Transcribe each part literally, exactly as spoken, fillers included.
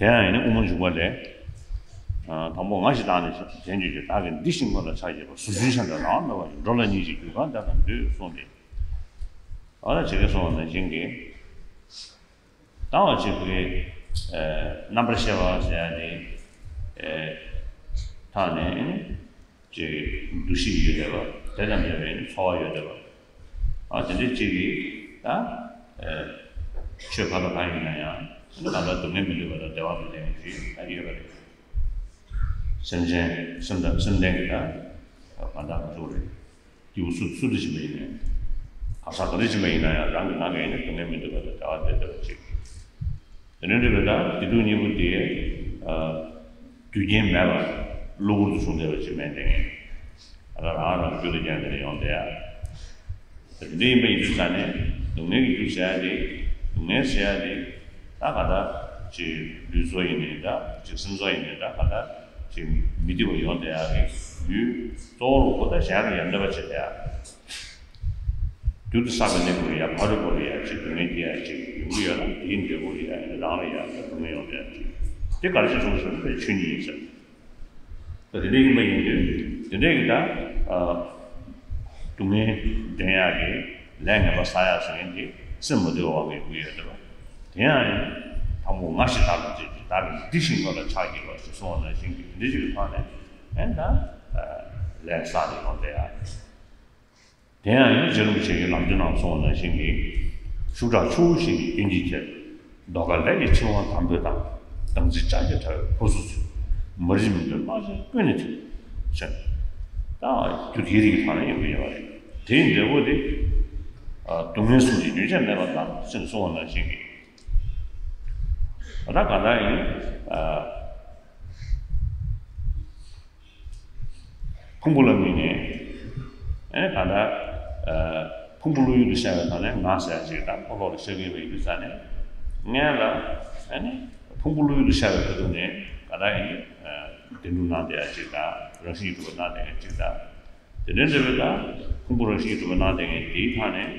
དེ་ཡང་ཡིན་ན་དབུ་མ་འཇུག་པ་ལས། ཨ། དང་པོ་ང་ཞེས་བཏགས་ནས་དྲན་བྱེད་ཀྱི་བདག་གིས་འདི་ཞིག་དངོས་ལ་ཕྱག་བགྱིས་པ། གཟུགས་འཛིན་ཤ་འདྲ་ལའང་མེད་པ་ཡི། འགྲོ་ལ་སྙིང་རྗེ་གྱུར་གང་དེ་དང་འདོད་གསུངས་ཏེ། ཨ་ལ་ཇི་སྐད་གསུངས་པ་ནང་བཞིན་གྱི། ད་བ་ཅིག་གི། ཨ། རྣམ་པར་ཤེས་པ་ཟེར་ཡ་དེ། ཨ། ཐོག་ནས་ཅིག་འདུ་ཤེས་ཡོད་བསྡད་པ། དེ་དང་འབྲེལ་བའི་ཚོར་བ་ཡོད་བསྡད་པ། ཨ། དེ་འདྲའི་ཅིག་གིས་ད། ཨ། ཆོས་གང་དང་གང་ཡིན་ན་ཡང་། ད་ལྟ་སྡུག་བསྔལ་མི་འདོད་པ་དང་བདེ་བ་དང་ལྡན་པ་ཞིག་ད་ཡོད་པ་རེད། སེམས་ཅན་སེམས་དང་སེམས་ལྡན་གྱི་ད་གང་ལྟར་ག་ཚོད་རེད། སྐྱེས་བུ་སུ་སུ་དེ་ཕྱིན་པ་ཡིན་ནའི། གང་ཟག་ག་རེ་ཕྱིན་པ་ཡིན་ན་ཡང་། རང་གི་ནང་གི་ཡིན་ན་སྡུག་བསྔལ་མི་འདོད་པ་དང་བདེ་བ་འདོད་བསྡད་པ་ཅིག་དེ་ནས་འདྲ་བའི་ད་བདེ་སྡུག་གཉིས་པོ་དེ། ཨ། རྒྱུ་རྐྱེན་མེད་པར་གློ་བུར་དུ་བྱུང་བསྡད་པ་ཅིག་མེད་དེ། ཨ། ད་རང་རང་རྒྱུ་དང་རྐྱེན་དེ་ནས་ཡོང་བསྡད་ཡ། དེ་འདྲ་ཡིན་པ་ཡིན་དུས་ཙང་ནས་སྡུག་བསྔལ་གྱི་རྒྱུ་ཟེར་ཡ་དེ། སྡུག་བསྔལ་ཟེར་ཡ་དེ། ད་ག་ད་ཅིག་ལུས་སྲོག་ཡིན་ནའི་འདྲ། ཅིག་སེམས་སྲོག་ཡིན་ནའི་འདྲ། ག་ད་ཅིག་མི་བདེ་བ་ཡོང་བསྡད་ཡ་གི་ཡུལ་གཙོ་བོ་རུ་ཁོ་ད་གཞན་ལ་ཡང་གནོད་པ་བྱེད་བསྡད་ཡ། རྒྱུ་དེ་བསགས་པའི་གནས་སྐབས་ལ་ཡ་ཕ་རོལ་པོ་ལ་ཡ་ཅིག་སྡུག་བསྔལ་སྐྱེ་ཡ་ཅིག་ཡོང་གི་ཡོད་ན། དེའི་འབྲས་བུ་ལ་ཡ་རང་ལ་ཡ་སྡུག་བསྔལ་ཡོང་བསྡད་ཡ་ཅིག་དེ་ག་རེ་བྱས་སོང་ཟེར་ན་དེ་ཆོས་ཉིད་ཡིན་ཟེར། ད་དེ་འདྲ་ཡིན་པ་ཡིན་དུས། དེ་འདྲ་གི་ད། ཨ། སྡུག་བསྔལ་འདྲེན་ཡག་གི་ལས་ངན་པ་བསགས་ཡག་ཟེར་མཁན་དེ་སེམས་མ་དུལ་བ་གི་ཡོང་གི་ཡོད་རེད་པ། དེ་ཡང་ཡིན། དང་པོ་ང་ཞེས་བཏགས་ནས་དྲན་བྱེད་ཀྱི་བདག་གིས་འདི་ཞིག་དངོས་ལ་ཕྱག་བགྱིས་པ་ཞེས་གསུངས་པ་ནང་བཞིན་གྱི་དེ་འདྲ་ཞིག་གི་ཐོག་ནས། ཨེ། ད། ཨ། ལས་བསགས་ནས་ཡོང་བསྡད་ཡག་དེ་ཡང་ཡིན། རྗེ་རིན་པོ་ཆེ་གིས་ལམ་གྱི་ནང་གསུངས་པ་ནང་བཞིན་གྱི། ཤུགས་དྲག་ཆུ་བོ་བཞིན་གྱི་རྒྱུན་གྱིས་ཁྱེར། ཟློས་གར་ལས་ཀྱི་འཆིང་བ་དམ་པོའི་དང་། དམ་ཚིག་ལྕགས་ཀྱུས་དྲལ་བའི་ཕོ་གཟུགས་ཚོས། མ་རིག་མི་འདོད་སྣང་ཤས་ཀུན་ནས་ཐིབས། ཟེར། ད་རྒྱུ་དེའི་རིགས་ཀྱི་ཐོག་ནས་ཡོང་གི་ཡོད་པ་རེད། དེའི་འབྲས་བུ་དེ། ཨ། སྡུག་བསྔལ་གསུམ་གྱི་རྒྱུན་ཆད་མེད་པ་དང་ཟེར་གསུངས་པ་ནང་བཞིན་གྱི། ད་ལྟ་གང་ལྟར་ཡིན། ཨ། ཕུང་པོ་ལ་དམིགས་ནས། ཨེ། ད་ལྟ། ཨ། ཕུང་པོ་བློ་ཡུལ་དུ་ཤར་བའི་ཐོག་ནས་ང་ཟེར་ཡ་ཅིག་དང་ཕོ་ལོག་ལ་ཤར་གྱི་ཡོད་པ་ཡིན་དུས་ཙང་ནས། སྔོན་ལ། ཨ་ནི་ཕུང་པོ་བློ་ཡུལ་དུ་ཤར་བའི་ཁ་ཐུག་ནས་ག་ད་ཡིན། ཨ། བདེན་གྲུབ་གནང་བསྡད་ཡ་ཅིག་དང་། རང་བཞིན་གྱིས་གྲུབ་པ་གནང་བསྡད་མཁན་ཅིག་དང་། དེ་འདྲའི་འབྲེལ་བའི་དང་ཕུང་པོ་རང་བཞིན་གྱིས་གྲུབ་པ་གནང་བསྡད་མཁན་དེའི་ཐོག་ནས།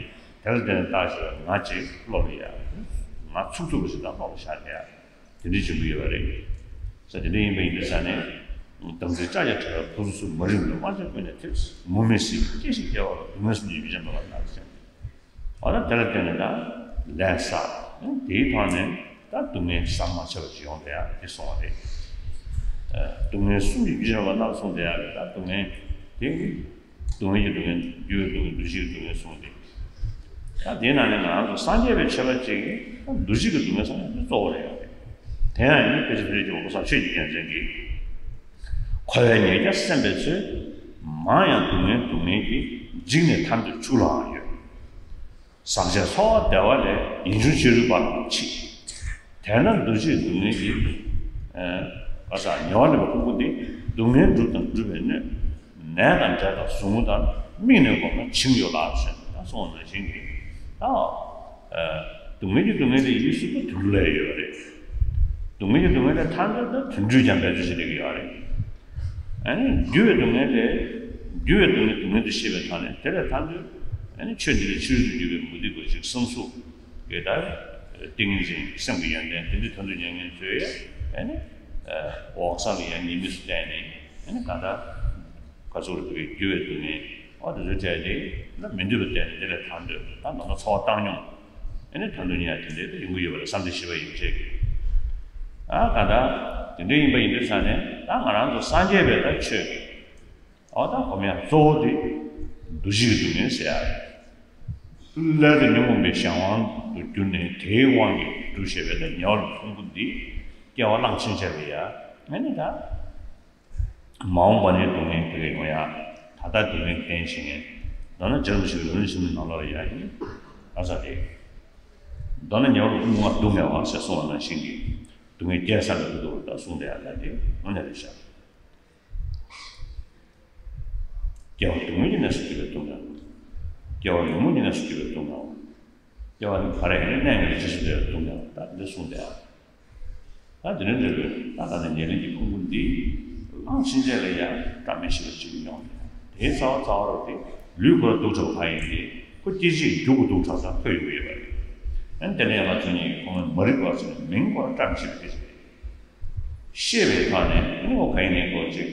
དེ་ལ་བརྟེན་ནས་བཏགས་བཞག་པའི་ང་ཅིག་བློ་ལ་ཡ། ང་ཚུགས་ཚུགས་པ་ཞིག་དང་བློ་ལ་ཤར་བསྡད་ཡ། དེ་འདྲའི་བྱུང་གི་ཡོད་པ་རེད། ས་དེ་འདྲ་ཡིན་པ་ཡིན་དུས་ཙང་ནས། དམ་ཚིག་ལྕགས་ཀྱུས་དྲལ་བའི་ཕོ་གཟུགས་ཚོས། མ་རིག་མི་འདོད་སྣང་ཤས་ཀུན་ནས་ཐིབས། མུ་མེད་སྲིད་པའི་སྐྱེ་ཞིང་སྐྱེ་བ་ལ། སྡུག་བསྔལ་གསུམ་གྱི་རྒྱུན་ཆད་མེད་པར་བརྟགས་ཟེར། འོ་ན་དེ་ལ་བརྟེན་ནས་ད་ལས་བསགས། དེའི་ཐོག་ནས་ད་སྡུག་བསྔལ་བསམ་མ་ཁྱབ་པ་ཅིག་ཡོང་བསྡད་ཡ་དེ་གསུངས་པ་རེད། ཨ། སྡུག་བསྔལ་གསུམ་གྱི་རྒྱུན་ཆད་མེད་པར་བརྟགས་གསུངས་བསྡད་ཡ་རེད། ད་སྡུག་བསྔལ་དེ། སྡུག་བསྔལ་གྱི་སྡུག་བསྔལ། འགྱུར་བའི་སྡུག་བསྔལ། འདུ་བྱེད་ཀྱི་སྡུག་བསྔལ་གསུམ་དེ། ད་དེའི་ནང་ནས་ང་རང་ཚོ་སངས་རྒྱས་པའི་ཆོས་པ་ཅིག་གིས་འདུ་བྱེད་ཀྱི་སྡུག་བསྔལ་བསམ་ཡ་དེ་གཙོ་བོ་རེད་ཡ་རེད། དེ་ཡང་ཡིན། དཔེ་ཆ་དེ་རེད་ཀྱི་འོ་ས་ཆོས་ཀྱི་རྒྱལ་མཚན་གྱིས། འཁོར་བའི་ཉེས་སྐྱར་སེམས་པའི་ཚུལ། མང་ཡང་སྡུག་བསྔལ་སྡུག་བསྔལ་གྱིས། འཇིགས་ནས་ཐར་འདོད་ཕྱུགས་ལའང་ཡོད། ཟག་བཅས་ཚོར་བ་བདེ་བ་ལས། ཡིད་འབྱུང་ཅི་རིགས་པ་ལའང་མཆིས། དེས་ན་འདུ་བྱེད་སྡུག་བསྔལ་གྱིས། ཨ། ག་ས་ཉེ་བར་ལེན་པའི་ཕུང་པོ་འདི། སྡུག་བསྔལ་སྒྲུབ་དང་སྒྲུབ་པའི་སྣོད། ནས་དང་འབྲས་དང་ཟུག་རྔུ་ལྟར། དམིགས་ནས་བསྒོམས་ན་བྱིང་ཡོད་ལགས། ཟེར་ད་གསུངས་པ་ནང་བཞིན་གྱི། ད། ཨ། སྡུག་བསྔལ་གྱི་སྡུག་བསྔལ་དེ་ཡིད་སུ་ད་དུད་འགྲོ་ལ་ཡོད་རེད། སྡུག་བསྔལ་གྱི་སྡུག་བསྔལ་དེ་ཐར་འདོད་ད་དུད་འགྲོས་ཀྱང་འབད་རྩོལ་བྱེད་བསྡད་ཀྱི་ཡོད་རེད། ཨ་ནི་འགྱུར་བའི་སྡུག་བསྔལ་དེ། འགྱུར་བའི་སྡུག་བསྔལ་སྡུག་བསྔལ་དུ་ཤེས་པའི་ཐོག་ནས་དེ་ལས་ཐར་འདོད། ཨ་ནི་ཆོས་འདི་ལས་ཕྱིར་དུ་འགྱུར་བའི་མུ་སྟེགས་པ་ཅིག་བསམ་གཟུགས་ཀྱི་ད་ཏིང་ངེ་འཛིན་སེམས་ཀྱི་ཡོན་ཏན་དེ་འདྲའི་དོན་དུ་གཉེར་མཁན་ཚོས། ཨ་ནི། ཨ། འོག་ས་ལ་ཡང་ཉེས་དམིགས་སུ་བལྟས་ནས། ཨ་ནི་ད་ལྟ་ག་ཚོད་རེད་འདུག་གི་འགྱུར་བའི་སྡུག་བསྔལ། འོ་དེ་ཚོ་སྤྲད་དེ་ད་མི་འདོད་པ་བལྟས་ནས་དེ་ལས་ཐར་འདོད། ད་མདོར་ན་ཚོར་བ་བཏང་སྙོམས། ཨ་ནི་ཐར་འདོད་གཉིས་ཡ་དེ་འདྲའི་ད་ཡོང་གི་ཡོད་པ་རེད། བསམ་གཏན་བཞི་པ་ཡན་ཆད་ཀྱི། ཨ། ག་ད་དེ་འདྲ་ཡིན་པ་ཡིན་དུས་ཙང་ནས་ད་ང་རང་ཚོ་སངས་རྒྱས་པའི་ད་ཆོས་ཀྱི། འོ་ད་སྒོམ་ཡ་གཙོ་བོ་དེ་འདུ་བྱེད་ཀྱི་སྡུག་བསྔལ་ཟེར་ཡ་རེད། སླད་དུ་ཉོན་མོངས་པའི་གཞན་དབང་དུ་གྱུར་ནས། དེའི་དབང་གིས་སྒྲུབ་བྱེད་པའི་ད་ཉེ་བར་ལེན་པའི་ཕུང་པོ་འདི་སྐྱེ་བ་བླངས་ཕྱིན་ཆད་ལ་ཡ། ཨ་ནི་ད་མ་འོངས་པ་ནས་སྡུག་བསྔལ་དེ་ག་ཡོང་ཡ། ད་ལྟ་སྡུག་བསྔལ་གྱི་རྟེན་བྱེད་མཁན། མདོར་ན་རྗེ་རིན་པོ་ཆེ་གི་ལམ་རིམ་ཆེན་མོའི་ནང་ལོགས་ལ་ཡ་ཡིན། ཨ་ས་རེད། མདོར་ན་ཉེ་བར་ལེན་པའི་ཕུང་པོ་ལྔ་སྡུག་བསྔལ་བ་ཟེར་གསུངས་པ་ནང་བཞིན་གྱི། སྡུག་བསྔལ་བརྒྱད་བསགས་པའི་ཁ་ཐུག་ལ་ད་གསུངས་བསྡད་ཡ་ད་དེ་དངོས་གནས་རེད་ཤག་སྐྱེ་བ་སྡུག་བསྔལ་གྱི་གནས་སུ་གྱུར་པའི་སྡུག་བསྔལ། སྐྱེ་བ་ཉོན་མོངས་ཀྱི་གནས་སུ་གྱུར་པའི་སྡུག་བསྔལ། སྐྱེ་བ་ནི་བར་ཡང་གནས་ངན་ལ་རྗེས་སུ་འབྲེལ་བའི་སྡུག་བསྔལ། ད་འདི་གསུངས་ཏེ། ད་འདི་ནས་འབྲེལ་བའི་ད་ད་ནི་ཉེར་ལེན་གྱི་ཕུང་པོ་འདི་བླངས་ཕྱིན་ཆད་ལ་ཡང་བཀྲ་མི་ཤིས་པ་ཅིག་ཡོང་། དེའི་རྩ་བ་རྩ་བ་རུ་དེ་ལུས་ཁོ་ར་སྡུག་དྲགས་པ་ཡིན་ཏེ། ཁོ་སྐྱེ་མཆེད་རྒྱུ་གི་སྡུག་དྲགས་ཙམ་ཁོ་ཡོང་གི་ཡོད་པ་རེད། ཨ་ནི་དེ་ནས་ཡང་ང་ཚོ་གཉིས་ཁོ་མོའི་མ་རིག་པ་ཟེར་ནས་མིང་ཁོ་ར་བཀྲ་མི་ཤིས་པ་དེ་ཞིག་རེད། ཤེས་པའི་ཐོག་ནས་ཨ་ནི་ཁོ་ག་ཡིན་ནའི་ཁོ་ཅིག་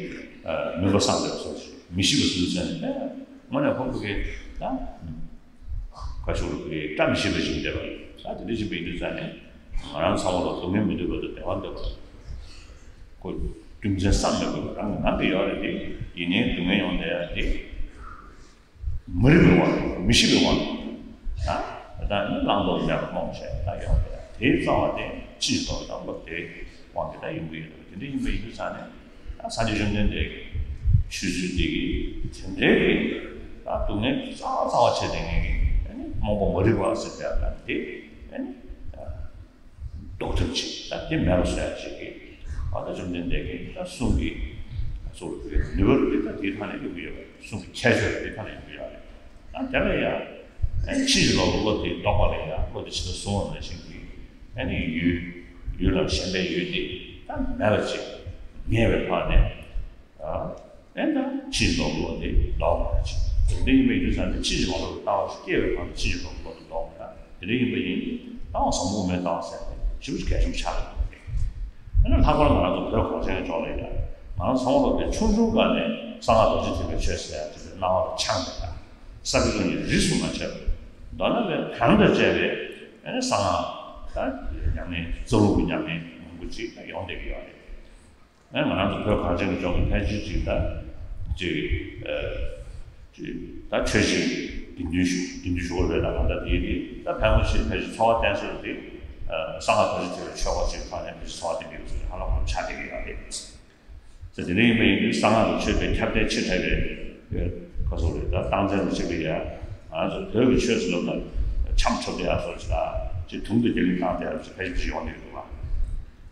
མུན་པ་སངས་པའི་བཟོ་ཞིག་མི་ཤེས་པ་སུ་ཟེར་ནས་དངོས་གནས་ཁོ་ཕ་གི་ད་ཁ་ཤོར་གི་བཀྲ་མི་ཤིས་པ་ཞིག་འདེབས་པ་རེད། ད་དེ་འདྲ་ཞིག་པའི་དུས་ཙང་ནས་ང་རང་ཚང་མ་ལ་སྡུག་བསྔལ་མི་འདོད་པ་དང་བདེ་བ་འདོད་པ། ཁོ་རྒྱུ་མཚན་བསམ་མེད་པ་རང་གི་ནང་གི་ཡོད་རེད་དེ། ཡིན་ནའི་སྡུག་བསྔལ་ཡོང་བསྡད་ཡ་དེ། མ་རིག་པའི་དབང་གིས་མི་ཤེས་པའི་དབང་གིས་ད་ད་ནི་བླང་དོར་མེད་པར་རྨོངས་བྱས་ད་ཡོང་བསྡད་ཡ་དེའི་རྩ་བ་དེ་ཕྱིན་ཅི་ལོག་གི་དང་པོ་དེའི་དབང་གིས་ད་ཡོང་གི་ཡོད་རེད། དེ་འདྲ་ཡིན་པ་ཡིན་དུས་ཙང་ནས་ད་སངས་རྒྱས་བཅོམ་ལྡན་འདས་ཀྱི་ཆོས་ཚུལ་འདི་གིས་དེ་འདྲའི་གི་ད་སྡུག་བསྔལ་གྱི་རྩ་བ་རྩ་བ་བྱས་བསྡད་མཁན་གྱི་ཨ་ནི་རྨོངས་པ་མ་རིག་པ་ཟེར་བསྡད་ཡ་ད་དེ་ཨ་ནི། ལྡོག་ཐབས་ཅིག་ད་དེ་མེད་པ་བཟོ་ཡ་ཅིག་གི་ཨ་ད་བཅོམ་ལྡན་འདས་ཀྱི་ད་གསུང་གི་གཙོ་བོ་ནུས་པ་རུ་དེ་ད་དེའི་ཐོག་ནས་ཡོང་གི་ཡོད་རེད། གསུང་གི་ཁྱད་ཆོས་རུ་དེའི་ཐོག་ནས་ཡོང་གི་ཡོད་རེད། ཨ་དེ་ལ་ཡ་ཨ་ཕྱིན་ཅི་ལོག་གི་བློ་དེ་ལྡོག་པ་ལ་ཡ་བློ་དེ་ཇི་ལྟར་བཟུང་བ་ནང་བཞིན་གྱི་ཨ་ནི་ཡུལ་ཡུལ་ལ་ཞེན་པའི་ཡུལ་དེ་ད་མེད་པ་ཅིག་ངེས་པའི་ཐོག་ནས། ཨ་ནི་ཕྱིན་ཅི་ལོག་གི་བློ་དེ་ལྡོག་པ་རེད། དེ་འདྲ་ཡིན་པའི་དུས་ཙང་ནས་ཕྱིན་ཅི་མ་ལོག་པའི་ལྟ་བ་ཞིག་སྐྱེ་བའི་བར་དུ་ཕྱིན་ཅི་ལོག་གི་བློ་དེ་ལྡོག་པ་རེད། དེ་འདྲ་ཡིན་པ་ཡིན་ན་ཟབ་མོ་དབུ་མའི་ལྟ་བ་ཟེར་ནས་ཞེ་པོ་གལ་ཆེན་པོ་ཆགས་ཀྱི་འདུག་ཨ་ནི་ལྷག་པར་ང་རང་ཚོ་བོད་གངས་ཅན་གྱི་ལྗོངས་ལ་ཡ་ང་རང་ཚང་མ་ལོ་དེ་ཆུང་ཆུང་སྒང་ནས་གསང་སྔགས་རྡོ་རྗེ་ཐེག་པའི་ཆོས་ཟེར་ཡ་དེ་ཚོའི་སྣང་བ་ལ་འཆང་བསྡད་ཡ། ས་དགེ་བློ་གཉེར་རིས་སུ་མ་ཆད་པ། མདོར་ན་བས་གང་དང་བཅས་པའི་ཨ་ནི་གསང་སྔགས་ད་ཉམས་ལེན་རྩ་རླུང་གི་ཉམས་ལེན་མང་པོ་ཅིག་ད་ཡོང་བསྡད་ཀྱི་ཡོད་རེད། ཨ་ང་རང་ཚོ་བོད་གངས་ཅན་གྱི་ལྗོངས་ཀྱི་ཕལ་ཆེར་ཅིག་ད་ཅིག་ཨ་ཅིག་ད་ཆོས་ཤིག་དགེ་འདུན་ཞུ་དགེ་འདུན་ཞུ་བ་རེད་ད་གང་ལྟར་དེའི་རིགས་ད་ཕལ་མོ་ཆེ་ཕལ་ཆེར་འཚོ་བ་བརྟེན་ས་རུ་དེ་ཨ་གསང་སྔགས་རྡོ་རྗེ་ཐེག་པའི་ཆོས་སྐོར་ཅིག་ཐོག་ནས་ཕལ་ཆེར་འཚོ་བ་བརྟེན་གྱི་ཡོད་ཚུལ་ཧ་ལམ་ཧ་ལམ་ཆགས་བསྡད་ཀྱི་ཡོད་རེད། ཟེར་དེ་འདྲ་ཡིན་པ་ཡིན་དུས་གསང་སྔགས་ཀྱི་ཆོས་དེ་ཁྱབ་གདལ་ཆེ་དྲགས་པའི་ཁ་སོགས་རེད་ད་སྟངས་འཛིན་རུ་བྱེད་པའི་ཡ་ང་ཚོ་བོད་ཀྱི་ཆོས་སུ་ལབ་ན་འཆམ་ཁྲོད་དེ་ཡ་སོགས་ཅིག་ལ་ཅིག་དུང་དུ་རྒྱ་ལིང་བཏང་དེ་ཡ་ཅིག་ཕལ་ཆེར་ཅིག་ཡོང་གི་འདུག་ལ།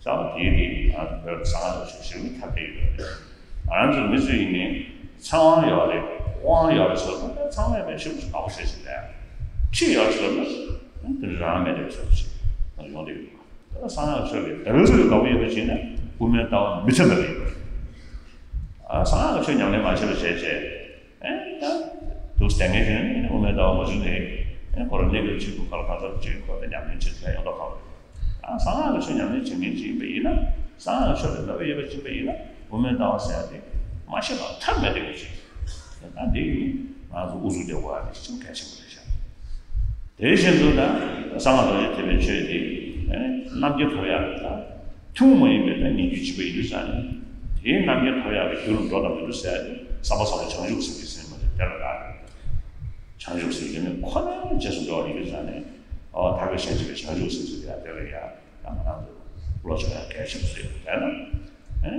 ས་བ་དེའི་རིགས་ང་ཚོ་བོད་ཀྱི་གསང་སྔགས་ཀྱི་ཆོས་ཞེ་པོ་ཁྱབ་གདལ་ཡོད་རེད། ང་རང་ཚོ་མི་ཚོ་ཡིན་ནའི་ཚེ་དབང་ཡོད་རེད་དབང་ཡོད་རེད་ཟེར་ན་ཚང་མས་མེད་ཞེ་པོ་ཅིག་དགའ་པོ་བྱེད་ཅིག་རེད། ཁྲིད་ཡོད་ཟེར་ན་དེ་རང་མེད་རེད་ཟེར་ཅིག་ཡོང་གི་འདུག་ད་གསང་སྔགས་ཆོས་ལས་དེ་རིང་གཟུགས་དགའ་པོ་ཡོད་པ་བྱས་ན་དབུ་མའི་ལྟ་བ་མི་མཐུན་པ་རེད། ཨ་གསང་སྔགས་ཆོས་ཉམས་ལེན་མ་བྱས་པ་བྱས་བྱས་ཨེ་ད་དུག་སྟེང་ངེས་བྱས་ནས་དབུ་མའི་ལྟ་བ་མ་བྱུང་ནས་ཨེ་ཁོ་རང་གནས་སྐབས་གཅིག་ཏུ་ག་ལ་གང་ཟག་གཅིག་ཁོ་དེ་ཉམས་ལེན་བྱེད་ཐུབ་ཡ་ཡོང་མདོག་ཁ་པོ་རེད། ཨ་གསང་སྔགས་ཆོས་ཉམས་ལེན་བྱེད་མཁན་ཅིག་ཡིན་པ་ཡིན་ན་གསང་སྔགས་ཆོས་ལ་ལྟ་བ་ཡོད་པ་ཅིག་ཡིན་པ་ཡིན་ན་དབུ་མའི་ལྟ་བ་ཟེར་ཡ་དེ་མ་ཤེས་པ་ཐབས་མེད་དེ་ཡོད་ཅིག་ད་འདི་ཡིན་ང་ཚོ་ཨུ་ཚུགས་རྒྱག་དགོས་ཡ་དེ་ཤིན་ཏུ་གལ་ཆེན་པོ་རེད་ཤག་དེ་བཞིན་དུ་ད་གསང་སྔགས་རྡོ་རྗེ་ཐེག་པའི་ཆོས་དེ་རྣམ་མཁྱེན་ཐོབ་ཡག་གི་ད་ཐུན་མོང་མ་ཡིན་པའི་ད་སྙན་བརྒྱུད་གཅིག་པ་ཡིན་དུས་ཙང་ནས་དེའི་རྣམ་མཁྱེན་ཐོབ་ཡག་གི་རྒྱུ་རུ་འགྲོ་དང་མི་འགྲོ་ཟེར་ཡག་དེ་བསམ་པ་བཟང་པོ་བྱང་ཆུབ་སེམས་ཀྱི་སེམས་མ་ཟད་དེ་ལ་ད་བྱང་ཆུབ་སེམས་ཀྱི་ནི་ཁོ་ནའི་རྗེས་སུ་འགྲོ་བ་ཡིན་དུས་ཙང་ནས་ཨོ་ད་ག་ཤེས་བྱེད་པའི་བྱང་ཆུབ་སེམས་ཟེར་ཡག་དེ་ལ་ཡ། ད་ང་རང་ཚོ་བློ་སྦྱོང་ཡག་གལ་ཆེན་པོ་ཞིག་རེད་ན། ཨེ།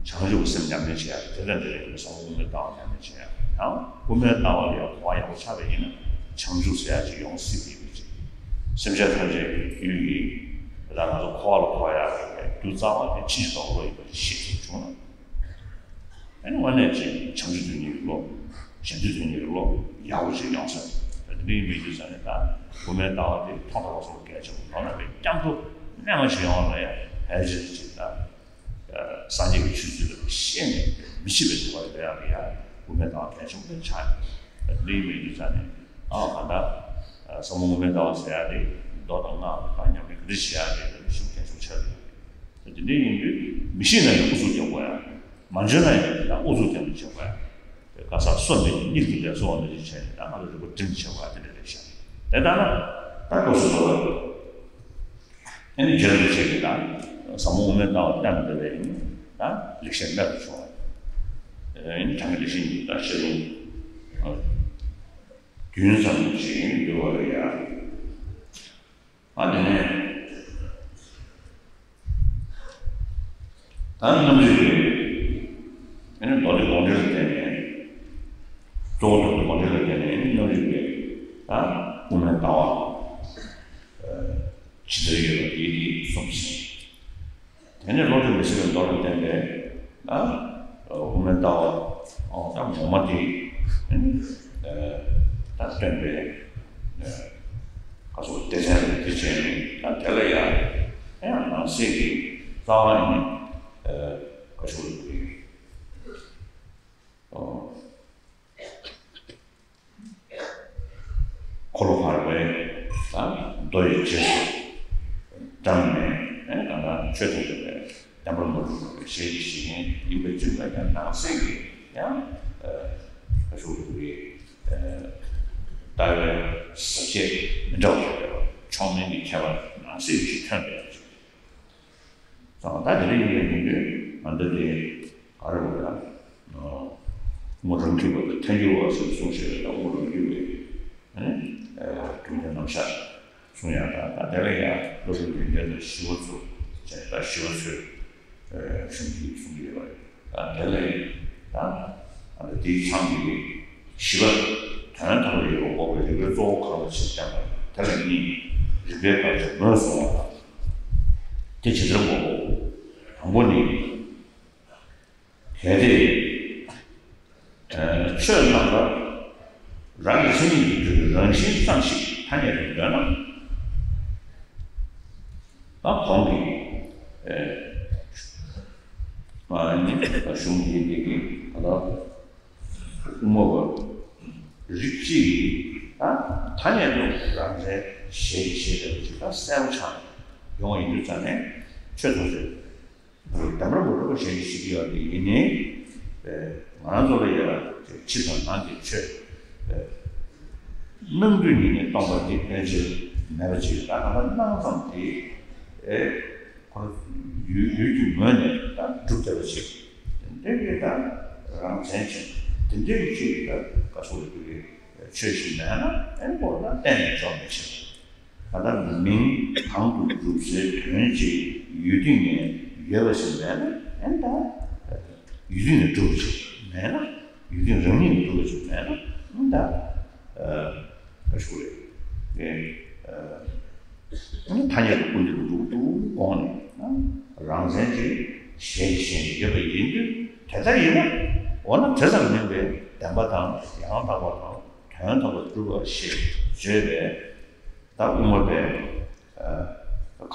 བྱང་ཆུབ་སེམས་ཉམས་ལེན་བྱེད་ཡག་དེ་ལྟར་འདི་རེད་ཟེར་ན་དབུ་མའི་ལྟ་བ་ཉམས་ལེན་བྱེད་ཡག་ཡང་དབུ་མའི་ལྟ་བ་ལ་ཡང་གོ་བ་ཡག་པོ་ཆགས་པ་ཡིན་ན་བྱང་ཆུབ་ཟེར་ཡག་ཅིག་ཡོང་སྲིད་པ་ཡིན་པ་ཅིག་སེམས་ཅན་ཐམས་ཅད་ཀྱི་རྒྱུད་ཀྱི་ད་ང་ཚོ་འཁོར་བ་ལ་འཁོར་ཡག་གི་རྒྱུ་རྩ་བ་དེ་ཕྱིན་ཅི་ལོག་གི་བློ་ཡིན་པ་ཅིག་ཤེས་ཐུབ་བྱུང་ན། ཨ་ནི་དངོས་གནས་ཅིག་བྱང་ཆུབ་ཏུ་ཉིད་ཀྱི་བློ། གཞན་དོན་དུ་ཉིད་ཀྱི་བློ་ཡག་པོ་ཅིག་ཡོང་ས་རེད། དེ་འདྲའི་མི་རྒྱུ་ཙམ་ནས་ད་དབུ་མའི་ལྟ་བ་དེ་ཐོག་མཐའ་བར་གསུམ་གལ་ཆེན་པོ་མདོར་ན་བའི་སྐྱབས་འགྲོ་རྣལ་མ་ཞིག་ཡོང་བ་ལ་ཡང་ཕལ་ཆེར་ཅིག་ད་སངས་རྒྱས་ཀྱི་ཆོས་ཚུལ་ལ་ཤེས་ནས་མི་ཤེས་པའི་ཐོག་ལ་ཡང་དབུ་མའི་ལྟ་བ་གལ་ཆེན་པོ་ཆགས་ཡོད། དེ་འདྲའི་མི་རྒྱུ་ཙམ་ནས་ཨ་ག་ད་ཟབ་མོ་དབུ་མའི་ལྟ་བ་ཟེར་ཡ་དེ་མདོ་དང་སྔགས་དང་ཉམས་ལེན་ག་འདྲ་བྱེད་ཡ་དེ་ཤུགས་གལ་ཆེན་པོ་ཆགས་ཡོད། དེ་འདྲ་ཡིན་དུས་མི་ཤེས་ན་ཡང་ཨུ་ཚུགས་རྒྱག་དགོས་ཡ། མ་འཇོན་ན་ཡང་ད་ཨུ་ཚུགས་རྒྱག་མི་བྱེད་དགོས་ཡ། དེ་ག་ས་སོ་མེད་ཀྱི་གཉིད་ཀྱི་ལས་སོ་བ་འདྲ་ཞིག་བྱས་ནས་ད་ང་ཚོ་རིག་པ་སྒྲིམ་བྱེད་དགོས་ཡ་དེ་འདྲ་རེད་ཤག་དེ་ལྟར་ན་ད་སྐབས་སུ་བབ་པ་ཨེ་ནི་རྒྱལ་བ་རིན་པོ་ཆེ་གིས་ད་ཟབ་མོ་དབུ་མའི་ལྟ་བ་བསྟན་པ་འདི་ལས་ཡིན་ད་ལེགས་བཤད་རྨད་དུ་བྱུང་བ་ཨེ་ནི་དྲང་གི་ལེགས་བཤད་ཉིད་ད་བཤད་ལུང་རྒྱུན་ཙམ་ཞིག་འདུལ་བ་རེད་ཡ། ཨ་དེ་ནས་ད་རྣམ་རིག་པའི་ཨ་ནི་མདོ་སྡེ་དགོངས་འགྲེལ་ལ་བརྟེན་ནས་གཙོ་བོ་དང་དགོངས་འགྲེལ་ལ་བརྟེན་ནས་རྣམ་རིག་པའི་ད་དབུ་མའི་ལྟ་བ་ཇི་ལྟར་ཡོད་པ་དེ་དེ་གསུངས་ཟིན། དེ་ནས་བློ་གྲོས་མི་ཟད་པའི་མདོ་ལ་བརྟེན་པའི་ད་དབུ་མའི་ལྟ་བ་ཨོ་ད་ངོ་མ་དེ་ཨ་ནི་ད་སྟོན་པའི་ཨ་ག་སོགས་སྡེ་ཚན་རེ་དེ་བྱས་ནས་ད་དེ་ལ་ཡང་ཡང་ནང་གསེས་ཀྱི་རྩ་བ་ནི་ཨ་ག་སོགས་ཀྱི་ཨོ། འཁོར་ལོ་བར་པའི་ད་མདོ་ཡི་རྗེས་སུ་འབྲངས་ནས་ཨེ་ད་ལྟ་ཆོས་ཐོག་ཏུ་པའི་ བདེན་པར་མ་གྲུབ་པའི་ཞལ་གྱིས་བཞེས་མཁན་ཡིན་པའི་ཕྱིར་ན་ཡང་ནང་གསེས་ཀྱི་ཡང་ཨ་ཞུ་གི་ལྟ་བའི་ཟབ་ཁྱད་མི་འདྲ་བ་ཡོད་པ། མཆོག་དམན་གྱི་ཁྱད་པར་ནང་གསེས་ཀྱི་ཐོན་པའི་ད་དེ་འདྲ་ཡིན་པའི་ཉིན་དུས་ང་འདི་དེ་ག་རེ་བ་ལ་དངོས་རང་རྒྱུད་པ་དང་ཐལ་འགྱུར་བ་ཟེར་གསུངས་ཤེས་པ་དང་དངོས་རང་རྒྱུད་པའི་སྒྲུང་དེ་རྣམ་གཞག་གསུང་ཡག་དང་ད་དེ་ལ་ཡང་བློ་གྲོས་རྒྱུད་འགྲེལ་དང་ཞི་བ་ཚོ་བྱས་ད་ཞི་བ་ཚོས་གཞུང་གིས་གསུང་གི་ཡོད་པ་རེད། ད་དེ་ལ་ཡང་ད་དེའི་ཚང་གི་ཞི་བ་དོན་དམ་པར་ཡོད་པ་འགོག་པའི་རིགས་པའི་གཙོ་བོ་གང་ལ་ཕྱིར་བསྟན་པ་དེ་ལ་གཉིས། རིགས་པའི་བར་དུ་ངོས་བཟུང་བ་དང་། དེ་ཇི་ལྟར་འགོག་གོ། དང་པོ་ནི། གལ་ཏེ། ཆོས་རྣམ་པར་རང་གི་མཚན་ཉིད་དུ་གྱུར་པའི་རང་བཞིན་ཙམ་ཞིག་ཐ་སྙད་དུ་འདོད་ན། ད་གོང་གི་གཞུང་འདིའི་འདི་གི་ད་ལྟ་དབུ་མ་པ་རིགས་གཅིག་གིས་ད་ཐ་སྙད་དུ་རང་རེ་ཞེས་ཞེས་པའི་ཅིག་ད་གསལ་པོ་ཆགས་ཡོང་བ་ཡིན་དུས་ཙང་ནས་ཆོས་ཐམས་ཅད་བདེན་པར་མ་གྲུབ་པ་ཞེས་བཤད་ཀྱི་ཡོད་དེ་ཡིན་ནའི། ང་རང་ཚོ་ལ་ཡང་ཕྱི་དང་ནང་གི་ཆོས་སྣང་དུས་ཉིད་ནས་སྟོང་པ་འདི་ཕལ་ཆེར་མེད་པ་ཅིག་ད་གང་ལྟར་སྣང་ཙམ་དེ་ཁོ་ཡུལ་ཡུལ་གྱི་ངོས་ནས་ད་གྲུབ་བསྡད་པ་ཅིག་དེ་འདྲའི་གི་ད་རང་མཚན་ཅན་དེ་འདྲའི་གི་ཅིག་ད་བཀའ་སོགས་ལ་འདུ་བའི་ཆོས་ཤིག་མེད་ན་ཨེ་ཁོ་ད་གཏན་ནས་འཇོག་མི་ཤེས། ད་ལྟ་མིང་དང་དུ་གྲུབ་སའི་དོན་ཅིག་ཡུལ་སྟེང་ནས་ཡོད་པ་ཞིག་མེད་ན་ཨེ་ད་ཡུལ་སྟེང་ནས་གྲུབ་པ་ཞིག་མེད་ན་ཡུལ་སྟེང་རང་ཉིད་ནས་གྲུབ་པ་ཞིག་མེད་ན་ཨེ་ད་ག་ཞུ་རེད་ཨེ་ཐ་སྙད་དུ་ཀུན་བཏུས་ལ་འགྲོ་གི་འདུག་དགོངས་ནས་རང་མཚན་ཅིག་གཞན་གྱིས་ཤེས་ནས་ཡོད་པ་ཡིན་དུས་དེ་ལྟར་ཡིན་ན་འོ་ན་དེ་ཙམ་མིན་པའི་བདེན་པ་དང་ཡང་དག་པ་དང་དོན་དམ་པར་གྲུབ་པ་ཞེས་བརྗོད་པའི་ད་དབུ་མ་པས་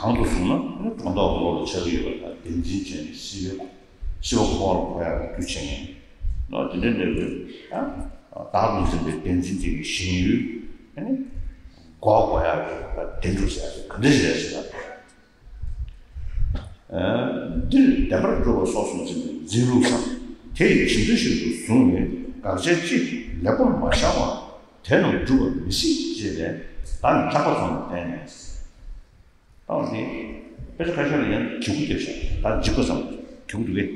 གང་དུ་བཟུང་ན་སྒྲོ་འདོགས་ཀློང་ལ་ཆགས་ཀྱི་ཡོད་པ་དང་བདེན་འཛིན་ཅན་སྲིད་པའི་སྲིད་པ་འཁོར་བར་འཁོར་ཡག་རྒྱུ་བྱེད་མཁན་ནོ་དེ་འདྲ་འདྲ་བོའི་བདག་ཏུ་འཛིན་པའི་བདེན་འཛིན་དེ་གི་ཞེན་ཡུལ་འགོག་དགོས་ཡག་གི་བདེན་གྲུབ་ཟེར་ཡག་གི་ག་འདྲ་ཞིག་རེད་ཟེར་ན། འདིར་བདེན་པར་གྲུབ་པ་སོགས་སུ་འཛིན་པའི་འཛིན་ལུགས་སམ་དེ་ཡི་བྱིན་མཐུ་ཞིག་ཏུ་བཟུང་ནས་དགག་བྱ་ཅི་ལེགས་པོར་མ་ཤར་བར་དེ་རྣམས་གྲུབ་པ་མི་སྲིད་ཅེས་པའི་བརྡ་འཇགས་པ་ཙམ་ལ་བརྟེན་ནས། ལྟ་བ་འདི་དཔེ་ཆ་ཁ་ཤས་ལ་ཡང་གི་གུ་བརྒྱབ་ཤག་ད་འཇིགས་པ་ཙམ་གི་གུ་འདུག་གས།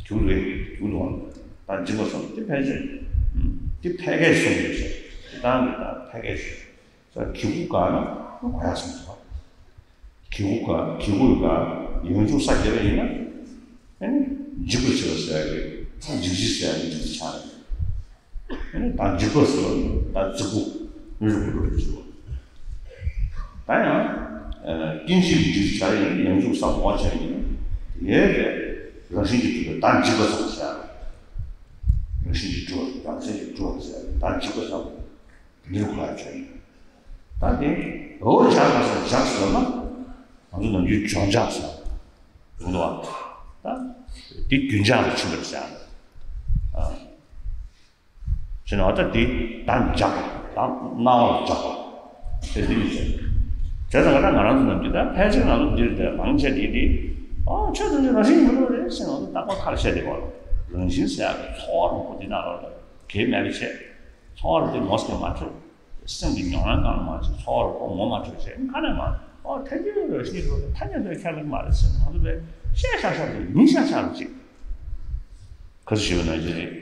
གི་གུ་འདུག་གས་གི་གུ་འདུག་ཨང་། ད་འཇིགས་པ་ཙམ་དེ་ཕལ་ཆེར་དེ་ཕལ་སྐད་གསུངས་ཡོད་ཤག་དེ་ཏང་གི་ད་ཕལ་སྐད་ཤག་ས་གི་གུ་ག་ན་གོ་ཡག་སོང་ཟེར་བ། གི་གུ་ག་གི་གུ་ག་ཡང་འཇུག་ས་བརྒྱབ་པ་ཡིན་ན་ཨེ་ནི་འཇིགས་པར་བྱེད་པ་ཟེར་ཡ་གི་ད་འཇིགས་བྱེད་ཟེར་ཡ་གི་འཇིགས་བྱེད་ཆགས་རེད། ཨེ་ནི་ད་འཇིགས་པ་ཟེར་བ་ནི་ད་འཇིགས་པ་དངོས་གྲུབ་ཀྱི་འགྲོ་འཇིགས་པ། ད་ཡང་ཀུན་གཞི་གི་འཇིགས་བྱེད་ཡིན་ན་ཡང་འཇུག་ས་ངོ་བོ་ཆགས་ཡིན་ན་ཡས་ཀྱི་རང་བཞིན་གྱིས་གྲུབ་པའི་ད་འཇིགས་པ་ཟེར་བ་ཟེར་ཡ་རེད། རང་བཞིན་གྱིས་གྲུབ་པ་རང་མཚན་གྱིས་གྲུབ་པ་ཟེར་ཡ་རེད། ད་འཇིགས་པ་ཟེར་བ། འདིར་གོ་ཡ་བྱས་ཡིན། ད་དེ་འོ་ཇག་ག་ས་ཇག་ཟེར་ན་ང་ཚོ་ནམ་རྒྱུན་ཇོ་ཇག་ཟེར་འདུག་འདུག་བ། ད་དེ་རྒྱུན་ཇག་ལ་ཕྱིན་པར་ཟེར་ཨ། ཟེར་ན་ད་དེ་ད་ཇག་པ་ད་སྣང་བ་ལ་ཇག་པ་དེ་འདི་མི་ཟེར། བྱས་ཙང་ང་ད་ང་རང་ཚོ་ནམ་རྒྱུན་ད་ཕལ་ཆེར་ང་ཚོ་འདིར་དེ་མང་ཆེ་དེ་དེ་ཨོ་ཆོས་ཐམས་ཅད་རང་བཞིན་མི་རྟོག་རེད་ཟེར་ང་ཚོ་རྟག་པར་ཁ་ལ་བཤད་བསྡད་པ་རང་བཞིན་ཟེར་ཡ་གི་ཚོར་བ་འདི་ནང་ལོགས་ལ་གལ་མེད་པ་བྱས། ཚོར་བ་དེ་ངོ་སྐལ་མ་འཕྲོད། སེམས་ཀྱི་མྱོང་ལམ་གང་ལ་མ་ཕྱིན་ཚོར་བ་ཁོ་ངོ་མ་འཕྲོད་ཅེས་ཁ་ནས་མ་ཨོ་ཐལ་འགྱུར་རང་བཞིན་རུ་ཐ་སྙད་དུ་ཁྱད་པར་མ་རེད་ཟེར་ང་ཚོ་པས་བཤད་ཤག་ཤག་དེ་ཡིན་ཤག་ཤག་རུ་ཅིག་ག་ཚོད་ཞུས་པ་ནང་བཞིན་རེད།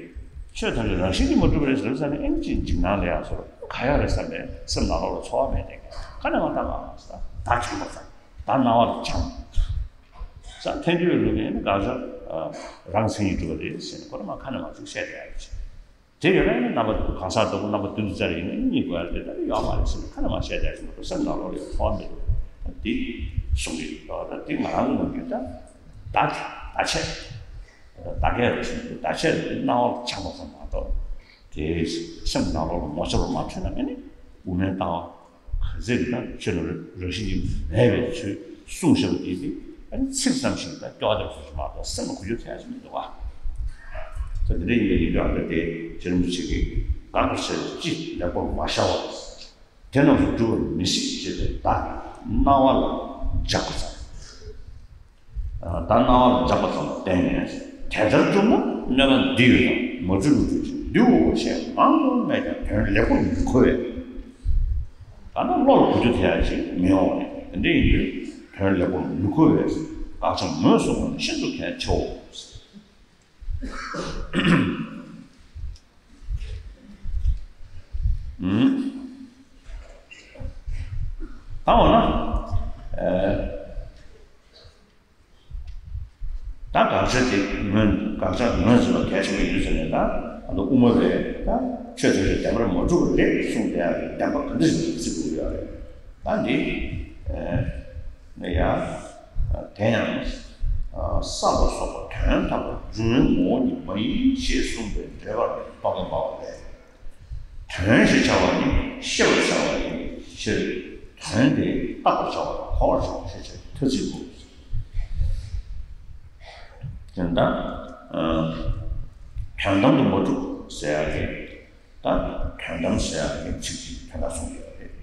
ཆོས་ཐམས་ཅད་རང་བཞིན་གྱིས་མ་གྲུབ་པ་རེད་ཟེར་ས་ནས་ཨེ་ཅིག་འཇིགས་སྣང་ལ་ཡག་སོར་ག་ཡག་རེད་བསམ་པས་སེམས་ནང་ལོགས་ལ་ཚོར་བ་མེད་དེ་ཁ་ནས་མ་བཏང་བ་ཟེར་ད་བྱང་བ་ཟེར་ད་སྣང་བ་ལ་བྱང་ས་ཐལ་འགྱུར་བའི་ལུགས་ཡིན་ན་དགག་བྱ་རང་མཚན་ཉིད་གྲུབ་པ་རེད་ཟེར་ནས་ཁོ་རང་མ་ཁ་ནས་མ་ཅིག་བཤད་དེ་ཡག་ཅིག་དེ་ཡོད་ན་རྣམ་པ་གང་ཟག་ལྟ་བུ་རྣམ་པ་བདུན་དུ་བཙལ་ཡིན་ན་གཉིས་དགོས་ཡ་དེ་ལྟར་ཡོད་མ་རེད་ཟེར་ནས་ཁ་ནས་མ་བཤད་བསྡད་ཟིན་པ་སེམས་ནང་ལོགས་ལ་ཚོར་བ་མེད་འདུག་དེ་གསུང་གི་འདུག་ད་དེ་ང་རང་ཚོ་ནམ་རྒྱུན་ད་བརྡ་བརྡ་ཆད་བརྡ་སྐད་རེད་ཟེར་ནས་བརྡ་ཆད་རེད་སྣང་བ་ལ་འཆང་བ་ཙམ་མ་གཏོགས་དེ་སེམས་ནང་ལོགས་ལ་ངོ་ཚ་བ་མ་འཕྲོད་ན་མེད་ནི་དབུ་མའི་ལྟ་བ། ག་ཚད་ཀྱི་ད་ཆོས་ལ་རང་བཞིན་གྱིས་མེད་པའི་ཚུལ་གསུངས་བཞག་པ་དེ་དེ་ཨ་ནི་ཚིག་ཙམ་ཞིག་ད་སྐྱོ་བ་དང་ཚུལ་ཞིག་མ་གཏོགས་སེམས་ལ་གོ་རྒྱུ་གལ་ཆེ་མི་འདུག་བ། ད་དེ་འདྲ་ཡིན་པའི་ཡིན་དུས་ཨ་ད་དེ་རྗེ་རིན་པོ་ཆེ་གིས་བཀག་པར་བྱས་པའི་ཅི་ལེགས་པོར་མ་ཤར་བ། དེ་རྣམས་སུ་གྲུབ་པར་མི་སྲིད་ཅེས་པའི་བརྡ་སྣང་བ་ལ་འཇགས་པ་ཙམ། ད་རྣ་བ་ལ་འཇགས་པ་ཙམ་ལ་བརྟེན་ནས་དེ་ལྟར་བཅུག་ན་གནོད་པ་འདི་ཡོད་དམ། མ་བཅུག་རུང་བཅུག་ཅིང་འདི་འོ་ཞེས་མང་དུ་སྨྲས་ཀྱང་དོན་ལེགས་པོར་མི་གོ་བས། ད་ནི་བློ་ལ་གོ་རྒྱུ་དེ་ཡང་ཅིག་མི་ཡོང་བས། དེ་འདྲ་ཡིན་དུས་དོན་ལེགས་པོར་མི་གོ་བས། དགག་བྱ་ངོས་བཟུང་བ་ནི་ཤིན་ཏུ་གལ་ཆེའོ། ད་འོ་ན། ད་དགག་བྱ་དེ་ངོས་དགག་བྱ་ངོས་འཛིན་པ་གལ་ཆེན་པོ་ཡིན་ཟེར་ནས། ད་ཨ་ནི་དབུ་མ་པས་ད་ཆོས་ཐམས་ཅད་བདེན་པར་མ་གྲུབ་པ་རེད་གསུངས་བསྡད་ཡ་རེད། བདེན་པ་ག་འདྲ་ཞིག་བརྩི་དགོས་ཡོད་རེད། ད་འདི་ནི་ཡང་དེ་ཡང་བསམ་པ་སོགས་པ་དོན་དམ་པར་འབྱུང་བའི་ངོ་བོ་ཉིད་མ་ཡིན་ཞེས་གསུངས་པའི་འགྲེལ་པར་རྟོག་གེ་འབབ་པ་ལས། དོན་ཞེས་བྱ་བ་ནི་ཤེས་པར་བྱ་བ་ཡིན་ཕྱིར། དོན་དེ་བརྟག་པར་བྱ་བ་དང་གོ་བར་བྱ་བ་ཞེས་བྱ་བའི་ཐ་ཚིག་གོ། དེ་ལྟར་དོན་དམ་དུ་མ་གྲུབ་ཟེར་ཡག་གི། ད་དོན་དམ་ཟེར་ཡག་གི་ཚིག་གཅིག་དོན་དག་གསུངས་ཡོད་རེད།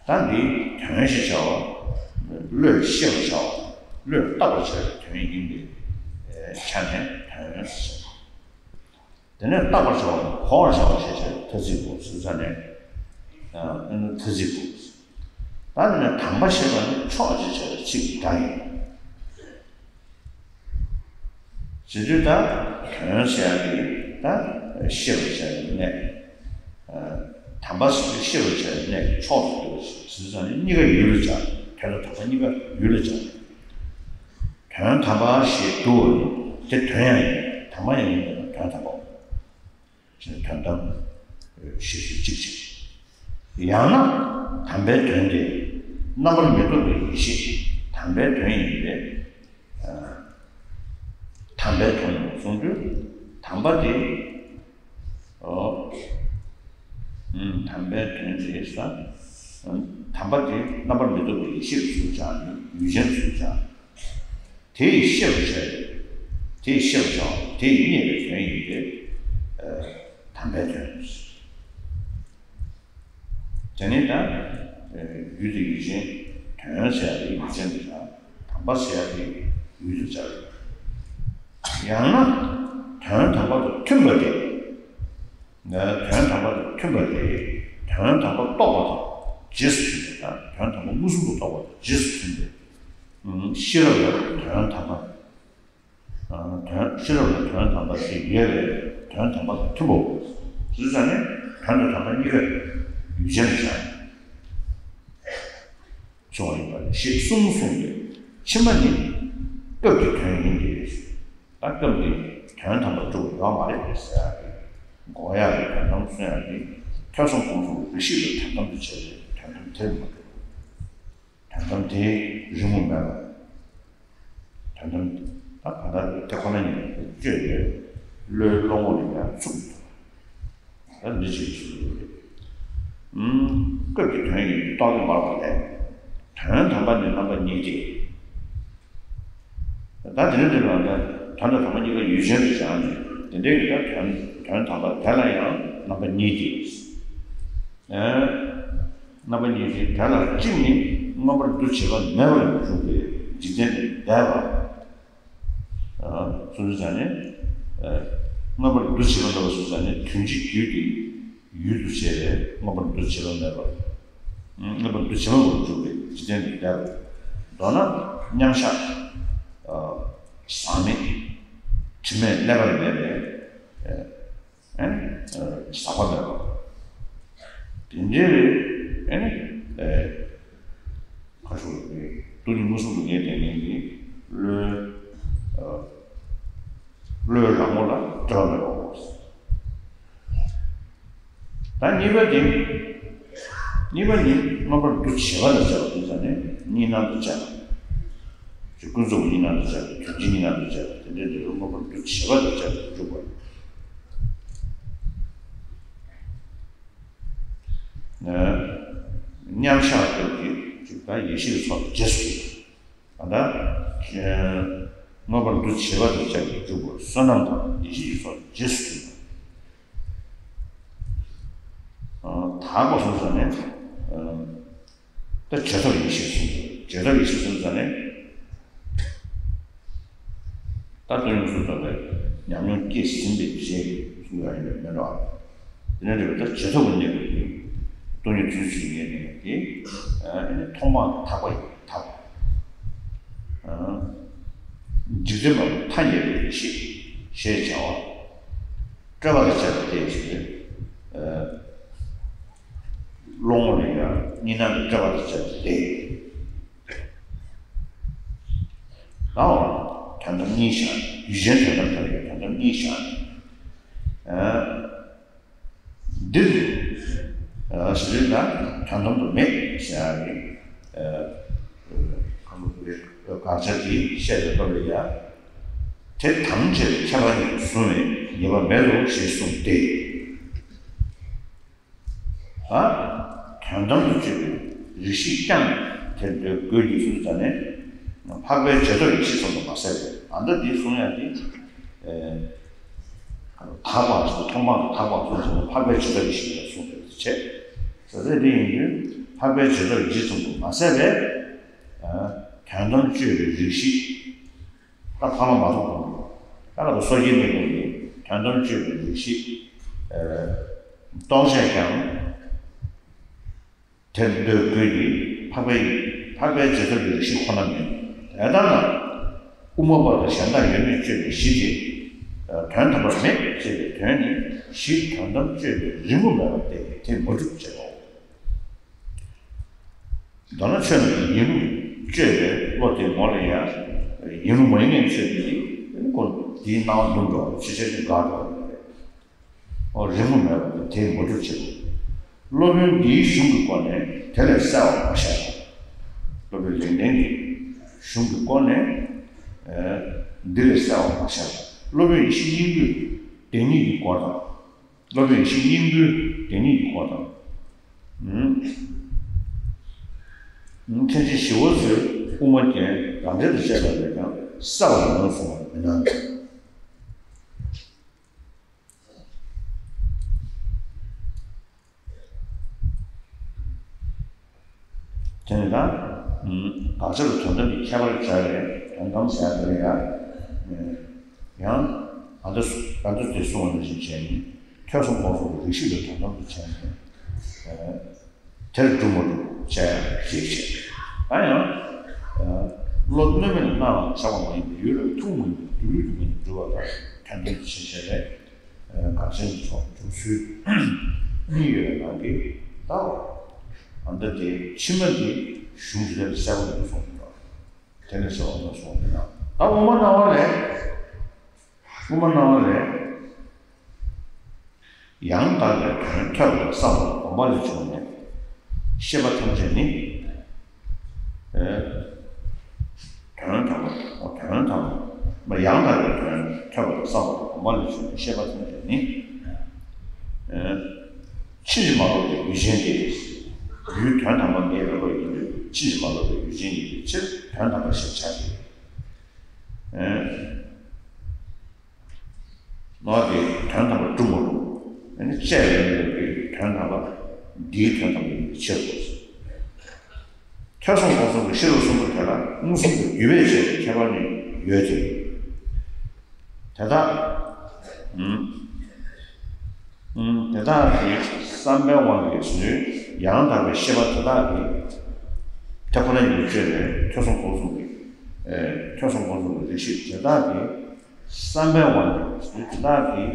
ད་འདི་དོན་ཞེས་བྱ་བ་བློས་ཤེས་པར་བྱ་བ་དང་བློས་བརྟག་པར་བྱ་བའི་དོན་ཡིན་པའི་ཆ་ནས་དོན་ཟེར། དེ་ནས་བརྟག་པར་བྱ་བ་དང་གོ་བར་བྱ་བ་ཞེས་བྱ་བའི་ཐ་ཚིག་གོ་ཟེར་ཙང་ནས། ཨ་ནི་ཐ་ཚིག་གོ། ད་དེ་ནས་དམ་པ་ཞེས་པ་ནི་མཆོག་ཅེས་བྱ་བའི་ཚིག་གི་སྒྲ་ཡིན། ཟེར་དུས་ད་དོན་ཟེར་ཡག་གི་ད་ཤེས་པར་བྱ་བའི་གནས། དམ་པ་ཟེར་དུས་ཤེས་པར་བྱ་བའི་གནས་ཀྱི་མཆོག་ཏུ་གྱུར་པ་ཞིག་ཟེར་ཙང་ནས་གཉིས་ཀ་ཡུལ་ལ་སྦྱར། དོན་དང་དམ་པ་གཉིས་ཀ་ཡུལ་ལ་སྦྱར། དོན་དམ་པ་ཞེས་བསྡུ་བ་ནི་དེ་དོན་ཡང་ཡིན། དམ་པ་ཡང་ཡིན་པས་ན་དོན་དམ་པའོ། དོན་དམ་ཞེས་བཤད་གཅིག་བྱས། ཡང་ན་དམ་པའི་དོན་དེ་རྣམ་པར་མི་རྟོག་པའི་ཡེ་ཤེས་དམ་པའི་དོན་ཡིན་པས། དམ་པའི་དོན་གསུངས་དུས་དམ་པ་དེ། ཨོ། དམ་པའི་དོན་དེ་ས། དམ་པ་དེ་རྣམ་པར་མི་རྟོག་པའི་ཡེ་ཤེས་སུ་བྱ། ཡུལ་ཅན་སུ་བྱ། དེ་ཡི་ཤེས་པར་བྱ། དེ་ཡི་ཤེས་པར་བྱ་བ་དེ་ཡི་རྙེད་པའི་དོན་ཡིན་ཏེ། དམ་པའི་དོན། དེ་ནི་ད་ཡུལ་དེ་ཡུལ་ཅན། དོན་ཟེར་ཡག་དེ་ཡུལ་ཅན་དུ་བྱ། དམ་པ་ཟེར་ཡག་དེ་ཡུལ་དུ་བྱ། ཡང་ན་དོན་དམ་པ་དང་མཐུན་པ་དེ། དོན་དམ་པ་དང་མཐུན་པ་དེ་དོན་དམ་པ་རྟོགས་པ་དང་རྗེས་སུ་མཐུན་པ་དང་། དོན་དམ་པ་མངོན་སུམ་དུ་རྟོགས་པ་དང་རྗེས་སུ་མཐུན་པའི་ཤེས་རབ་ལ་དོན་དམ་པ། དོན། ཤེས་རབ་ལ་དོན་དམ་པ་ཞིག་ཡོད་པས་དོན་དམ་པ་དང་མཐུན་པའོ། ཟེར་ཙང་ནས་དོན་དང་དམ་པ་གཉིས་ཀ་ཡུལ་ཅན་དུ་བྱ། བྱུང་བ་ཡིན་པ་ཞེས་གསུམ་གསུངས་ཏེ། ཕྱི་མ་ནི་སྐབས་ཀྱི་དོན་ཡིན་ཏེ། ད་སྐབས་འདིར་དོན་དམ་པར་གྲུབ་པ་ཡོད་མ་རེད་ཟེར་ཡག་གི། འགོག་ཡག་གི་དོན་དམ་གསུང་ཡག་གི། ཐོས་བསམ་སྒོམ་གསུམ་རིགས་ཤེས་ལ་དོན་དམ་དུ་བྱས་ཏེ་དོན་དམ་དེར་མ་གྲུབ། དོན་དམ་དེའི་རིག་ངོ་མེད་པ། དོན་དམ་ད་གང་ལྟར་དེ་ཁོ་ན་ཉིད་ཀྱི་བཅོས་ཏེ་བློའི་བློ་ངོ་ལ་ཡང་ཚུགས་མི་ཐུབ། ད་འདི་ཅིག་ཞུ་རྒྱུ་རེད། ཨུམ། སྐབས་ཀྱི་དོན་ཡིན་རྟོགས་ཏེ་མར་བ་ལས། དོན་དམ་པ་ནི་རྣམ་པ་གཉིས་ཏེ། ད་དེ་ནས་འདི་ལ་ད་དོན་དང་དམ་པ་གཉིས་ཀ་ཡུལ་ཅན་དུ་བཞག་ནས་དེ་འདྲའི་གི་ད་དོན་དོན་དམ་པ་དེ་ལ་ཡང་རྣམ་པ་གཉིས་ཏེ། རྣམ་པ་གཉིས་ཏེ། དེ་ལ་གཅིག་ནི་མངོན་པར་འདུ་བྱེད་པ་མེད་པར་འཇུག་པའི་འཇིག་རྟེན་ལས་འདས་པ། སོ་སོའི་ཆ་ནས། མངོན་པར་འདུ་བྱེད་པ་མེད་པ་སོ་སོའི་ཆ་ནས་དོན་གཅིག་རྒྱུད་ཀྱི་ཡུལ་དུ་བྱས་པའི་མངོན་པར་འདུ་བྱེད་པ་མེད་པ། མངོན་པར་འདུ་བྱེད་པ་མེད་པར་འཇུག་པའི་འཇིག་རྟེན་ལས་འདས་པ། མདོར་ན་མཉམ་གཞག་ཟག་མེད། དྲི་མས་གནས་པ་མེད་པའི། ཨ་ནི་ཟག་པ་མེད་པ། དེ་འདྲའི་ཨ་ནི་ཁ་ཤོར་བའི་སྟོང་ཉིད་མངོན་སུམ་དུ་ངེས་བསྟན་མཁན་གྱི་བློའི་བློའི་རང་ངོ་ལ་འབྲེལ་བ་མེད་པའོ། ད་གཉིས་པ་དེ། གཉིས་པ་ནི་མངོན་པར་འདུ་བྱེད་པ་དང་བཅས་པ་དེ་ཙམ་ནས་གཉིས་སྣང་དུ་བཅའ། ཅིག་ཀུན་རྫོབ་གཉིས་སྣང་དུ་བཅའ། དོན་སྤྱི་གཉིས་སྣང་དུ་བཅའ། དེ་འདྲའི་འབྲས་བུ་མངོན་པར་འདུ་བྱེད་པ་དང་བཅས་པར་འཇུག་པ། མཉམ་གཞག་སྐབས་ཀྱི་ཅིག་ད་ཡེ་ཤེས་ཀྱི་ཚོགས་རྗེས་སུ་མཐུན་པ། ད་ལྟ་མངོན་པར་འདུ་བྱེད་པ་དང་བཅས་པར་འཇུག་པ་བསོད་ནམས་དང་ཡེ་ཤེས་ཀྱི་ཚོགས་རྗེས་སུ་མཐུན་པ། དག་པ་སོང་ཙང་ནས། ད་བྱེ་བྲག་ཡེ་ཤེས་གསུངས། བྱེ་བྲག་ཡེ་ཤེས་གསུངས་ཙང་ནས། ད་སྟོང་ཉིད་སོ་སོ་ལ་ཉམས་མྱོང་སྐྱེས་ཟིན་པའི་རྗེས་གསུང་ཡ་ཡིན་པས་མེད་འགྲོ། དེ་ནས་རེད་པ། ད་བྱེད་ཐབས་ཀྱི་གནས་ལུགས་ཀྱི་སྟོང་ཉིད་རྫུན་ཞིག་ངེས་ནས་དེ་མཐོང་སྤང་དག་པ་ཡི་ཐབས། འཇིག་རྟེན་པ་ཐ་སྙད་པའི་ཤེས་ཞེས་བྱ་བ། སྤྲོས་པ་དང་བཅས་པ་སྟེ་ཞེས། བློ་ངོ་ལ་ཡང་གཉིས་སྣང་གི་སྤྲོས་པ་དང་བཅས་པ་སྟེ། ལའོ། དོན་དམ་གཉིས་བཞག་ཡུལ་ཅན་དོན་དམ་དང་ཡང་དོན་དམ་གཉིས་བཞག་འདིར། ཞེས་ན་དོན་དམ་དུ་མེད་ཟེར་ཡ་རེད། དགག་བྱ་འདི་བཤད་པའི་སྐབས་ལ་ཡང་། དེ་དམ་བཅས་པའི་ཁྱད་པར་ཉིད་དུ་བཟུང་བས་ངེས་པ་མེད་དོ་ཞེས་གསུངས་ཏེ། ཨ། དོན་དམ་དུ་དཔྱོད་པའི་རིགས་ཤིག་ཀྱང་དེར་འདོད་དགོས་ཀྱི་ཚུལ་དུ་ནས། འཕགས་པའི་རྗེས་ཐོབ་ཡེ་ཤེས་ཙམ་དུ་མ་ཟད་པས། ཨ། ད་འདི་གསུང་ཡ་འདི། ཨེ། དག་པ་སོགས་མཐོང་སྤང་དང་དག་པ་སོགས་ཀྱི་འཕགས་པའི་རྗེས་ཐོབ་ཡེ་ཤེས་ལ་གསུངས་པའི་ཚེ། ད་དེ་ཡིན་དུས་འཕགས་པའི་རྗེས་ཐོབ་ཡེ་ཤེས་ཙམ་དུ་མ་ཟད་པས། ཨ། དོན་དམ་དཔྱོད་པའི་རིགས་ཤིག་ད་ཕ་མ་མ་ཐོབ་གོང་གི་ད་ལྟ་སོ་སྐྱེའི་གནས་སྐབས་ཀྱི་དོན་དམ་དཔྱོད་པའི་རིགས་ཤིག་རྟོགས་བྱས་ཀྱང་། དེར་འདོད་དགོས་ཀྱི་འཕགས་པའི་འཕགས་པའི་རྗེས་ཐོབ་ཀྱི་རིགས་ཤིག་ཁོ་ན་མིན། དེ་ལྟ་ན། དབུ་མ་པ་དང་གཞན་དག་ཡོད་མེད་དཔྱོད་པའི་གཞི་དེ། དོན་དམ་པར་མེད་ཅེས་པའི་དོན་ནི་གཞི་དོན་དམ་དཔྱོད་པའི་རིགས་ངོ་མེད་པ་སྟེ་དེ་མ་གྲུབ་ཅེས་པའོ། མདོར་ན་ཆོས་རྣམས་ཡིན་ལུགས་དཔྱོད་པའི་བློ་དེ་ངོ་ལ་ཡང་ཡིན་ལུགས་མ་ཡིན་ངེས་དཔྱོད་པའི་ཁོ་དེའི་སྣང་བ་འདུམ་འགྲོ་བ་ཕྱི་ཆད་དེ་འགག་འགྲོ་བ་རེད། ཨོ་རིང་པོ་མེད་པ་དེ་དེས་མ་གྲུབ་ཅེས་པའོ། སློབ་དཔོན་འདིའི་གཞུང་གི་སྒོ་ནས་དེ་ལས་གསལ་བར་མ་བཤད་པ། སློབ་དཔོན་ལེགས་ལྡན་གྱི་གཞུང་གི་སྒོ་ནས་འདི་ལས་གསལ་བར་མ་བཤད་པ། སློབ་དཔོན་ཡེ་ཤེས་སྙིང་པོའི་བདེན་གཉིས་ཀྱི་སྐོར་དང་། སློབ་དཔོན་ཡེ་ཤེས་སྙིང་པོའི་བདེན་གཉིས་ཀྱི་སྐོར་དང་། མཁན་ཆེན་ཞི་བ་འཚོས་དབུ་མ་རྒྱན་རང་འགྲེལ་དུ་བཤད་པ་ལས་ཀྱང་གསལ་བར་ཡོངས་གསུངས་པར་མི་སྣང་། དེ་ནི་ད། དགག་བྱ་དང་དོན་དམ་གྱི་ཁྱད་པར་སྦྱར་བའི་དོན་དམ་ཟེར་ཡ་དེ་ལ་ཡང་། ཡང་། ཨ་ད་ཨ་ད་དེ་གསུངས་པ་ནང་བཞིན་བྱས་ནས་ཐོས་བསམ་སྒོམ་གསུམ་གྱི་རིགས་ཤིག་ལ་དོན་དམ་དུ་བྱས་ནས། དེར་སྒྲུབ་མ་སྒྲུབ་བྱ་ཡ་ཞིག་བྱེད། ད་ཡང་། བློ་གནོད་མེད་ལ་སྣང་བར་བྱ་བ་མ་ཡིན་པའི་ཡུལ་ལ་ཐུག་མ་ཡིན་པའི་སྡུག་ལུས་ཀྱི་ངོས་ནས་སྒྲུབ་པ་དང་དོན་དམ་དུ་བྱེད་བྱས་པས། དགག་བྱ་ནི་ཕྱོགས་འཇུག་ཚུལ་གཉིས་ཡོད་པའི་ནང་གི་ད། ཨ་ད་དེ་ཕྱི་མ་དེ་གཞུང་འདི་ལས་གསལ་པོ་འདུག་གསུངས་འདུག་དེ་ནས་གསལ་བ་འདུག་གསུངས་འདུག་ད་དབུ་མ་སྣང་བ་ལས། དབུ་མ་སྣང་བ་ལས། ཡང་དག་པའི་དོན་ཐོས་པ་དང་བསམ་པ་དང་སྒོམ་པ་ལས་བྱུང་ནས་ཤེས་པ་ཐམས་ཅད་ནི། དོན་དམ་པ། དོན་དམ་པ། ཡང་དག་པའི་དོན་ཐོས་པ་དང་བསམ་པ་དང་སྒོམ་པ་ལས་བྱུང་བའི་ཤེས་པ་ཐམས་ཅད་ནི། ཕྱིན་ཅི་མ་ལོག་པའི་ཡུལ་ཅན་ཏེ། ཡུལ་དོན་དམ་པ་མེད་པའི་བློ་ཡིན་དུས་ཕྱིན་ཅི་མ་ལོག་པའི་ཡུལ་ཅན་ཡིན་པའི་ཕྱིར་དོན་དམ་པ་ཞེས་བྱ་སྟེ། ནོ་དེ་དོན་དམ་པར་གྲུབ་མ་གྲུབ། ཨ་ནི་དཔྱད་པའི་དོན་དམ་པ་འདིའི་དོན་དམ་པ་ཡིན་པའི་ཕྱིར་རོ། ཐོས་བསམ་སྒོམ་གསུམ་གྱི་ཤེས་རབ་གསུམ་པོ་དེ་ལ་མངོན་སུམ་དུ་བརྒྱུད་པས་བྱས་པའི་ཁྱད་པར་ནི་ཡོད་དེ། དེ་དག་ཨུམ། ཨུམ། དེ་དག་གི་བསམ་པའི་དབང་གིས་བཟོས་ཡང་དག་པའི་ཤེས་པ་དེ་དག་གི་དེ་ཁོ་ན་ཉིད་དུ་དཔྱོད་པའི་ཐོས་བསམ་སྒོམ་གསུམ་གྱི་ཨེ་ཐོས་བསམ་སྒོམ་གསུམ་གྱི་རིགས་ཤིག་དེ་དག་གི་བསམ་པའི་དབང་གིས་བཟོས་དེ་དག་གི་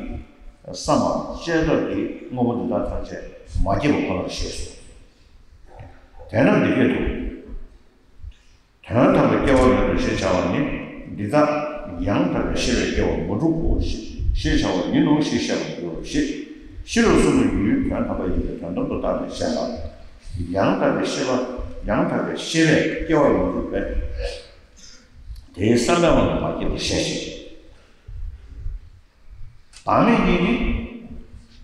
བསམ་པ་ཤེས་རབ་ཀྱི་དངོས་པོ་འདི་དག་ཐམས་ཅད་མ་སྐྱེས་པ་ཁོ་ནར་ཤེས་སོ། དེས་ན་འདི་སྐད་དུ། དོན་དམ་པའི་སྐྱེ་བ་མེད་དོ་ཞེས་བྱ་བ་ནི་འདི་དག་ཡང་དག་པའི་ཤེས་པས་སྐྱེ་བར་མ་གྲུབ་བོ་ཞེས་བྱ་བ་ཡིན་ནོ་ཞེས་བཤད་པར་འགྱུར་རོ་ཞེས། ཤེས་རབ་གསུམ་པོ་ཡུལ་དོན་དམ་པ་ཡིན་པས་དོན་དམ་དུ་བཏགས་ནས་བཤད་ལ། ཡང་དག་པའི་ཤེས་པ་ཡང་དག་པའི་ཤེས་པས་སྐྱེ་བར་མ་གྲུབ་པས། དེའི་བསམ་པའི་དབང་དུ་མ་སྐྱེས་པར་བཤད་ཅིང་། བདག་མེད་གཉིས་ནི།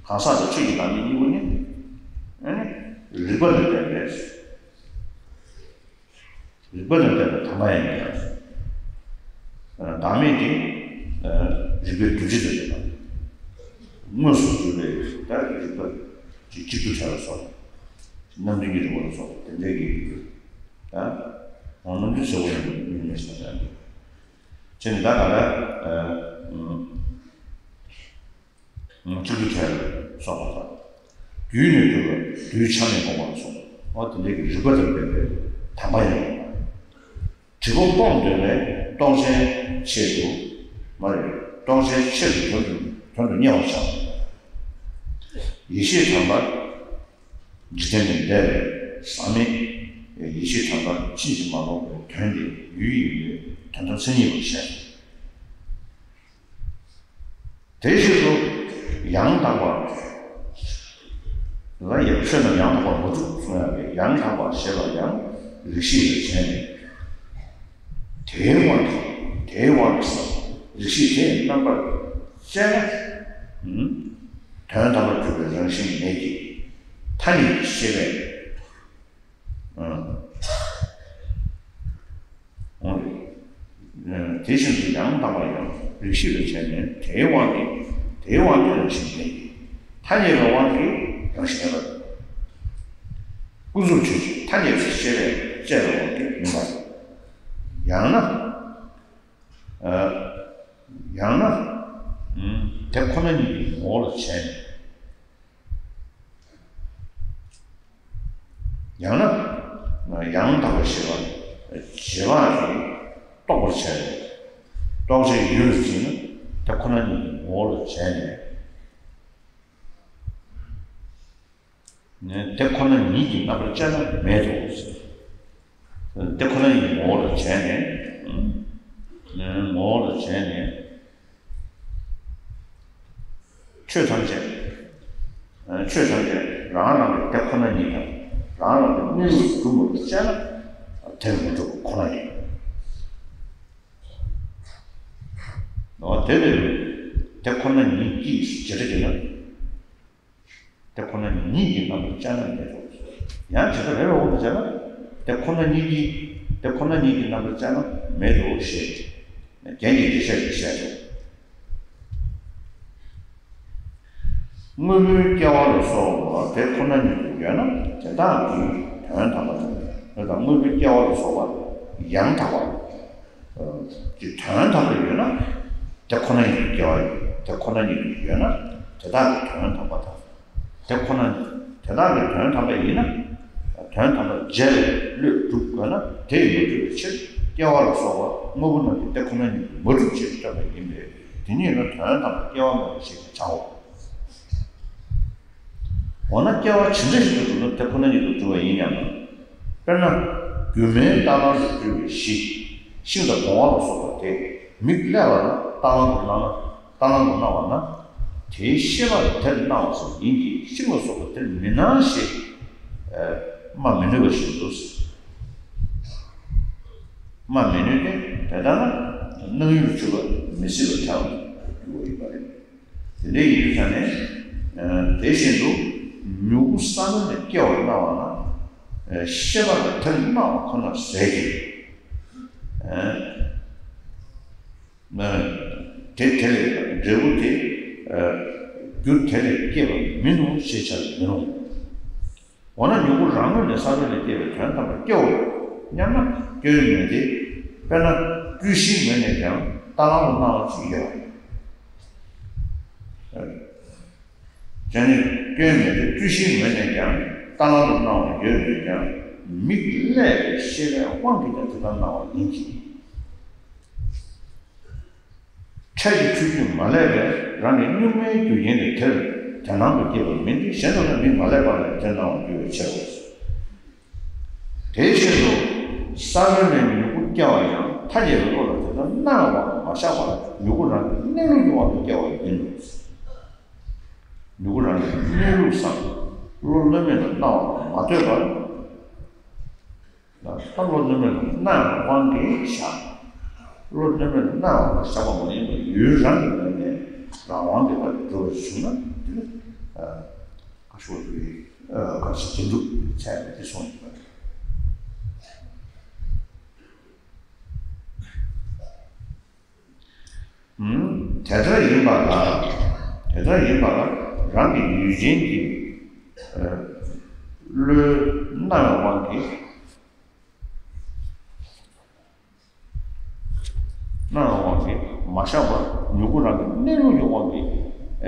གང་ཟག་དང་ཆོས་ཀྱི་བདག་མེད་གཉིས་པོ་ནི། ཨ་ནི། རིགས་པ་དང་ལྡན་པས། རིགས་པ་དང་ལྡན་པ་དང་པ་ཡང་ཡིན་ཀྱང་། བདག་མེད་དེ། རིགས་པའི་སྒྲུབ་བྱེད་དུ་ལྡན་པ། དངོས་སུ་གྱུར་པའི་ད་རིགས་པ་ཅིག་གཅིག་ཏུ་བྲལ་བ་སོགས། རྣམ་འདྲེན་གྱི་རིགས་པ་ལ་སོགས་པ་དེ་འདྲའི་གི་རིགས་པ། ད། རྣམ་འདྲེན་ཟེར་བ་ཡང་མིན་མིན་ཞེ་ན། བྱས་ནས་ད་ག་ལ་ཨ་ཨ་བཅུ་དྲུག་བྲལ་སོགས་པ་དང་། རྒྱུད་ནས་གྲུབ་པ་རྡུལ་ཆ་ནས་སྤོང་བ་སོགས་པ་དེ་འདྲའི་གི་རིགས་པ་དང་ལྡན་པའི་དམ་པ་ཡིན་པ། དྲི་མ་སྤོང་འདོད་པས་རྟོགས་ཆེན་ཆེད་དུ་མ་རེད། རྟོགས་ཆེན་ཆེད་དུ་དོན་དུ་དོན་དུ་གཉེར་བར་བྱ། ཡེ་ཤེས་དམ་པ་འཇིག་རྟེན་ལས་འདས་པའི་ཟག་མེད་ཡེ་ཤེས་དམ་པ་ཕྱིན་ཅི་མ་ལོག་པའི་དོན་དེ་ཡུལ་ཡིན་པས་དོན་དམ་མཚན་ཉིད་པར་བཤད། དེ་བཞིན་དུ་ཡང་དག་པ་ལ་ཡང་ཆོས་རྣམས་ཡང་དག་པར་མ་གྲུབ་གསུང་ཡང་གི་ཡང་དག་པ་ཞེས་པ་ཡང་རིགས་ཤེས་ལ་བྱས་ནས། དེའི་དབང་གིས་དེའི་དབང་གིས་སོ། རིགས་ཤེས་དེས་རྣམ་པར་དཔྱད་ན། དོན་དམ་པར་གྲུབ་པའི་རང་བཞིན་མེད་ཀྱི་ཐ་སྙད་ཀྱི་ཤེས་པས། འོང་། དེ་བཞིན་དུ་ཡང་དག་པ་ཡང་རིགས་ཤེས་ལ་བྱས་ནས་དེའི་དབང་གིས་དེའི་དབང་གིས་རང་བཞིན་མེད་ཀྱི་ཐ་སྙད་པའི་དབང་གིས་རང་བཞིན་མེད་པ། ཀུན་རྫོབ་ཆོས་ཅན་ཐ་སྙད་པའི་ཤེས་པས་དཔྱད་པའི་དབང་གིས་མིན་པ། ཡང་ན། ཡང་ན། དེ་ཁོ་ན་ཉིད་ཀྱི་ངོ་བོ་ལ་བྱས་ནས། ཡང་ན། ཡང་དག་པའི་ཤེས་པ་རྗེས་དཔག་གིས་རྟོགས་པར་བྱས་ནས། རྟོགས་བྱའི་ཡུལ་ལ་བརྩིས་ན་དེ་ཁོ་ན་ཉིད་ཀྱི་ངོ་བོ་ལ་བྱས་ནས། དེ་ཁོ་ན་ཉིད་ཀྱི་རྣམ་པར་དཔྱད་ན་མེད་དོ། དེ་ཁོ་ན་ཉིད་ཀྱི་ངོ་བོ་ལ་བྱས་ནས། ངོ་བོ་ལ་བྱས་ནས། ཆོས་ཐམས་ཅད། ཆོས་ཐམས་ཅད་རང་རང་གི་དེ་ཁོ་ན་ཉིད་དང་རང་རང་གི་གནས་ལུགས་སུ་གྲུབ་མ་གྲུབ་དཔྱད་ན་དེར་མི་འགྲོ་བ་ཁོ་ན་ཡིན། འོ་དེ་ལས་དེ་ཁོ་ན་ཉིད་ཀྱིས་ཇི་ལྟར་བྱས་ན། དེ་ཁོ་ན་ཉིད་ཀྱི་རྣམ་པར་དཔྱད་ན་མེད་དོ། ཡང་ཇི་ལྟར་རེ་བའི་འོག་ཏུ་བྱས་ན། དེ་ཁོ་ན་ཉིད་ཀྱི་དེ་ཁོ་ན་ཉིད་ཀྱི་རྣམ་པར་དཔྱད་ན་མེད་དོ་ཞེས་རྒྱན་གྱི་འགྲེལ་བཤད་ཀྱིས་བཤད་དོ། དངོས་པོའི་སྐྱེ་བ་ལ་སོགས་པ་དེ་ཁོ་ན་ཉིད་དུ་ཡོད་ན་དེ་དག་གི་དོན་དམ་པ་དང་། དེ་དང་དངོས་པོའི་སྐྱེ་བ་ལ་སོགས་པ་ཡང་དག་པ། ཀྱི་དོན་དམ་པ་ཡོད་ན། དེ་ཁོ་ན་ཉིད་ཀྱི་སྐྱེ་བ་ཡིན། དེ་ཁོ་ན་ཉིད་ཀྱི་ཡོད་ན། དེ་དག་གི་དོན་དམ་པ་དང་། དེ་ཁོ་ན། དེ་དག་གི་དོན་དམ་པ་ཡིན་ན། དོན་དམ་པ་རྗེས་ལས་བློས་གྲུབ་དགོས་ན་དེས་མ་གྲུབ་པའི་ཕྱིར་སྐྱེ་བ་ལ་སོགས་པ་དངོས་པོ་རྣམས་ཀྱི་དེ་ཁོ་ན་ཉིད་ཀྱིས་མ་གྲུབ་ཅེས་སྟོན་པ་ཡིན་པས་དེ་ཉིད་ནི་དོན་དམ་པར་སྐྱེ་བ་མེད་པ་ཞེས་བྱའོ། འོ་ན་སྐྱེ་བ་ཇི་འདྲ་ཞིག་ཏུ་གྲུབ་ན་དེ་ཁོ་ན་ཉིད་དུ་གྲུབ་པ་ཡིན་སྙམ་ན། དཔེར་ན། སྒྱུ་མའི་རྟ་གླང་དུ་གྱུར་པའི་གཞི། ཤིང་དང་གོང་བ་ལ་སོགས་པ་དེ་མིག་བསླད་པ་ལ་རྟ་གླང་དུ་སྣང་ན། རྟ་གླང་དུ་སྣང་བ་ན། དེའི་ཤེས་པ་དེར་སྣང་བ་ཙམ་ཡིན་གྱི་ཤིང་ལ་སོགས་པ་དེར་མི་སྣང་ཞེས། སྨྲ་མི་ནུས་པ་བཞིན་དུ། སྨྲ་མི་ནུས་ཏེ། དེ་ལྟར་ན་སྣང་ཡུལ་གྱུར་པ་མི་སྲིད་པར་ཐལ་བར་འགྱུར་བ་ཡིན་པ་རེད། དེ་འདྲ་ཡིན་དུས་ཙང་ནས། དེ་བཞིན་དུ་མྱུ་གུ་ས་བོན་ལས་སྐྱེ་བར་སྣང་བ་ན། ཤེས་པ་ལ་དེར་སྣང་བ་ཁོ་ན་ཟད་ཀྱི། དེ་དེ་ལས་འབྲས་བུ་དེ། རྒྱུ་དེ་ལས་སྐྱེས་པ་མིན་ནོ་ཞེས་བྱར་མི་རུང་། འོ་ན་མྱུ་གུ་རང་ངོས་ནས་ས་བོན་ལས་སྐྱེས་པའི་དོན་དམ་པར་སྐྱེའོ་སྙམ་ན་སྐྱེ་བའི་མེད་དེ། དཔེར་ན་སྤྲུལ་གཞིའི་ངོས་ནས་ཀྱང་རྟ་གླང་དུ་སྣང་བ་ཅིག་ཡོད་པ། བྱས་ནས་སྐྱེ་བའི་མེད་དེ་སྤྲུལ་གཞིའི་ངོས་ནས་ཀྱང་རྟ་གླང་དུ་སྣང་བ་ཡོད་མོད་ཀྱང་མིག་བསླད་པའི་ཤེས་པའི་དབང་གིས་ཀྱང་དེ་ལྟར་སྣང་བ་ཡིན་གྱི། འཕྲལ་གྱི་འཁྲུལ་རྒྱུ་མ་བསླད་པས་རང་གི་གཉུག་མའི་རྒྱུ་རྐྱེན་ལས་དེར་དེ་སྣང་དུ་སྐྱེས་པ་མིན་ཏེ་གཞན་དུ་ལ་མིག་མ་བསླད་པ་ལས་དེ་སྣང་བར་འགྱུར་བའི་ཕྱིར་རོ། དེ་བཞིན་དུ་ས་བོན་ལས་མྱུ་གུ་སྐྱེ་བ་ཡང་ཐ་སྙད་པའི་བློ་ལ་དེ་ལྟར་སྣང་བ་མ་བཞག་པར་མྱུ་གུ་རང་གི་གནས་ལུགས་ཀྱི་དབང་དུ་སྐྱེ་བ་ཡིན་ནོ། མྱུ་གུ་རང་གི་གནས་ལུགས་སམ་བློ་རྣོན་མེད་ལ་སྣང་བ་མ་ལྟོས་པར། ད་བློ་རྣོན་མེད་ལ་སྣང་བའི་དབང་གིས་བཞག་བློ་རྣོན་མེད་ལ་སྣང་བ་ལ་བཞག་པ་མ་ཡིན་པར་ཡུལ་རང་གི་ངོས་ནས་རང་དབང་གིས་ད་འགྲོ་བར་བྱུང་ན་དེ་ནི་ཨ་ཤོ་དུ་ཡི་ཨ་ག་ཞིག་བྱེད་འདུག་ཚད་མེད་དེ་སོང་ཡོད་པ་རེད། དེ་ལྟར་ཡིན་པ་ལ། དེ་ལྟར་ཡིན་པ་ལ་རང་གི་ཡུལ་ཅན་གྱི་བློའི་སྣང་བའི་དབང་གིས། སྣང་བའི་ མ་བཞག་པར་མྱུ་གུ་རང་གི་གནས་ལུགས་ཀྱི་དབང་གིས་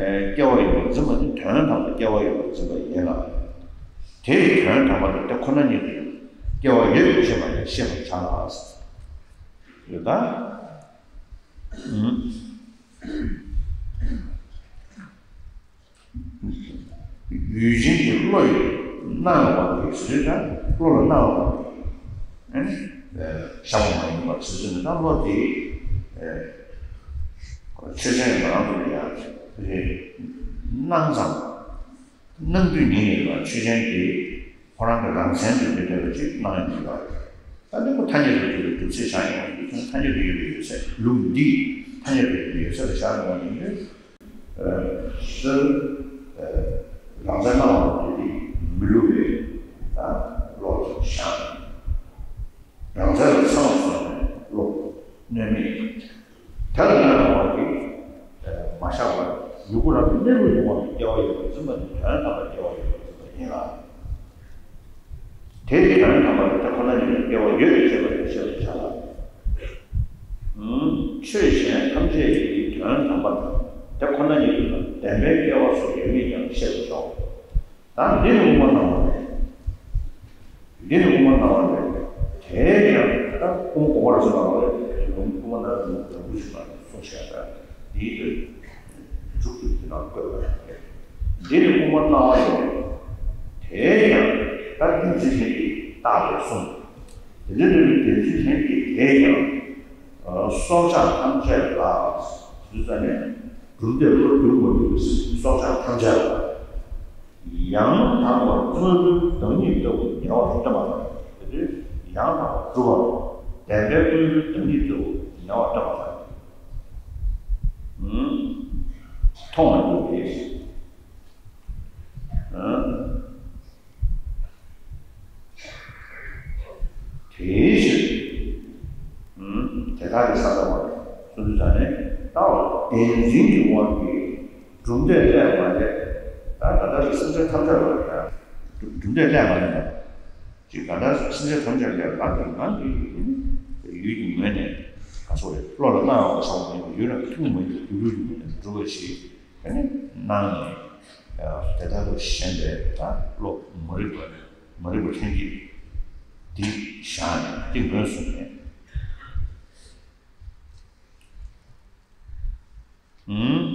ཨེ་སྐྱེ་བ་ཡོད་པར་འཛིན་པ་ནི་དོན་དམ་པར་སྐྱེ་བ་ཡོད་པར་འཛིན་པ་ཡིན་ལ། དེ་ཡི་དོན་དམ་པར་དེ་ཁོ་ན་ཉིད་དུ་སྐྱེ་བ་ཡོད་པའི་ཕྱིར་ཞེས་པར་བྱ་ལ། ཡོད་ད། ཡུལ་ཅན་གྱི་བློ་ཡི་སྣང་བ་དེ་ཟེར་ན་བློ་ལ་སྣང་བ་དེ་ཨ་ནི་ཞག་པོ་མ་ཡིན་པར་ཟེར་ན་བློ་དེ་ཆོས་ཅན་ཡང་རང་དུ་ཡང་སྣང་ཙམ་སྣང་དུས་ཉིད་ཡིན་པ་ཆོས་ཅན་དེ་ཁོ་རང་གི་རང་མཚན་དུ་མི་འདོད་པ་ཅིག་སྣང་ཡང་མི་འདོད། ད་འདི་ཁོ་ཐ་སྙད་དུ་ཡོད་པའི་སྒྲུབ་ཚུལ་བྱ་ཡོང་བ་ཡིན་ཙང་ཐ་སྙད་དུ་ཡོད་པའི་ཡོད་ཚད་ལུགས་འདིས་ཐ་སྙད་དུ་ཡོད་པའི་ཡོད་ཚད་ལ་བཞག་ཡོང་བ་ཡིན་དུས། ཨ་ནི་རང་མཚན་སྣང་བ་དེ་མི་བསླུ་བའི་བློ་ཞིག་བཞག་རང་མཚན་ལ་ཚང་བ་སོང་ནས་བློ་གནོད་མེད། དེ་ལ་སྣང་བ་དེ་མ་བཞག་པར་མྱུ་གུ་རང་གི་གནས་ལུགས་ཡོང་བ་ལ་སྐྱེ་བ་ཡོད་པར་འཛིན་པ་ནི་དོན་དམ་པར་སྐྱེ་བ་ཡོད་པར་འཛིན་པ་ཡིན་ལ། དེ་ཡི་དོན་དམ་པར་དེ་ཁོ་ན་ཉིད་ལ་སྐྱེ་བ་ཡོད་པའི་ཁྱད་པར་དེ་ཤེས་པར་བྱ་ལ། ཆོས་གཞན་ཐམས་ཅད་ཀྱི་དོན་དམ་པར་དེ་ཁོ་ན་ཉིད་དུ་བདེན་པའི་སྐྱེ་བ་སོགས་ཡོད་མེད་ཀྱང་ཤེས་པར་བྱའོ། ད་འདི་ནི་དབུ་མ་སྣང་བ་རེད། འདི་ནི་དབུ་མ་སྣང་བ་རེད། དེ་ཡང་ད་དབུ་མ་དགོངས་པ་རབ་གསལ་སྣང་བ་རེད། དབུ་མ་སྣང་བ་རེད། ལུང་དབུ་མ་སྣང་བ་རེད། ལུང་དྲང་པོ་ཞིག་ལ་གསུངས་བྱས་ད་འདིའི་དོན་མཇུག་ཏུ་འདི་ནང་བཀོད་པ་རེད། འདི་ནི་དབུ་མ་སྣང་བ་རེད། དེ་ཡང་ད་ཏིང་འཛིན་ལྷན་སྐྱེས་རྟག་པས་གསུངས། དེ་འདྲ་འདྲ་བའི་ཏིང་འཛིན་ལྷན་སྐྱེས་དེ་ཡང་སྲོག་ཆགས་ཐམས་ཅད་ལ་དུས་ཙམ་ནས་གྲུབ་མཐས་བློ་བསྒྱུར་མ་ཐུབ་པའི་སྲོག་ཆགས་ཐམས་ཅད་ལ། ཡང་དག་པར་དངོས་པོའི་བདག་ཉིད་ལྟ་བུ་ཉེ་བར་སྟོན་པ་དང་། དེ་དུས་ཡང་དག་པར་གྲུབ་པ་བདེན་པའི་དངོས་པོའི་བདག་ཉིད་ལྟ་བུ་ཉེ་བར་སྟོན་པ་དང་། མཐོང་བ་ཉིད་དེ། དེའི་ཕྱིར། དེ་དག་གི་བསམ་པ་མ་གསུངས་དུས་ཙམ་ནས་ལྟ་བ་བདེན་འཛིན་གྱི་དབང་གིས། གྲུབ་མཐས་བསླད་མ་བསླད། ད་ད་ལྟ་སེམས་ཅན་ཐམས་ཅད་ལ་ཡང་གྲུབ་མཐས་བསླད་མ་བསླད་ན། ཅིག་ད་ལྟ་སེམས་ཅན་ཐམས་ཅད་ལ་ང་གི་ང་གི་ཡུལ་གྱི་ངོས་ནས་ག་ཚོད་རེད། བློ་ལ་སྣང་བ་སོགས་མེད་པ་ཡུལ་ལ་ཐུག་མ་ཡུལ་ཡུལ་གྱི་ངོས་ནས་གྲུབ་པ་ཞིག་ཨ་ནི་སྣང་ནས། དེ་ལྟར་དུ་ཞེན་པའི་ད་བློ་མ་རིག་པ་མ་རིག་པ་ལྷན་སྐྱེས་འདི་བཞག་ནས་འདི་ངོས་བཟུང་ནས། ཨུམ།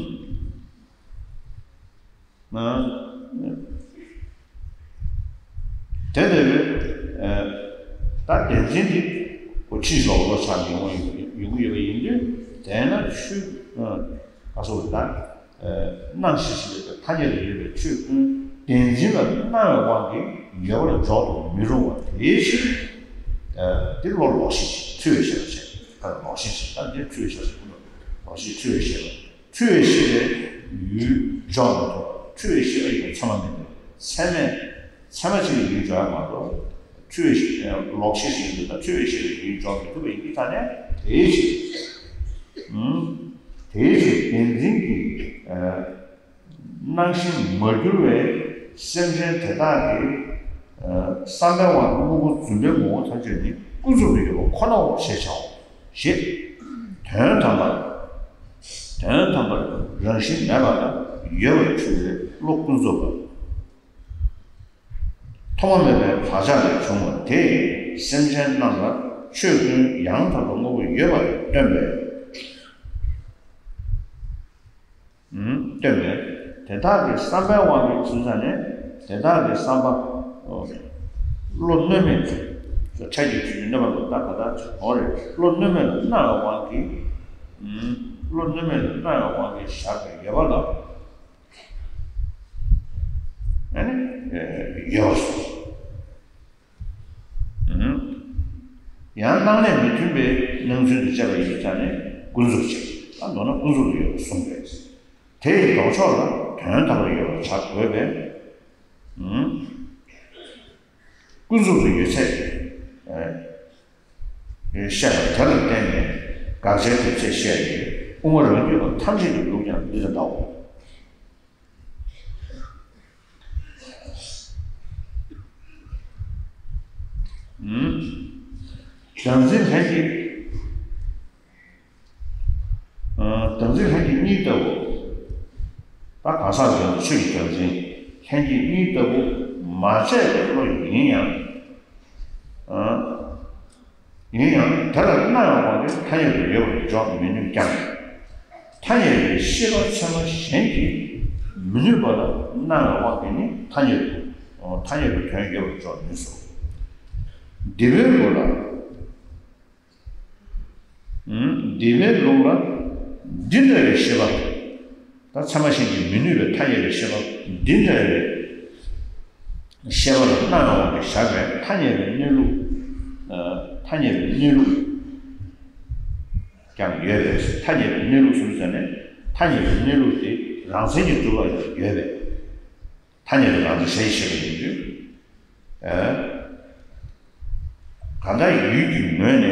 ཨ། དེ་ལྟ་བུའི་ད་བདེན་འཛིན་འདི་ཁོ་ཕྱིར་ལོག་ལོག་ཆགས་ཡོང་ཡོང་གི་ཡོད་པ་ཡིན་དུས། དེས་ན་ཆོས་ཨ་སོགས་ད་སྣང་ཞིང་ཞེན་པའི་ཐ་སྙད་དུ་ཡོད་པའི་ཆོས་ཀུན་བདེན་འཛིན་ལ་སྣང་བའི་དབང་གིས་ཡོད་པར་འཇོག་ཏུ་མི་རུང་བ་དེའི་ཕྱིར། འདི་བློ་ལོག་ཤེས་ཤིང་འཁྲུལ་བའི་ཤེས་པ་བྱས། ད་ལོག་ཤེས་ཤིང་ད་འདི་འཁྲུལ་བའི་ཤེས་པ་ལོག་ཤེས་འཁྲུལ་བའི་ཤེས་པ། འཁྲུལ་བའི་ཤེས་པའི་ཡུལ་འཇོག་མི་ཐུབ། འཁྲུལ་བའི་ཤེས་པ་ཡིན་པའི་ཚད་མ་མི་འདུག་ཚད་མས་ཚད་མ་གཅིག་ཡིན་འཇོག་ཡ་མ་གཏོགས། འཁྲུལ་བའི་ཤེས་ལོག་ཤེས་ཤིག་ཡིན་འདུག་ད་འཁྲུལ་བའི་ཤེས་པ་ཡིན་འཇོག་མི་ཐུབ་པ་ཡིན་དུས་ད་ནས་དེའི་ཕྱིར། དེའི་ཕྱིར་བདེན་འཛིན་གྱི་སྣང་ཞེན་མ་གྱུར་བའི་སེམས་ཅན་དེ་དག་གི་བསམ་པའི་དབང་དུ་དངོས་པོ་རྫུན་པའི་ངོ་བོ་ཐམས་ཅད་ནི་ཀུན་རྫོབ་ཏུ་ཡོད་པ་ཁོ་ནའོ་ཞེས་བྱའོ། ཞེས་དོན་དམ་པར། དོན་དམ་པར་རང་བཞིན་མེད་པ་ལ་ཡོད་པར་གྱུར་པའི་བློ་ཀུན་རྫོབ་པ། ཐོག་མ་མེད་པའི་བག་ཆགས་ལས་བྱུང་བ་དེས་སེམས་ཅན་རྣམས་ལ་ཆོས་ཀུན་ཡང་དག་པ་དངོས་པོ་ཡོད་པར་སྟོན་པས། སྟོན་པས། དེ་དག་གི་བསམ་པའི་དབང་གིས་ཟེར་ཙང་ནས་དེ་དག་གི་བསམ་པ། བློ་གནོད་མེད་ཚུལ་ཕྲད་ཀྱི་ཆོས་ཀྱི་གནོད་པ་ལ་བདག་ག་ད་འོ་རེད། བློ་གནོད་མེད་ལ་སྣང་བའི་དབང་གིས། བློ་གནོད་མེད་ལ་སྣང་བའི་དབང་གིས་བཞག་པའི་ཡོད་པ་ལ། ཨ་ནི་ཡོད་པར་གསུངས། ཡང་སྣང་ལས་མི་མཐུན་པའི་སྣང་ཚུལ་དུ་བྱས་པ་ཡིན་ཙང་ནས་ཀུན་རྫོབ་ཅིག་ད་མདོར་ན་ཀུན་རྫོབ་ཏུ་ཡོད་པར་གསུངས་པས། དེ་ཡི་ལྡོག་ཕྱོགས་ལ་དོན་དམ་པར་ཡོད་པར་བྱ་དགོས་པས། ཀུན་རྫོབ་ཏུ་ཡོད་ཚད་བཤད་པ་དེ་ལ་བརྟེན་ནས་དགག་བྱའི་དོན་ཚད་བཤད་དེ་དབུ་མ་རང་རྒྱུད་པ་ཐམས་ཅད་ཀྱི་ལུགས་ཀྱང་འདི་དང་འདྲའོ། བདག་འཛིན་ལྷན་སྐྱེས། ས་དོན་དུ་ཆོས་ཀྱི་རྒྱལ་མཚན་ལྷན་སྐྱེས་གཉིས་ལྟ་བུ་མ་བྱས་པའི་བློ་ཡིན་ཡང་། ཡིན་ཡང་དེ་ལ་སྣང་བའི་དབང་གིས་ཐ་སྙད་དུ་ཡོད་པར་འཇོག་མི་ནུས་ཀྱང་། ཐ་སྙད་པའི་ཤེས་པ་ཚད་མ་གཞན་གྱིས་མི་ནུས་པ་ལ་སྣང་བའི་དབང་གིས་ནི་ཐ་སྙད་དུ་ཐ་སྙད་དུ་དོན་ཡོད་པར་འཇོག་ནུས་སོ། འདི་པའི་ལུགས་ལ། འདི་པའི་ལུགས་ལ་འདི་འདྲ་བའི་ཤེས་པ། ད་ཚད་མ་གཞན་གྱིས་མི་ནུས་པའི་ཐ་སྙད་པའི་ཤེས་པ་འདི་འདྲ་བའི་ཤེས་པ་ལ་སྣང་བའི་དབང་གིས་བཞག་པའི་ཐ་སྙད་པའི་གནས་ལུགས། ཐ་སྙད་པའི་གནས་ལུགས་ཀྱང་ཡོད་པས། ཐ་སྙད་པའི་གནས་ལུགས་སུ་ཟེར་ནས་ཐ་སྙད་པའི་གནས་ལུགས་དེ་རང་མཚན་གྱིས་གྲུབ་པ་ཡང་ཡོད་པས། ཐ་སྙད་དུ་རང་དུ་གཞན་ཞེས་པ་ཡིན་དུས། གང་ལྟར་ཡུལ་གྱི་ངོས་ནས་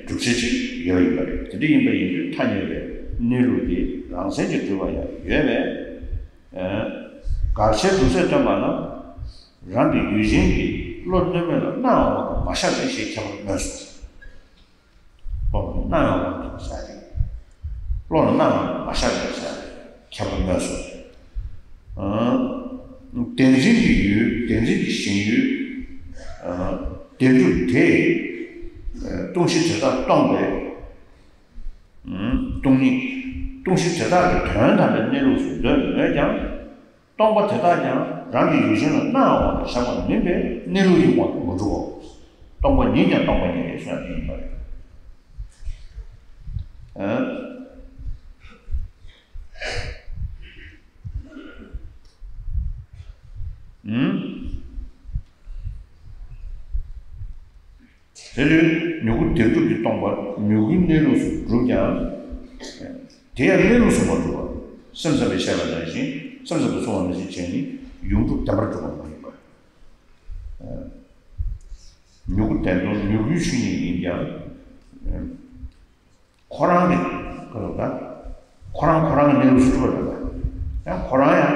གྲུབ་བྱེད་ཅིག་ཡོད་པ་ཡིན་པ་རེད། དེ་འདྲ་ཡིན་པ་ཡིན་དུས་ཐ་སྙད་པའི་གནས་ལུགས་དེ་རང་མཚན་གྱིས་གྲུབ་པ་ཡང་ཡོད་པས། དགག་བྱའི་གྲུབ་ཚད་སྟོན་པ་ན། རང་གི་ཡུལ་ཅན་གྱི་བློ་གནོད་མེད་ལ་སྣང་བ་མ་བཞག་པས་ཞེས་ཁྱད་པར་མོས་སོ། སྣང་བའི་དབང་དུ་བྱ་སྟེ། བློ་ལ་སྣང་བ་མ་བཞག་པའི་ཆ་ཁྱད་པར་མོས་སོ། བདེན་འཛིན་གྱི་ཡུལ་བདེན་འཛིན་གྱི་ཞེན་ཡུལ། བདེན་གྲུབ་དེས་སྟོང་གཞི་དེ་དག་སྟོང་པའི་སྟོང་ཉིད། སྟོང་གཞི་དེ་དག་གི་དོན་དམ་པའི་གནས་ལུགས་སུ་འདོད་མོད་ཀྱང་། སྟོང་པ་དེ་དག་ཀྱང་རང་གི་ཡུལ་ཅན་ལ་སྣང་བའི་དབང་དུ་བཞག་པ་མིན་པས་གནས་ལུགས་ཀྱི་དབང་དུ་མི་འགྲོའོ། སྟོང་པ་ཉིད་ཀྱང་སྟོང་པ་ཉིད་རེད་གསུངས་པ་ཡིན་པ་རེད། ཨ། ཨུམ། དེ་ལས་མྱུ་གུ་བདེན་གྲུབ་ཀྱིས་སྟོང་པར་མྱུ་གུའི་གནས་ལུགས་སུ་གྲུབ་ཀྱང་། དེ་ཡང་གནས་ལུགས་སུ་མ་གྲུབ་པར་སེམས་ཙམ་པས་བཤད་པ་ནང་བཞིན་སེམས་ཙམ་པས་གསུངས་པ་ནང་བཞིན་བྱས་ནས་ཡོངས་གྲུབ་བདེན་པར་གྲུབ་པ་མ་ཡིན་པར། མྱུ་གུ་བདེན་སྟོང་མྱུ་གུའི་ཆོས་ཉིད་ཡིན་ཀྱང་། ཁོ་རང་གི་ཁོ་རང་ཁོ་རང་གི་གནས་ལུགས་སུ་གྲུབ་པ་རེད་པ། ཡང་ཁོ་རང་ཡང་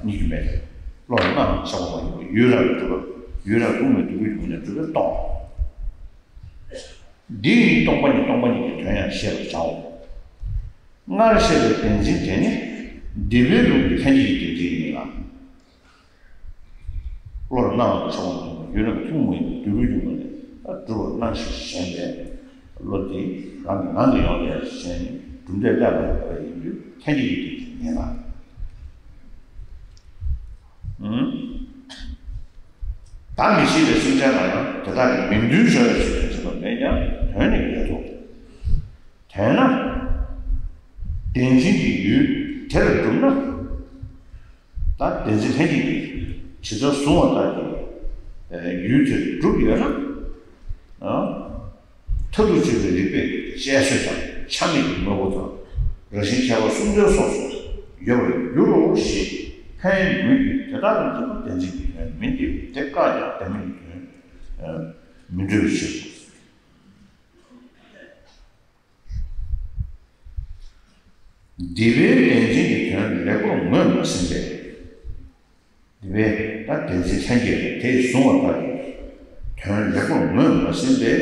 རྙེད་རྒྱུ་མེད། བློ་ལ་སྣང་བ་ཆགས་པ་མ་ཡིན་པ་ཡུལ་རང་གི་གྲུབ་པ་ཡུལ་རང་དུ་མའི་སྡུག་པའི་རྒྱུ་ནས་གྲུབ་པའི་སྟོང་། འདི་ཡིས་སྟོང་པ་ཉིད་སྟོང་པ་ཉིད་ཀྱི་དོན་ཡང་ཤེས་པར་བྱའོ། སྔར་བཤད་པའི་བདེན་འཛིན་དེ་ནི་འདི་པའི་ལུགས་ཀྱི་ལྷན་སྐྱེས་ཀྱི་བདེན་འཛིན་ཡིན་ལ། བློ་ལ་སྣང་བ་ཆགས་པ་མ་ཡིན་པ་ཡུལ་རང་གི་ཐུན་མོང་མ་ཡིན་པའི་སྡུག་པའི་རྒྱུ་ནས་གྲུབ་པར་སྣང་ཞིང་ཞེན་པའི་བློ་དེ་རང་གི་ངང་གིས་ཡོང་བ་ཡིན་ཞེས་ནས་གྲུབ་འབྲས་བསླད་པ་ཡིན་པ་ཡིན་དུས་ལྷན་སྐྱེས་ཀྱི་བདེན་འཛིན་ཡིན་ལ། ཨུམ། བདག་མི་ཤེས་པའི་སེམས་ཅན་ལ་ཡང་དེ་དག་གི་མིང་དོན་སྦྱོར་བའི་ཕྱིར་དུ་འཛིན་པ་མེད་ཀྱང་དོན་ནི་ཡོད་དོ། དོན་ན། བདེན་འཛིན་གྱི་ཡུལ་དེ་ལ་གྲུབ་ན། ད་བདེན་འཛིན་ལྷན་སྐྱེས་ཀྱི་ཇི་ལྟར་གཟུང་བ་ལྟར་གྱི་ཡུལ་དེར་གྲུབ་ཡོད་ན། མཐར་ཐུག་དཔྱོད་པའི་རིགས་པས་དཔྱད་བཟོད་དང་ཆ་མེད་ཀྱི་དངོས་པོ་དང་རང་བཞིན་ཁྱད་པར་གསུམ་ལྡན་སོགས་སུ་ཡོད་པར་འགྱུར་རོ་ཞེས་ཕན་ཡོན་མོས་ཀྱི་དེ་དག་ལ་འཛིན་པ་བདེན་འཛིན་གྱི་དོན་མིན་ཏེ་དེ་བཀག་ཀྱང་བདེན་མིན་གྱི་དོན་མི་འགྲུབ་པའི་ཕྱིར། འདི་པའི་བདེན་འཛིན་གྱི་དོན་ལེགས་པར་ངོས་མ་ཟིན་པས། འདི་པའི་ད་བདེན་འཛིན་ལྷན་སྐྱེས་དེས་གཟུང་བ་ལྟར་གྱི་དོན་ལེགས་པར་ངོས་མ་ཟིན་པས།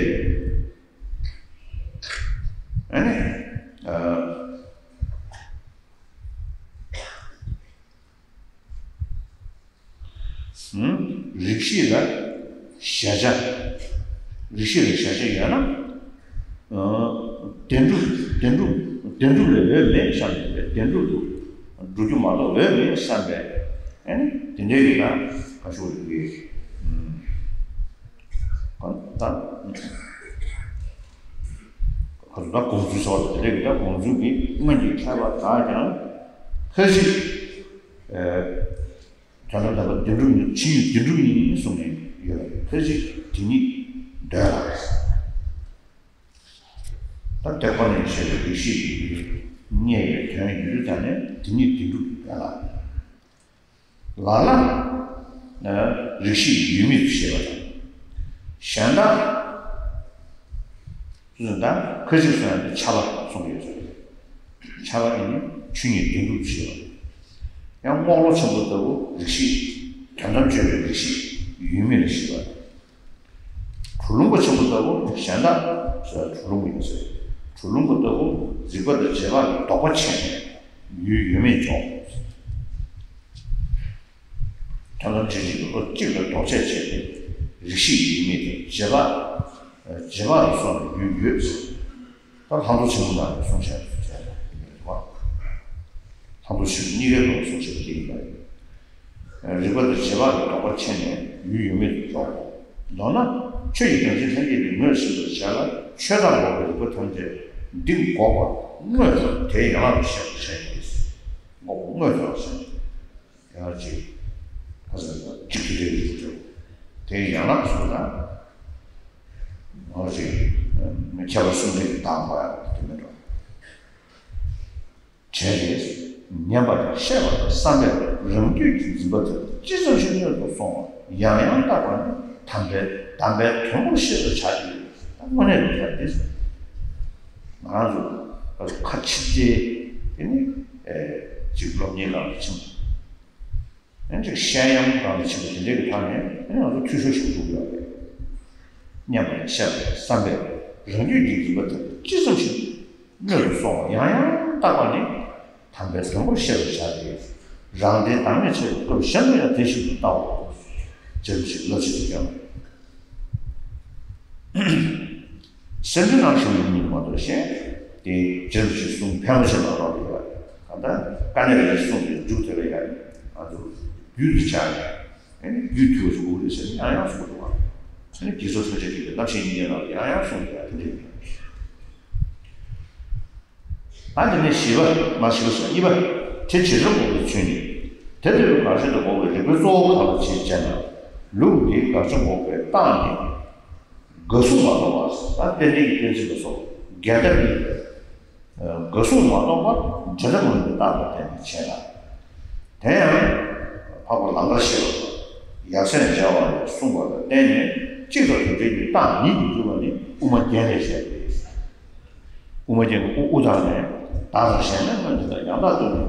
ཨ་ནི། ཨ། རིགས་ཤེས་ལ་གཞལ་བྱ། རིགས་ཤེས་ལ་གཞལ་བྱ་ཡོད་ན། བདེན་གྲུབ་བདེན་གྲུབ་བདེན་གྲུབ་ལས་འོས་མེད་བསམ་པས་བདེན་གྲུབ་ཏུ་འགྲོ་རྒྱུ་མ་གཏོགས་འོས་མེད་བསམ་པས། ཨ་ནི་དེ་འདྲའི་ཡོད་ན་ཁ་ཤོར་ཡོད་ཀྱི། གང་ལྟར། ཁ་ཚུ་ད་དགོངས་ཚུལ་སོགས་དེ་འདྲའི་ཡོད་ན་དགོངས་ཚུལ་གྱི་སྔོན་གྱི་མཁས་པ་དག་ཀྱང་ཁ་ཅིག་དོན་དམ་དམ་པ་བདེན་གྲུབ་ཉིད་ཕྱི་ཡུལ་བདེན་གྲུབ་ཉིད་གསུངས་ནས་ཡོད་པ་ཕལ་ཆེར་དེ་ཉིད་འདོད་ལ། ད་དེ་ཁོ་ནས་བཤད་པའི་རིགས་ཤེས་ཀྱི་རྙེད་པའི་དོན་ཡིན་དུས་ད་ནས་དེ་ཉིད་བདེན་གྲུབ་ཀྱི་དོན་ལ། ལ་ལ་རིགས་ཤེས་ཡུལ་མེད་དུ་བཤད་པ་དང་། གཞན་དག་ད་ཁ་ཅིག་སོང་ཡང་ནི་ཁྱབ་པ་གསུངས་ཡོད་ཟེར། ཁྱབ་པ་ཡིན་ན་ཆོས་ཉིད་བདེན་གྲུབ་ཞེས་པ། ཡང་རྔོག་ལོ་ཆེན་པོ་ལྟ་བུ་རིགས་ཤེས་དོན་དམ་དཔྱོད་པའི་རིགས་ཤེས་ཡུལ་མེད་ལ་ཞེས་པ། གྲུ་ལུང་པ་ཆེན་པོ་ལྟ་བུ་གཞན་དག་ཟེར་གྲུ་ལུང་པ་ཡིན་ཟེར། གྲུ་ལུང་པ་ལྟ་བུ་རིག་པ་དང་རྗེས་དཔག་གི་ལྡོག་པ་ཕྱེ་ནས་ཡུལ་ཡོད་མེད་འཇོག་ལམ་བྱེད་ཀྱི་བློ་གཅིག་ལ་ལྡོག་ཆས་བྱས་ཏེ་རིགས་ཤེས་ཡུལ་མེད་དང་རྗེས་དཔག་རྗེས་དཔག་ཏུ་སོང་བའི་ཡུལ་ཡོད་ཟེར། ད་ལྷག་མཐོང་ཆེན་པོ་ནང་ནས་གསུངས་བཞག་པ་རེད་བ། ལྷག་མཐོང་ཆེན་པོ་གཉིས་ཀའི་ཐོག་གསུངས་བཞག་པ་དེ་ཡིན་པ་རེད། རིགས་པ་དང་རྗེས་དཔག་གི་ལྡོག་པ་ཕྱེ་ནས་ཡུལ་ཡོད་མེད་དུ་འཇོག་གོ། མདོར་ན། ཆོས་ཀྱི་རྒྱལ་ཆེན་སངས་རྒྱས་ཀྱིས་ངོས་ཟིན་པར་བྱ་ལ། ཆོས་ལྟར་འགོག་པའི་རིགས་པ་ཐམས་ཅད་འདི་འགོག་པ་དངོས་དང་དེའི་ཡན་ལག་ཏུ་བཤད་པར་བྱ་ཡི། འགོག་པ་དངོས་དང་ཟེར། ཡང་ཅིག་ཁ་སང་གཅིག་ཏུ་སྒྲིལ་བའི་རྒྱུ་དེ་ཡན་ལག་གསུངས་ན། ང་ཅིག་ཁྱད་པར་གསུམ་ལྡན་གྱི་བདག་མ་ཡང་དེ་མི་འགྲོ། བྱས་ཏེ། ཉན་པ་དང་བཤད་པ་དང་བསམ་པས་རང་རྒྱུད་ཀྱི་འཛིན་པ་དེ་ཅི་ཙམ་ཞིག་སྣོད་དུ་སོང་བ་ཡང་ཡང་བརྟག་པ་ནི་དམ་པའི་དམ་པའི་དོན་པོར་ཤེས་པར་བྱ་སྟེ། དངོས་གནས་དེ་ལྟར་ཏེ། ང་རང་ཚོ་ཁ་ཕྱི་རྩལ་དེ་ནི་ཅིག་སློབ་གཉེར་ལ་ཕྱིན། ཨ་ནི་ཅིག་བཤད་ཡམ་སྒང་ལ་ཕྱིན་པ་དེ་འདྲའི་གི་ཐོག་ནས་ཨ་ནི་ང་ཚོ་འཐུས་ཤོར་ཞིག་འགྲོ་གི་ཡོད་རེད། སྙམ་པ་ནས་བཤད་པ་བསམ་པས་རང་རྒྱུད་ཀྱི་འཛིན་པ་དེ་ཅི་ཙམ་ཞིག་སྣོད་དུ་སོང་བ་ཡང་ཡང་བརྟག་པ་ནི་དམ་པའི་དོན་པོར་ཤེས་པར་བྱ་སྟེ། རང་དོན་བདག་མེད་ཆེ་བའི་སྐབས་གཞན་དུ་ཡང་དེ་བཞིན་དུ་བལྟའོ། ཅེས་པ་ཞིག་བསླབ་བྱ་དེ་ཀྱང་སེམས་ཅན་རྣམས་ཞི་བ་ཡིན་མིན་མ་གཏོགས་གཞན་དེ་རྗེ་རིན་པོ་ཆེའི་གསུང་ཕལ་མོ་ཆེ་ནང་ལོགས་ལ་ཡོད། གང་ལྟར་དཀའ་གནད་རིགས་གསུམ་གྱི་མཇུག་དེ་ལ་ཡང་ང་ཚོ་རྒྱུད་དུ་བཅར་ནས་ཨ་ནི་རྒྱུད་ཐུལ་བ་ཞིག་དགོས་རེད་ཟེར་ནས་ཡང་ཡང་གསུང་འདུག་བ། ཨ་ནི་དགེ་ཚུལ་ཐམས་ཅད་མཁྱེན་པའི་རྣམ་ཤེས་སྙིང་གའི་ནང་ལ་ཡང་ཡང་གསུངས་ཏེ་ཡང་དེ་འདྲ་ཡིན། ཨ་དེ་ནས་བཞི་པ་མ་བཞི་པ་སོ་གཉིས་པ། དེ་ཇི་ལྟར་འགོག་པའི་ཚུལ་ནི། དེ་ལྟ་བུའི་དགག་བྱ་དང་འགོག་པའི་རིགས་པའི་གཙོ་བོ་གང་ལ་བྱེད་ཅེ་ན། ལུགས་འདིའི་དགག་བྱ་འགོག་པའི་རྟགས་ནི། འགའ་གསུངས་མ་གཏོགས་པ། ད་རྟེན་འབྲེལ་གྱི་གཏན་ཚིགས་ལ་སོགས་འགལ་ཟླ་ནི། འགའ་གསུངས་མ་གཏོགས་པ་འབྲེལ་ཟླ་མིན་པའི་རྟགས་ལ་བརྟེན་ནས་བྱེད་ལ། དེ་ཡང་། འཕགས་པ་ལང་ཀ་ཤི་པ་དང་ཡབ་སྲས་མཇལ་བ་ལས་གསུངས་པ་ལ་བརྟེན་ནས་གཅིག་དང་དུ་བྲལ་གྱི་རྟགས་ཉིད་དུ་གྱུར་པ་ནི་དབུ་མ་རྒྱན་ལས་བཤད་དེ། དབུ་མ་རྒྱན་གྱི་དབུ་དབུ་དང་ནས་བདག་དང་གཞན་མེད་སྨོན་འདུན་དང་ཡང་དག་ཏུ་ནི།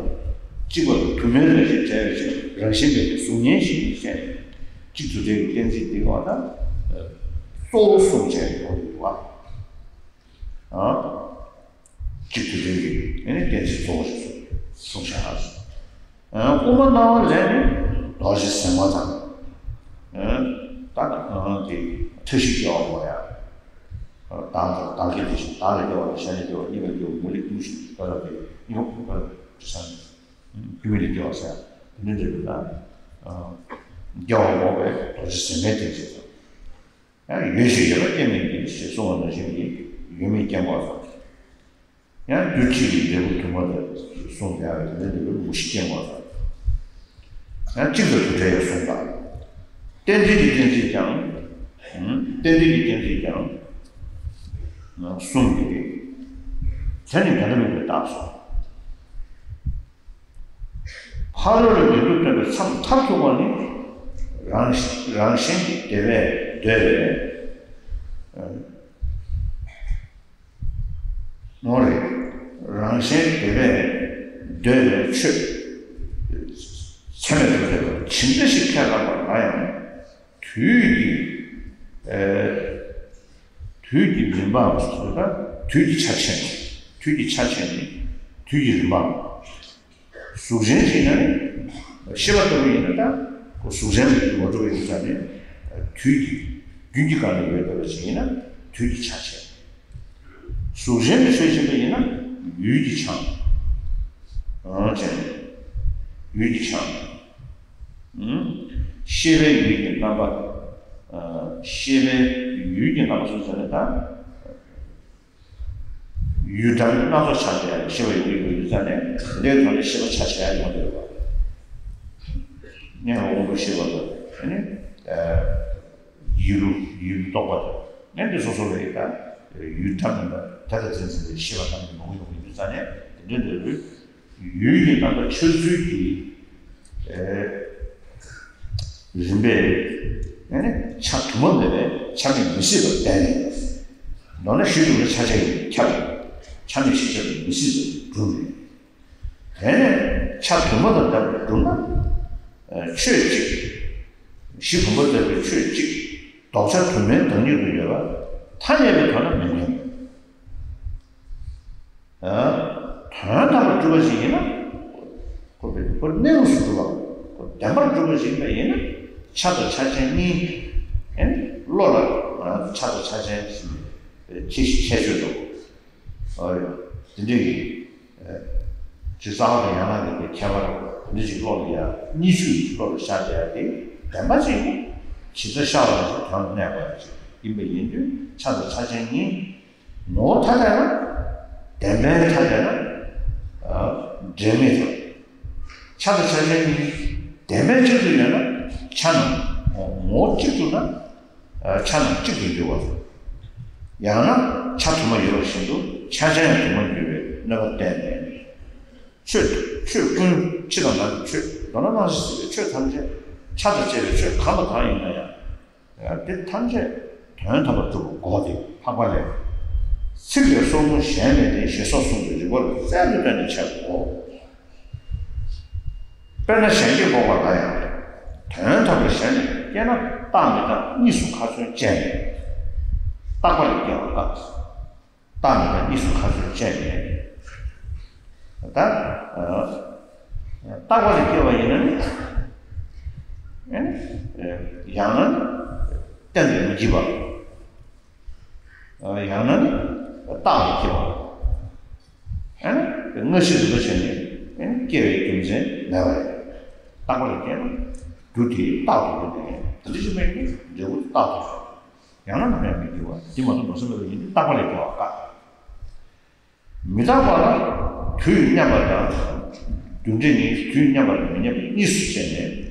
གཅིག་པ་དང་དུ་མའི་རང་བཞིན་བྲལ་བའི་ཕྱིར་རང་བཞིན་མེད་པའི་གཟུགས་བརྙན་བཞིན་ཞེས་གཅིག་དུ་བྲལ་གྱི་གཏན་ཚིགས་འདི་བ་ན་གཙོ་བོ་གསུམ་བྱས་ཡོད་པ། གཅིག་ཏུ་རེ་རེ་ནས་གཏན་ཚིགས་གཙོ་བོ་ཞིག་གསུངས་བཞག་དབུ་མ་སྣང་བ་ལས་ནི་རྡོ་རྗེ་ཟེགས་མ་དང་། ད་དེ་ཐབས་ཤེས་སྐྱེ་བ་མ་ཡ། བདག་དང་བདག་གི་དེ་བཞིན་བདག་ལས་སྐྱེ་བ་དང་གཞན་ལས་སྐྱེ་བ་གཉིས་ལས་སྐྱེ་བ་མུ་ལེ་ཀུན་ཤེས་ཀྱི་ཀ་ར་དེ་གཉིས་པོ་ཀ་ར་དེ་ས་ནས་ཀུན་མི་ལས་སྐྱེ་བ་ཟེར་དེ་འདྲ་འདྲ་ཡོད་ན། སྐྱེ་བ་འགོག་པའི་རྡོ་རྗེ་ཟེགས་མའི་གཏན་ཚིགས་དང་། ཡང་ཡོད་ཞེས་ཡོད་པ་སྐྱེ་མེད་ཀྱི་ཞེས་གསུངས་པ་ནང་བཞིན་གྱི་ཡོད་མེད་སྐྱེ་འགོག་དང་། ཡང་རྒྱུ་གཅིག་གི་འབྲས་བུ་དུ་མ་དང་གསུངས་པའི་ཨ་བའི་དེ་འདྲ་འབྲས་བུ་མུ་བཞི་སྐྱེ་འགོག་དང་། ཡང་གཅིག་ཏུ་དུ་བྲལ་བའི་གསུངས་དང་། རྟེན་འབྲེལ་གྱི་གཏན་ཚིགས་ཀྱང་། རྟེན་འབྲེལ་གྱི་གཏན་ཚིགས་ཀྱང་། གསུངས་ཏེ། དེ་ནི་འགལ་ཟླ་མིན་པའི་རྟགས་སོ། ཕ་རོལ་ལ་འདོད་དུ་སྟོན་པའི་མཚམས་མཐར་ཐུག་པ་ནི། རང་རང་གཞན་གྱི་བདེ་བས་འདོད་པའི། ངོ་རེ། རང་གཞན་བདེ་བས་འདོད་པའི་ཆོས། ཚད་མས་གྲུབ་པའི་ཇི་འདྲ་ཞིག་ཁས་བླངས་པ་ན་ཡང་། དུས་ཀྱི། ཨེ། དུས་ཀྱི་རིམ་པའམ་ཟེར་ན་དུས་ཀྱི་ཆ་ཆེན། དུས་ཀྱི་ཆ་ཆེན་ནི་དུས་ཀྱི་རིམ་པའམ། གཟུགས་ཅན་ཞིག་ཡིན་ན་ནི། ཤེས་པ་ལྟ་བུ་ཡིན་ན་ད། ཁོ་གཟུགས་ཅན་ལ་ངོ་སྤྲོད་པའི་ཡིན་ཙང་ནི། དུས་ཀྱི། རྒྱུན་གྱི་སྒང་ནས་ཡོད་བསྡད་པ་ཞིག་ཡིན་ན་དུས་ཀྱི་ཆ་ཆེན། གཟུགས་ཅན་དུ་ཆོས་ཅན་པ་ཡིན་ན་ཡུལ་གྱི་ཆ། ཨང་ཅན། ཡུལ་གྱི་ཆ། ཤེས་པའི་ཡུལ་གྱི་རྣམ་པ། ཤེས་པའི་ཡུལ་གྱི་རྣམ་པ་སོ་སོ་ནས་ད། ཡུལ་གྲངས་སྣ་ཚོགས་ཆགས་བསྡད་ཡ་ཤེས་པ་ཡོད་ཀྱི་ཡོད་ཡོད་ཙང་ནས་དེ་འདྲའི་ཐོག་ནས་ཤེས་པ་ཆ་ཆེ་ཡ་ཡོང་བསྡད་ཡོད་པ། སྙན་ངག་དབང་པོའི་ཤེས་པ་དང་ཨ་ནི། ཡུལ་ལུགས་ཡུལ་རྟོག་པ་དང་ཨ་ནི་སོ་སོ་ལ་ཡི་ད་ཡུལ་ཐ་མིན་པ་དེ་ལ་འཛིན་འཛིན་པའི་ཤེས་པ་ཐ་མིན་མང་པོ་ཡོང་གི་ཡོད་ཙང་ནས་དེ་འདྲའི་འདྲ་བོའི། ཡུལ་གྱི་རྣམ་པ་འཆར་ཚུལ་གྱི། ཨེ། རིམ་པས། ཨེ་ནི་ཆ་དུ་མ་མེད་པའི་ཆ་མེད་མི་སྲིད་པར་བསྟན་ནས། མདོར་ན་གཞི་གྲུབ་ན་ཆ་ཆ་ཡིན་ཁྱབ། ཆ་མེད་གཞི་ཁྱབ་ནས་མི་སྲིད་པར་གྲུབ་ནས། དེ་ནས་ཆ་དུ་མ་དང་ལྡན་པར་གྲུབ་ན། ཨེ། ཆོས་གཅིག་གཞི་བུམ་པ་ལྟ་བུའི་ཆོས་གཅིག་ལྡོག་ཆ་དུ་མའི་བདག་ཉིད་དུ་ཡོད་པ་ཐ་སྙད་པའི་དོན་ལ་མི་ངེས། དོན་དམ་པར་གྲུབ་པ་ཞིག་ཡིན་ན། ཁོ་པའི་ཁོ་གནས་ལུགས་སུ་གྲུབ་པ། བདེན་པར་གྲུབ་པ་ཞིག་ཡིན་པ་ཡིན་ན། ཆ་དང་ཆ་ཅན་གཉིས། ཨེ་ནི་བློ་ལ་ཆ་དང་ཆ་ཅན་ཁྱད་ཁྱད་ཆོས་འདུག། ཨ། དེ་འདྲའི་ཅིག་རྩ་བ་དང་ཡན་ལག་གི་ཁྱད་པར་དེ་འདྲ་ཅིག་བློ་ལ་ཡ་གཉིས་ཆོས་ཀྱི་བློ་ལ་ཤར་བསྡད་ཡ་དེ་བདེན་པ་ཅིག་ཇི་ལྟར་ཤར་བ་ཞིག་དོན་ལ་གནས་པ་ཅིག་ཡིན་པ་ཡིན་དུས། ཆ་དང་ཆ་ཅན་གཉིས། ངོ་བོ་ཐ་དད་ན། བདེན་པའི་ཐ་དད་ན། ཨ། འབྲེལ་མེད་དང་། ཆ་དང་ཆ་ཅན་གཉིས་བདེན་པའི་གཅིག་ཏུ་ཡོད་ན། ཆ་རྣམས་ངོ་བོ་གཅིག་ཏུ་ན། ཨ། ཆ་རྣམས་གཅིག་ཏུ་འགྱུར་བ་དང་། ཡང་ན་ཆ་དུ་མ་ཡོད་པ་བཞིན་དུ་ཆ་ཅན་ཡང་དུ་མར་འགྱུར་བའི་གནོད་པ་གཏན་ནས་མེད། ཆོས་ཆོས་ཀུན། ཕྱི་དང་ནང་གི་ཆོས། མདོར་ན་སྣང་ཞིང་སྲིད་པའི་ཆོས་ཐམས་ཅད་ཆ་དང་བཅས་པའི་ཆོས་གང་དང་གང་ཡིན་ན་ཡང་། དེ་ཐམས་ཅད་དོན་དམ་པར་གྲུབ་པ་འགོག་སྟེ་འཕགས་པ་ལས། ཚིག་ལས་སོར་མོ་གཞན་མེད་དེ་ཞེས་སོགས་གསུངས་པའི་རིགས་པ་ལ་རྩལ་དུ་བཏོན་ནས་འཆད་དགོས། དཔེར་ན་གཞན་སྐྱེ་འགོག་པ་ལ་ཡང་། དོན་དམ་པར་གཞན་ལས་སྐྱེས་ན་རྟག་མི་རྟག་གཉིས་སུ་ཁ་ཚོན་བཅད་ནས། རྟག་པ་ལས་སྐྱེ་བ་དཀའ། རྟག་མི་རྟག་གཉིས་སུ་ཁ་ཚོན་བཅད་ནས། ད། ཨ། རྟག་པ་ལས་སྐྱེ་བ་ཡིན་ན་ནི། ཨ་ནི། ཡང་ན་ནི་གཏན་དུ་མི་སྐྱེ་བ། ཡང་ན་ནི་རྟག་ཏུ་སྐྱེ་བ། ཨ་ནི་དངོས་གཞི་རིག་པ་བྱས་ནས། ཨ་ནི་སྐྱེ་བའི་རྒྱུ་མཚན་མེད་པ་རེད། རྟག་པ་ལས་སྐྱེས་ན་རྒྱུ་དེ་རྟག་ཏུ་ཡོད་པས། དེ་འདྲ་ཞིག་མེད་ན་འབྲས་བུ་རྟག་ཏུ་ཡོད། ཡང་ན་མེད་མི་འགྱུར་བ། དེ་མ་གཏོགས་མ་གསུངས་པ་ཡིན་ན་རྟག་པ་ལས་སྐྱེ་བ་དཀའ། མི་རྟག་པ་ལ་དུས་མཉམ་པ་དང་། རྒྱུ་འབྲས་གཉིས། དུས་མཉམ་པ་དང་མི་མཉམ་པ་གཉིས་སུ་ཕྱེ་ནས།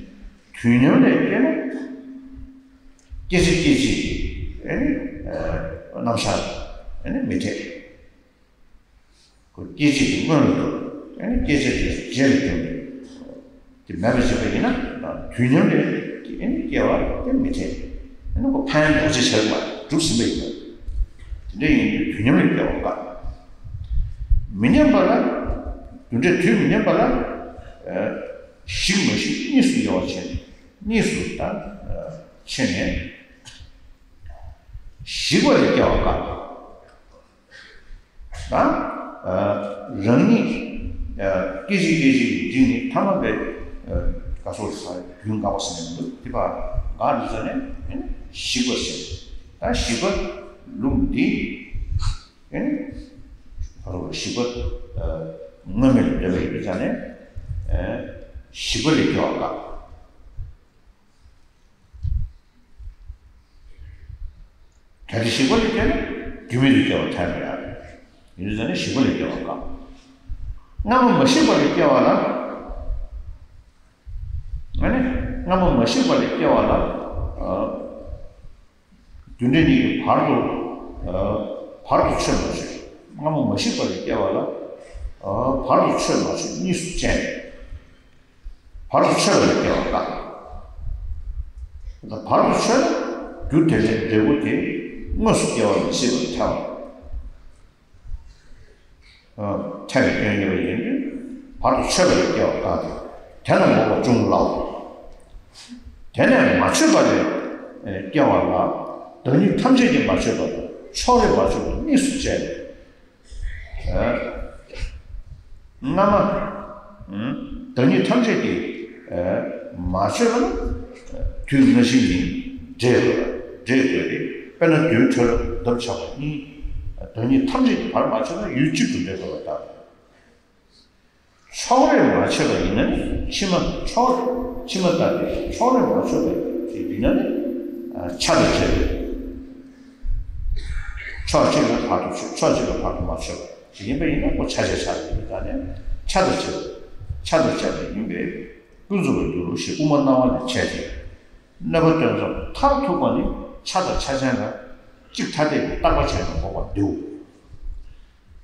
དུས་མཉམ་ལས་སྐྱེས་ན། སྐྱེད་བྱེད་སྐྱེད་བྱེད་ཀྱི། ཨ་ནི། ཨ། རྣམ་གཞག་ལ། ཨ་ནི་མི་འཐད། ཁོ་སྐྱེད་བྱེད་ཀྱི་སྔོན་ལ་འགྲོ། ཨ་ནི་སྐྱེད་བྱེད་དེ་རྗེས་ལ་འགྲོ། དེ་མེད་པ་བྱེད་པ་ཡིན་ན། དུས་མཉམ་ལས་ཀྱི། ཨ་ནི་སྐྱེ་བ་དེ་མི་འཐད། ཨ་ནི་ཁོ་ཕན་འདོགས་བྱེད་བྱེད་མ་གྲུབ་ཟིན་པ་ཡིན་པ། དེ་འདྲ་ཡིན་དུས་དུས་མཉམ་ལས་སྐྱེ་བ་དཀའ། མི་མཉམ་པ་ལ། རྒྱུ་འབྲས་དུས་མི་མཉམ་པ་ལ། ཨ། ཞིག་མ་ཞིག་གཉིས་སུ་དབྱེ་བ་ཕྱེ་ནས། གཉིས་སུ་ད། ཨ། ཕྱེ་ནས། ཞིག་པ་ལས་སྐྱེ་བ་དཀའ། ད། ཨ། རང་ཉིད། ཨ། སྐད་ཅིག་སྐད་ཅིག་གིས་འཇིག་ནས་ཐ་མལ་པའི། ཨ། དགའ་སོགས་ལ་རྒྱུན་འགག་པ་ཟེར་ནས་མི་འདུག། དེ་ཕར་འགག་འགྲོ་ཙ་ནས། ཨ་ནི་ཞིག་པ་ཟེར། ད་ཞིག་པ་ལུགས་འདི། ཨ་ནི་ཕ་རོལ་ཞིག་པ། ཨ། དངོས་མེད་ལ་འདོད་པ་ཡིན་པའི་ཆ་ནས། ཨ། ཞིག་པ་ལས་སྐྱེ་བ་དཀའ། གལ་ཏེ་ཞིག་པ་ལས་སྐྱེས་ན་རྒྱུ་མེད་དུ་སྐྱེ་བ་ཐལ་བ་ཡང་ཡིན་ཙང་ནི་ཞིག་པ་ལས་སྐྱེ་བ་དཀའ། སྔ་མ་མ་ཞིག་པ་ལས་སྐྱེ་བ་ལ། ཨ་ནི་སྔ་མ་མ་ཞིག་པ་ལས་སྐྱེ་བ་ལ། ཨ། རྒྱུ་འབྲས་གཉིས་ཀྱི་བར་དུ། ཨ། བར་དུ་ཆོད་མ་ཆོད། སྔ་མ་མ་ཞིག་པ་ལས་སྐྱེ་བ་ལ། ཨ། བར་དུ་ཆོད་མ་ཆོད་གཉིས་སུ་བྱས་ནས། བར་དུ་ཆོད་པ་ལས་སྐྱེ་བ་དཀའ། ད་བར་དུ་ཆོད་ན་རྒྱུ་དེ་ལས་འབྲས་བུ་དེ་དངོས་སུ་སྐྱེ་བ་མི་སྲིད་པར་ཐལ་བ། ཨ། ཐལ་བའི་སྐྱོན་ཡོད་པ་ཡིན་དུས་བར་དུ་ཆོད་པ་ལས་སྐྱེ་བ་དཀའ་སྟེ། དེ་ལ་འགོག་པ་ཅུང་སླའོ། དེ་ནས་མ་ཆོད་པ་ལས་སྐྱེ་བ་ལ། བདག་ཉིད་ཐམས་ཅད་ཀྱིས་མ་ཆོད་པ་དང་ཕྱོགས་རིས་མ་ཆོད་པ་གཉིས་སུ་བྱས་ནས། ཨ། སྔ་མ། ཨ། བདག་ཉིད་ཐམས་ཅད་ཀྱིས། ཨ། མ་ཆོད་པ་ན་དུས་སྔ་ཕྱི་གཉིས་འདྲེས་དགོས་པ། འདྲེས་དགོས་ཏེ། དཔེར་ན་རྡུལ་འཕྲོ་བརླག་འདབ་ཆགས་པ་གཉིས། བདག་ཉིད་ཐམས་ཅད་ཀྱིས་བར་མ་ཆོད་ན་ཡུལ་གཅིག་ཏུ་འདྲེས་དགོས་པ་ལྟར། ཕྱོགས་རིས་མ་ཆོད་པ་ཡིན་ན་ནི་ཕྱི་མ་ཕྱོགས་ཕྱི་མ་ལྟར་ཏེ། ཕྱོགས་རིས་མ་ཆོད་པ་ཡིན་ན་ནི་ཆ་དང་བཅས་པའི་ཕྱོགས་གཅིག་ལ་བར་དུ་ཆོད། ཕྱོགས་གཅིག་ལ་བར་དུ་མ་ཆོད་པ་ཞིག་ཡིན་པ་ཡིན་ན། ཁོ་ཆ་བྱ་ཆགས་ཡིན་པའི་ཆ་ནས་ཆ་དང་བཅས་པ། ཆ་དང་བཅས་པ་ཡིན་པས་ཀུན་རྫོབ་པར་འགྱུར་རོ་ཞེས་དབུ་མ་སྣང་བ་ལས་འཆད་དེ། གནོད་པ་སྟོན་ཙམ་མཐར་ཐུག་པ་ནི་ཆ་དང་ཆ་ཅན་ལ་གཅིག་ཐ་དད་ཀྱི་བརྟག་པ་བྱས་ནས་འགོག་པར་འདུག།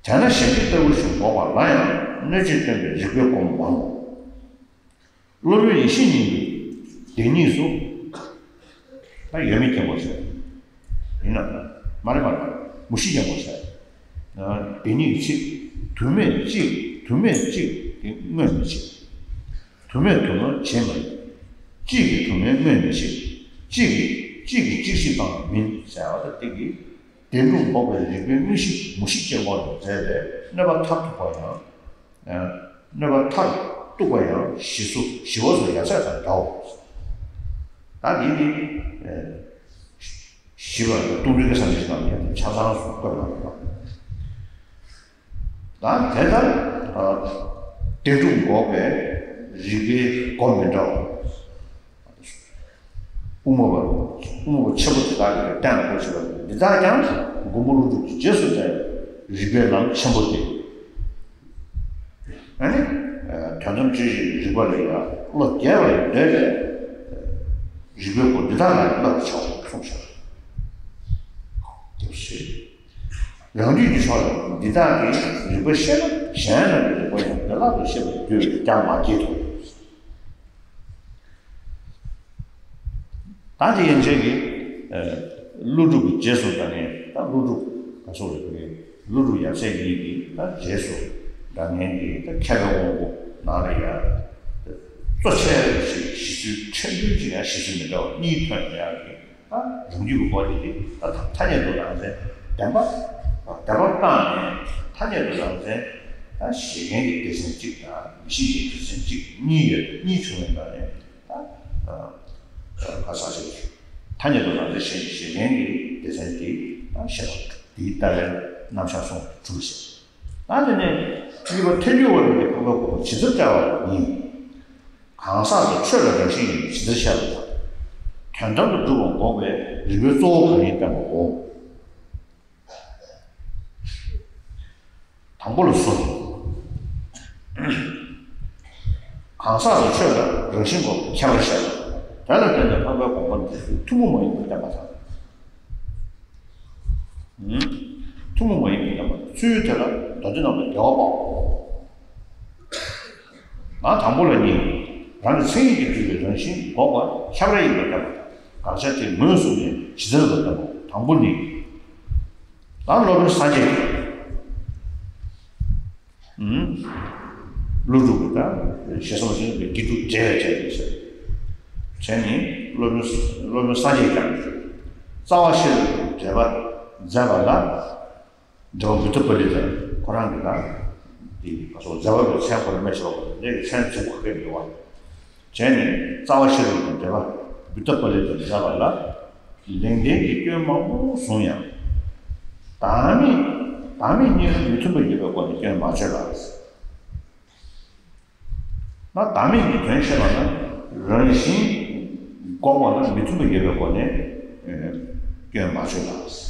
དེས་ན་གཞན་སྐྱེ་ལྟ་བུ་ཞིག་འགོག་པ་ལ་ཡང་གནོད་བྱེད་སྟོན་པའི་རིགས་པས་སྒོམ་པའམ། སློབ་དཔོན་ཡེ་ཤེས་གཉིས་ཀྱིས་བདེན་གཉིས་སུ། ད་ཡོད་མེད་སྐྱེ་འགོག་བྱས། ཡིན་ན་མ་རེད་མ་རེད། མུ་བཞི་སྐྱེ་འགོག་བྱས། བདེན་གཉིས་ཀྱི་ཕྱིར། དུ་མས་གཅིག་དུ་མས་གཅིག་དེ་དངོས་མི་བྱེད། དུ་མས་དུ་མ་བྱེད་མ་ཡིན། གཅིག་གིས་དུ་མའི་དངོས་མི་བྱེད། གཅིག་གིས་གཅིག་གིས་གཅིག་བཞི་སྤང་བ་མིན་ཟེར་བ་ལྟ་སྟེ་གིས། བདེན་གྲུབ་འགོག་པའི་རིགས་པའི་དངོས་གཞི་མུ་བཞི་སྐྱེ་འགོག་ལས་འཛད་པའི་གནོད་པ་མཐར་ཐུག་པ་ཡང་། གནོད་པ་མཐར་ གཏུགས་པ་ཡང་ཞི་སོ་ཞི་བ་སོགས་ཡབ་སྲས་དང་འདྲའོ། ད་འདི་ནི་ཞི་བ་དང་གཏུགས་འདྲི་གི་ས་ནས་ཞི་བ་ཡང་ཆ་ཚང་སོགས་བཀོད་པ་རེད། ད་དེ་ལྟར་བདེན་གྲུབ་འགོག་པའི་རིགས་པའི་སྒོ་མི་འདྲ་བ། དབུ་མ་པ། དབུ་མ་པ་ཆེན་པོ་དེ་དག་གིས་གཏན་ལ་ཕབ་བྱས་པ་འདི་དག་ཀྱང་མགོན་པོ་ཀླུ་སྒྲུབ་ཀྱི་རྗེས་སུ་འབྲང་བའི་རིགས་པའི་ལམ་ཆེན་པོ་སྟེ། ཨ་ནི། དོན་དམ་དཔྱོད་བཞིན་རིག་པ་ལས་ཡང་བློ་རྒྱས་པ་ལས་འདས་པའི་རིགས་པའི་སྒོ་འདི་དག་ལ་བསླབ་པར་བྱའོ་གསུངས་ཤག་རང་རྒྱུད་ཀྱི་ཕྱོགས་ལ་འདི་དག་གི་རིགས་པ་ཤེས་ན་གཞན་རྣམས་ཀྱི་རིགས་པ་ཡང་བདེ་བླག་ཏུ་ཤེས་པར་འགྱུར་བས་ཀྱང་མ་བགྱིད་དོ། ད་དེ་ཡན་ཆད་ཀྱི་ཀླུ་སྒྲུབ་ཀྱི་རྗེས་སུ་འབྲང་མཁན། ད་ཀླུ་སྒྲུབ་ག་སོགས་རེད། ཀླུ་སྒྲུབ་ཡབ་སྲས་གཉིས་ཀྱི་ད་རྗེས་སུ་འབྲང་མཁན་གྱི་ད་མཁས་པའི་དབང་པོ་ནང་ལ་ཡང་གཙོ་ཆེ་ཞིག་གཞི་ཚུལ་ཕྲན་བུ་ཅིག་ཡང་གཞི་ཚུལ་མི་འདྲ་བ་གཉིས་ཐོན་ཡག་གི་ད་རང་རྒྱུད་ཀྱི་སྒོ་དེ་དེ་ད་ཐ་སྙད་དུ་རང་མཚན་བདེན་པ། བདེན་པར་བཏང་ནས་ཐ་སྙད་དུ་རང་མཚན་ད་བཞེད་མཁན་གྱི་སྡེ་ཚན་གཅིག་དང་མི་ཤེས་ཀྱི་སྡེ་ཚན་གཅིག་གཉིས་ཡོད། གཉིས་བྱུང་བའི་ནང་ནས། ད་ག་ས་ཞིག་ཐ་སྙད་དུ་རང་མཚན་བཞེད་བཞེད་མཁན་གྱི་སྡེ་ཚན་དེ་ད་བཤད་པ་དེའི་ལྟ་བའི་རྣམ་གཞག་སོང་གྲུབ་ཟེར། ད་དེ་ནས་གཉིས་པ་ཐལ་འགྱུར་བ་རྣམས་ཀྱི་འཕགས་པའི་གོ་འཕང་ཇི་ལྟར་བཀྲལ་བ་ཡིན། གང་ཟག་དང་ཆོས་ལ་རང་བཞིན་ཡིན་པ་ཇི་ལྟར་བཤད་པ་དང་། དོན་དམ་དུ་སྒྲུབ་པ་འགོག་པའི་རིགས་པའི་གཙོ་བོ་གང་ཡིན་བསྟན་པའོ། དང་པོ་ལ་གསུམ། གང་ཟག་དང་ཆོས་ལ་རང་བཞིན་འགོག་པའི་ཁྱད་པར་བཤད་པ། དེ་ལ་བརྟེན་ནས་འཕགས་པའི་གོ་འཕང་དེ་ཚུ་ཐུན་མོང་མ་ཡིན་པར་བསྟན་པ་དང་། ཐུན་མོང་མ་ཡིན་པར་བསྟན་པ་དང་། ཚུལ་དེ་ལ་མདོ་སྡེ་རྣམས་ལ་འགལ་བ་སྤངས། ང་དང་པོ་ལ་གཉིས། རང་གི་མཚན་ཉིད་ཀྱིས་གྲུབ་པའི་རང་བཞིན་འགོག་པ་ཁྱབ་རེ་ཡིན་པར་བསྟན་པ་དང་། དགག་བྱ་དེ་ངོས་བཟུང་ནས་ཇི་ལྟར་བསྟན་པ། དང་པོ་ནི། ད་སློབ་དཔོན་སངས་རྒྱས་ཀྱིས། ཀླུ་སྒྲུབ་ཀྱི་ད་ཞེ་སོང་ཞིང་གི་དགེ་ཕྲུག་འགྲེལ་བའི་ཆེད་དུ་ཟེར། བྱས་ནས་སློབ་དཔོན་སློབ་དཔོན་སངས་རྒྱས་ཀྱང་རྩ་བ་ཤེས་རབ་ཀྱི་འགྲེལ་པ་མཛད་པ་ལ། འགྲེལ་པ་བུདྡྷ་པཱ་ལི་ཏ་ཁོ་རང་གི་ད་འདི་ག་སོགས་མཛད་པ་པའི་མཚན་ཁོ་རང་མེད་ཆོག་པ་ལས་མཚན་འཛུགས་ཁག་གི་འདུག་བ། བྱས་ནས་རྩ་བ་ཤེས་རབ་ཀྱི་འགྲེལ་པ་བུདྡྷ་པཱ་ལི་ཏ་མཛད་པ་ལ་ལེགས་ལྡན་གྱིས་སྐྱོན་མང་པོ་བཟུང་ཡང་། བདག་མེད་བདག་མེད་གཉིས་ལ་མི་མཐུན་པ་ཡོད་པའི་སྒོ་ནས་སྐྱོན་མ་བརྗོད་ལ། ན་བདག་མེད་ཀྱི་དོན་བཤད་པ་ན་རང་བཞིན་འགོག་པ་ལ་མི་མཐུན་པ་ཡོད་པའི་སྒོ་ནས་སྐྱོན་མ་བརྗོད་ལ།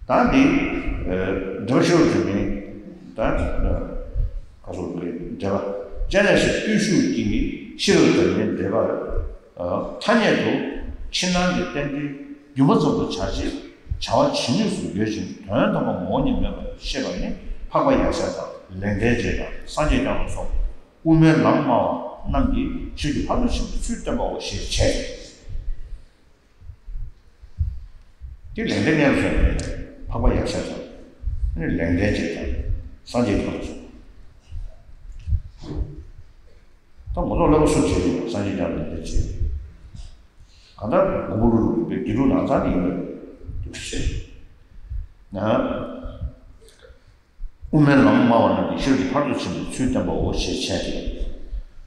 ད་འདི་འགྲེལ་པ་ཤེས་རབ་འབྱུང་གནས་ད་ག་སོགས་ཀྱི་འགྲེལ་པ། སྤྱན་རས་གཟིགས་བརྟུལ་ཞུགས་ཀྱི་ཤེས་རབ་འབྱུང་གནས་འགྲེལ་པར། ཐ་སྙད་དུ་ཕྱི་ནང་གི་རྟེན་འབྲེལ་སྒྱུ་མ་ཙམ་དུ་བྱ་བྱེད་བྱ་བ་ཇི་སྙེད་སུ་ཡོད་ཅིང་དོན་དམ་པ་ངོ་བོ་ཉིད་མེད་པར་ཤེས་པ་ནི་འཕགས་པ་ཡབ་སྲས་དང་ལེགས་ལྡན་འབྱེད་དང་སངས་རྒྱས་བསྐྱངས་ལ་སོགས་དབུ་མའི་ལམ་སྨྲ་བ་རྣམས་ཀྱིས་ཤེས་རྒྱུད་ཕར་ཕྱིན་པའི་ཚུལ་བསྟན་པའོ་ཞེས་བྱས། དེ་ལེགས་ལྡན་ལྔ་ལ་སོགས་པའི་འཕགས་པ་ཡབ་སྲས་དང་། ལེགས་ལྡན་འབྱེད་དང་སངས་རྒྱས་བསྐྱངས་ལ་སོགས། ད་ངོ་ཐོག་ལ་སུ་བྱེད་ཡོད། སངས་རྒྱས་བསྐྱངས་ལ་ལེགས་ལྡན་འབྱེད། གང་ལྟར་མགོན་པོ་ཀླུ་སྒྲུབ་པའི་དགེ་ཕྲུག་ནང་ཚང་དེ་ཡིན་པ་འདུག་ཟེར། ན། དབུ་མའི་ལམ་སྨྲ་བ་རྣམས་ཀྱིས་ཤེས་རྒྱུད་ཕར་ཚུར་ཕྱིན་པའི་ཚུལ་བསྟན་པའོ་ཞེས་བྱས་ཏེ།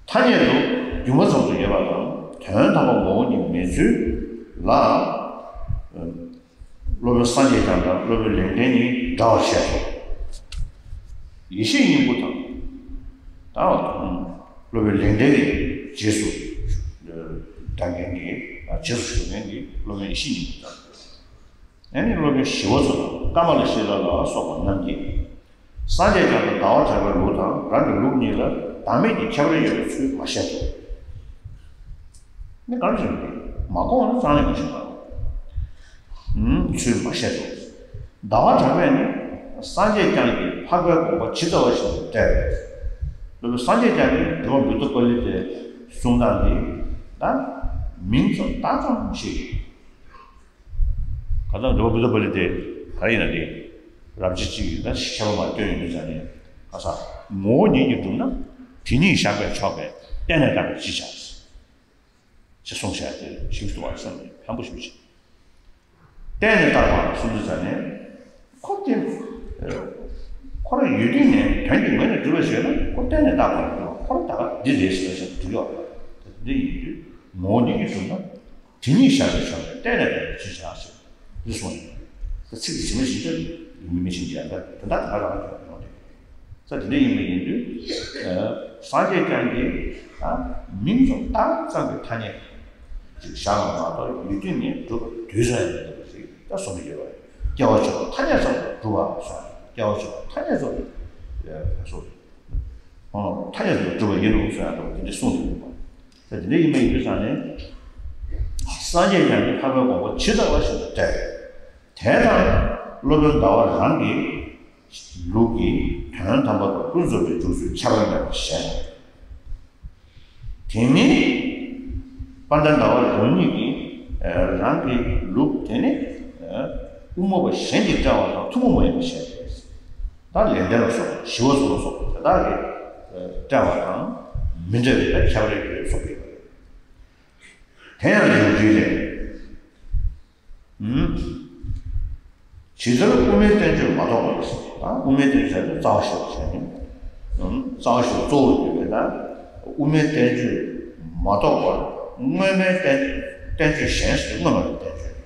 ཐ་སྙད་དུ་སྒྱུ་མ་ཙམ་དུ་ཡོད་པ་དང་དོན་དམ་པ་ངོ་བོ་ཉིད་མེད་ཚུལ་ལ། སློབ་དཔོན་སངས་རྒྱས་བསྐྱངས་དང་སློབ་དཔོན་ལེགས་ལྡན་གཉིས་འདྲ་བར་བཤད་དོ། ཡེ་ཤེས་སྙིང་པོ་དང་། ད་སློབ་དཔོན་ལེགས་ལྡན་གྱི་རྗེས་སུ་འབྲང་མཁན་གྱི་རྗེས་སུ་ཞུགས་མཁན་གྱི་སློབ་དཔོན་ཡེ་ཤེས་སྙིང་པོ་དང་། ཨ་ནི་སློབ་དཔོན་ཞི་བ་འཚོ་དང་ཀ་མ་ལ་ཤཱི་ལ་ལ་སོགས་པ་རྣམས་ཀྱིས། སངས་རྒྱས་བསྐྱངས་དང་ཟླ་བ་གྲགས་པའི་ལུགས་དང་རང་གི་ལུགས་གཉིས་ལ་བདག་མེད་ཀྱི་ཁྱད་པར་ཡོད་པའི་ཚུལ་མ་བཤད་དོ། ནི་ག་རེ་བྱུང་སྟེ་མ་གོང་ལ་རྩ་ནས་མ་བྱུང་བ། ཚུལ་མ་བཤད་དོ། ཟླ་བ་གྲགས་པས་ནི་སངས་རྒྱས་བསྐྱངས་ཀྱིས་འཕགས་པའི་དགོངས་པ་ཇི་ལྟ་བ་བཞིན་དུ་བཀྲལ་བས། སློབ་དཔོན་སངས་རྒྱས་བསྐྱངས་ཀྱིས་འགྲེལ་པ་བུདྡྷ་པཱ་ལི་ཏའི་གསུང་སྟངས་འདི་ད་མིང་ཙམ་རྟགས་ཙམ་ཞིག་ག་ཙམ་འགྲེལ་པ་བུདྡྷ་པཱ་ལི་ཏའི་ག་རེ་ཡིན་ན་དེ་རབ་བྱེད་གཅིག་གིས་ད་ཁྱད་པར་མ་སྟོན་ཡོང་དུས་ཙང་ནས་ག་ས་ངོ་བོ་ཉིད་ཀྱིས་གྲུབ་ན་དེ་ཉིད་བཞག་པས་ཆོག་པས་གཏན་ནས་བཏགས་པའི་ཕྱིར་བྱ། ཅེས་གསུངས་བཞག་དེ་ཞིབ་ཏུ་བར་བསམ་ནས་བརྟན་པོ་ཞིག་བྱེད། གཏན་ནས་བཏགས་པ་གསུངས་དུས་ཙང་ནས་ཁོ་དེ། ཁོ་རང་ཡུལ་དུས་ནས་དོན་གྱི་ངོས་ནས་སྒྲུབ་པ་ཞིག་ཡོད་ན་ཁོ་གཏན་ནས་བཏགས་པ་རེད། ཁོ་རང་ད་ག་འདི་རེད་ཟེར་བ་ཞིག་སྒྲུབ་ཡོད་རེད། འདི་ཡིན་དུས་ངོ་བོ་ཉིད་ཀྱིས་གྲུབ་ན། དེ་ཉིད་བཞག་པའི་ཕྱོགས་ནས་གཏན་ནས་བདེན་པའི་ཕྱིར་བཞག་ཅིང་། འདི་གསུངས་ཡོད། ད་ཚིག་འདི་ཇི་མ་ཇི་བཞིན་བྱས་ནས་ཡིན་མིན་མི་ཤེས་ཀྱང་ད་དེ་འདྲ་ད་ག་རང་ཡོང་དེ། ས་དེ་འདྲ་ཡིན་པ་ཡིན་དུས། སངས་རྒྱས་བསྐྱངས་ཀྱིས་ད་མིང་ཙམ་བཏགས་ཙམ་གྱི་ཐ་སྙད་ཅིག་བཞག་པ་མ་གཏོགས་ཡུལ་དུས་ནས་སྒྲུབ་པ་དུས་ཙམ་ཡང་མི་འདུག་པ་ཞིག་ད་གསུངས་ཡོད་པ་རེད། སྐྱེ་བ་བྱེ་བྲག་ཐ་སྙད་ཙམ་དུ་སྒྲུབ་པ་སོགས། སྐྱེ་བ་བྱེ་བྲག་ཐ་སྙད་ཙམ་དུ་སོགས། ཐ་སྙད་དུ་གྲུབ་པ་ཡིན་ནོ་གསུངས་ཡ་འདྲ་བོ་དེ་འདྲ་གསུངས་འདུག་པ། ད་དེ་འདྲ་ཡིན་པ་ཡིན་དུས་ཙང་ནས། སངས་རྒྱས་བསྐྱངས་ཀྱིས་འཕགས་པའི་དགོངས་པ་ཇི་ལྟ་བ་བཞིན་དུ་བཀྲལ་བས། དེ་དང་སློབ་དཔོན་ཟླ་བ་རང་གི་ལུགས་ཀྱི་དོན་དམ་པ་དང་ཀུན་རྫོབ་པའི་འཇུག་ཚུལ་ཁྱད་པར་མེད་པར་བཞེད། དེ་ནི་དཔལ་ལྡན་ཟླ་བ་རང་ཉིད་ཀྱི་རང་གི་ལུགས་དེ་ནི་དབུ་མ་པ་གཞན་གྱིས་བཀྲལ་བ་དང་ཐུན་མོང་མ་ཡིན་པའི་ཕྱིར་ཏེ། ད་ལེགས་ལྡན་ལ་སོགས་ཞི་བ་འཚོ་ལ་སོགས་པ་དེ་དག་གིས་བཀྲལ་བ་དང་མི་འདྲ་བའི་ཁྱད་པར་ཡོད་པའི་ཕྱིར་ཏེ། དེ་ཡང་ཡུལ་དུས་ལས། ཇི་ལྟར་དབུ་མའི་བསྟན་བཅོས་མ་རྟོགས་པར། དབུ་མའི་བསྟན་བཅོས་ཟེར་ན་རྩ་བ་ཤེས་པ་ཟེར་ནས། རྩ་བ་ཤེས་པ་གཙོ་བོར་གྱུར་པའི་ན། དབུ་མའི་བསྟན་བཅོས་མ་རྟོགས་པར་སྔོན་མའི་བསྟན་བསྟན་བཅོས་གཞན་ཟེར། སྔོན་མ་ལ་བསྟན་བཅོས།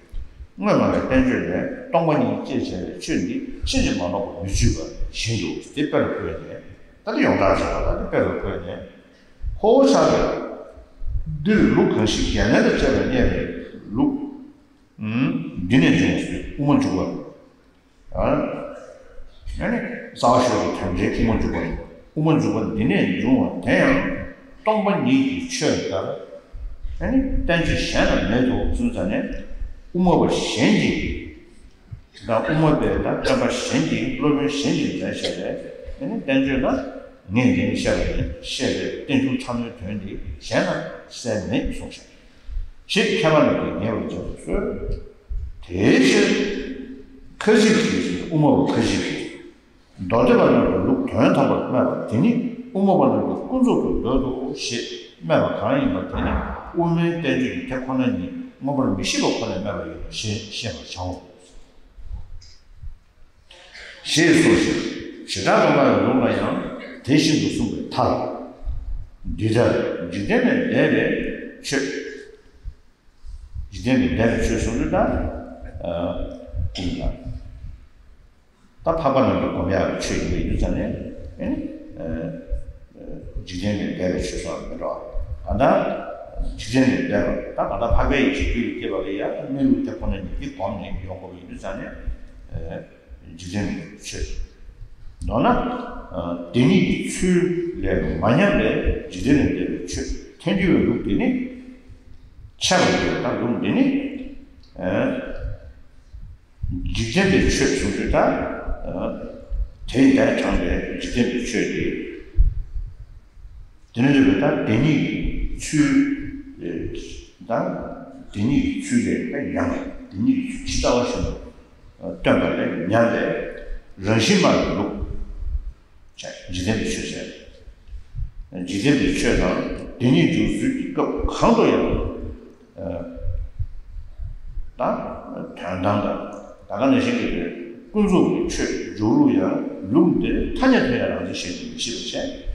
སྔོན་མ་ལ་བསྟན་བཅོས་ནས་སྟོང་པ་ཉིད་ཅེས་བྱ་བའི་ཆོས་འདི་ཕྱིན་ཅི་མ་ལོག་པར་མི་ཆུད་པ་བཞིན་དུ་དེ་དཔེ་ལ་བཀོད་ནས། ད་ལྟ་ཡོངས་གྲགས་བྱས་པ་ད་ལྟ་དཔེ་ལ་བཀོད་ནས། ཁོ་བོ་ཆགས་པས། འདིར་ལུགས་གང་ཞིག་གལ་གནད་དང་བཅས་པར་རྙེད་པའི་ལུགས། འདི་ནས་འབྱུང་བ་དབུ་མ་འཇུག་པ། ཨ་ནི་རྩ་བ་ཤེས་པའི་དོན་འགྲེལ་དབུ་མ་འཇུག་པ། དབུ་མ་འཇུག་པ་འདི་ནས་འབྱུང་བ་དེ་ཡང་སྟོང་པ་ཉིད་ཀྱི་ཆོས་ལྟར། ཨ་ནི་བསྟན་བཅོས་གཞན་ལ་མེད་དོ་གསུངས་ཙང་ནས། དབུ་མ་པ་གཞན་གྱིས། ད་དབུ་མ་པའི་ད་སྟོན་པ་གཞན་གྱིས། སློབ་དཔོན་གཞན་གྱིས་མཛད་བཞག་པའི་ཨ་ནི་བསྟན་བཅོས་ལ། ངས་འདི་ནི་བཤད་པ་ཡིན། བཤད་པའི་རྟེན་འབྱུང་ཕྲ་མོའི་དོན་འདི་གཞན་ལ་གསལ་མེད་གསུངས་ཤིང་། ཞེས་མཁས་པ་རྣམས་ཀྱིས་ཉེ་བར་མཛད་དུ་གསོལ། དེའི་ཕྱིར་ཁ་ཅིག་གིས། དབུ་མ་པ་ཁ་ཅིག་གིས་མདོ་སྡེ་པ་རྣམས་ཀྱི་ལུགས་དོན་དམ་པར་སྨྲས་པ་དེ་ཉིད་དབུ་མ་པ་རྣམས་ཀྱི་ཀུན་རྫོབ་ཏུ་འདོད་དོ་ཞེས་སྨྲས་པ་གང་ཡིན་པ་དེ་ནི་དབུ་མའི་བསྟན་བཅོས་ཀྱི་དེ་ཁོ་ན་ཉིད་མངོན་པར་མི་ཤེས་པ་ཁོ་ནས་སྨྲས་པ་ཡིན་ནོ་ཞེས་ཤེས་པར་བྱའོ། ཞེས་གསུངས་ཤིང་། བྱེ་བྲག་སྡོམ་པ་ཡི་ལུགས་ལ་ཡང་དེ་བཞིན་དུ་གསུངས་པའི་མཐར། འདི་ལྟར་འཇིག་རྟེན་ལས་འདས་པའི་ཆོས། འཇིག་རྟེན་ལས་འདས་པའི་ཆོས་གསུངས་དུས་ད། ཨ། ཀུན་ལ། ད་འཕགས་པ་རྣམས་ཀྱིས་སྒོམ་ཡག་གི་ཆོས་ཡིན་པ་ཡིན་དུས་ཙང་ནས། ཨ་ནི། ཨ། འཇིག་རྟེན་ལས་འདས་པའི་ཆོས་སོགས་མི་འགྲོ། གང་ལྟར་འཇིག་རྟེན་ལས་འདས་པ་ད་གང་ལྟར་འཕགས་པའི་ཡེ་ཤེས་རྒྱུད་ལ་སྐྱེས་པ་ལ་ཡང་གནས་ལུགས་དེ་ཁོ་ན་ཉིད་ཀྱིས་བསྒོམས་ནས་ཡོང་དགོས་པ་ཡིན་དུས་ཙང་ནས། ཨ། འཇིག་རྟེན་ལས་འདས་པའི་ཆོས། མདོར་ན། ཨ། དེ་ཉིད་ཀྱི་ཚུལ་ལས་མ་ཉམས་པའི་འཇིག་རྟེན་ལས་འདས་པའི་ཆོས་ཐལ་འགྱུར་བའི་ལུགས་འདི་ནི། འཆད་པར་འགྱུར་བ་དང་ལུགས་འདི་ནི། ཨ། འཇིག་རྟེན་པའི་ཆོས་གསུངས་དུས་ད། ཨ། དེ་ཡི་ཟླས་དྲངས་པའི་འཇིག་རྟེན་པའི་ཆོས་དེ། དེ་ནི་རེད་པས་ད་དེ་ཉིད་ཀྱི་ཚུལ། ཨ། ད་དེ་ཉིད་ཀྱི་ཚུལ་ལས་ད་ཉམས་པ། དེ་ཉིད་ཀྱི་ཚུལ་ཇི་ལྟ་བ་བཞིན་དུ་སྟོན་པ་ལས་ཉམས་པའི་རང་བཞིན་སྨྲ་བའི་ལུགས། འཇིག་རྟེན་པའི་ཆོས་བྱས། འཇིག་རྟེན་པའི་ཆོས་དང་དེ་ཉིད་འཇུག་ཚུལ་གྱི་སྐབས་གང་དུ་ཡང་། ད་དོན་དམ་དང་ད་ག་ནང་བཞིན་གྱི་ཀུན་རྫོབ་ཀྱི་ཆོས་འཇོག་ལུགས་ཡང་ལུགས་འདིར་ཐ་སྙད་དུ་ཡང་རང་བཞིན་གཞན་དུ་མི་ཤེས་པར་བྱས།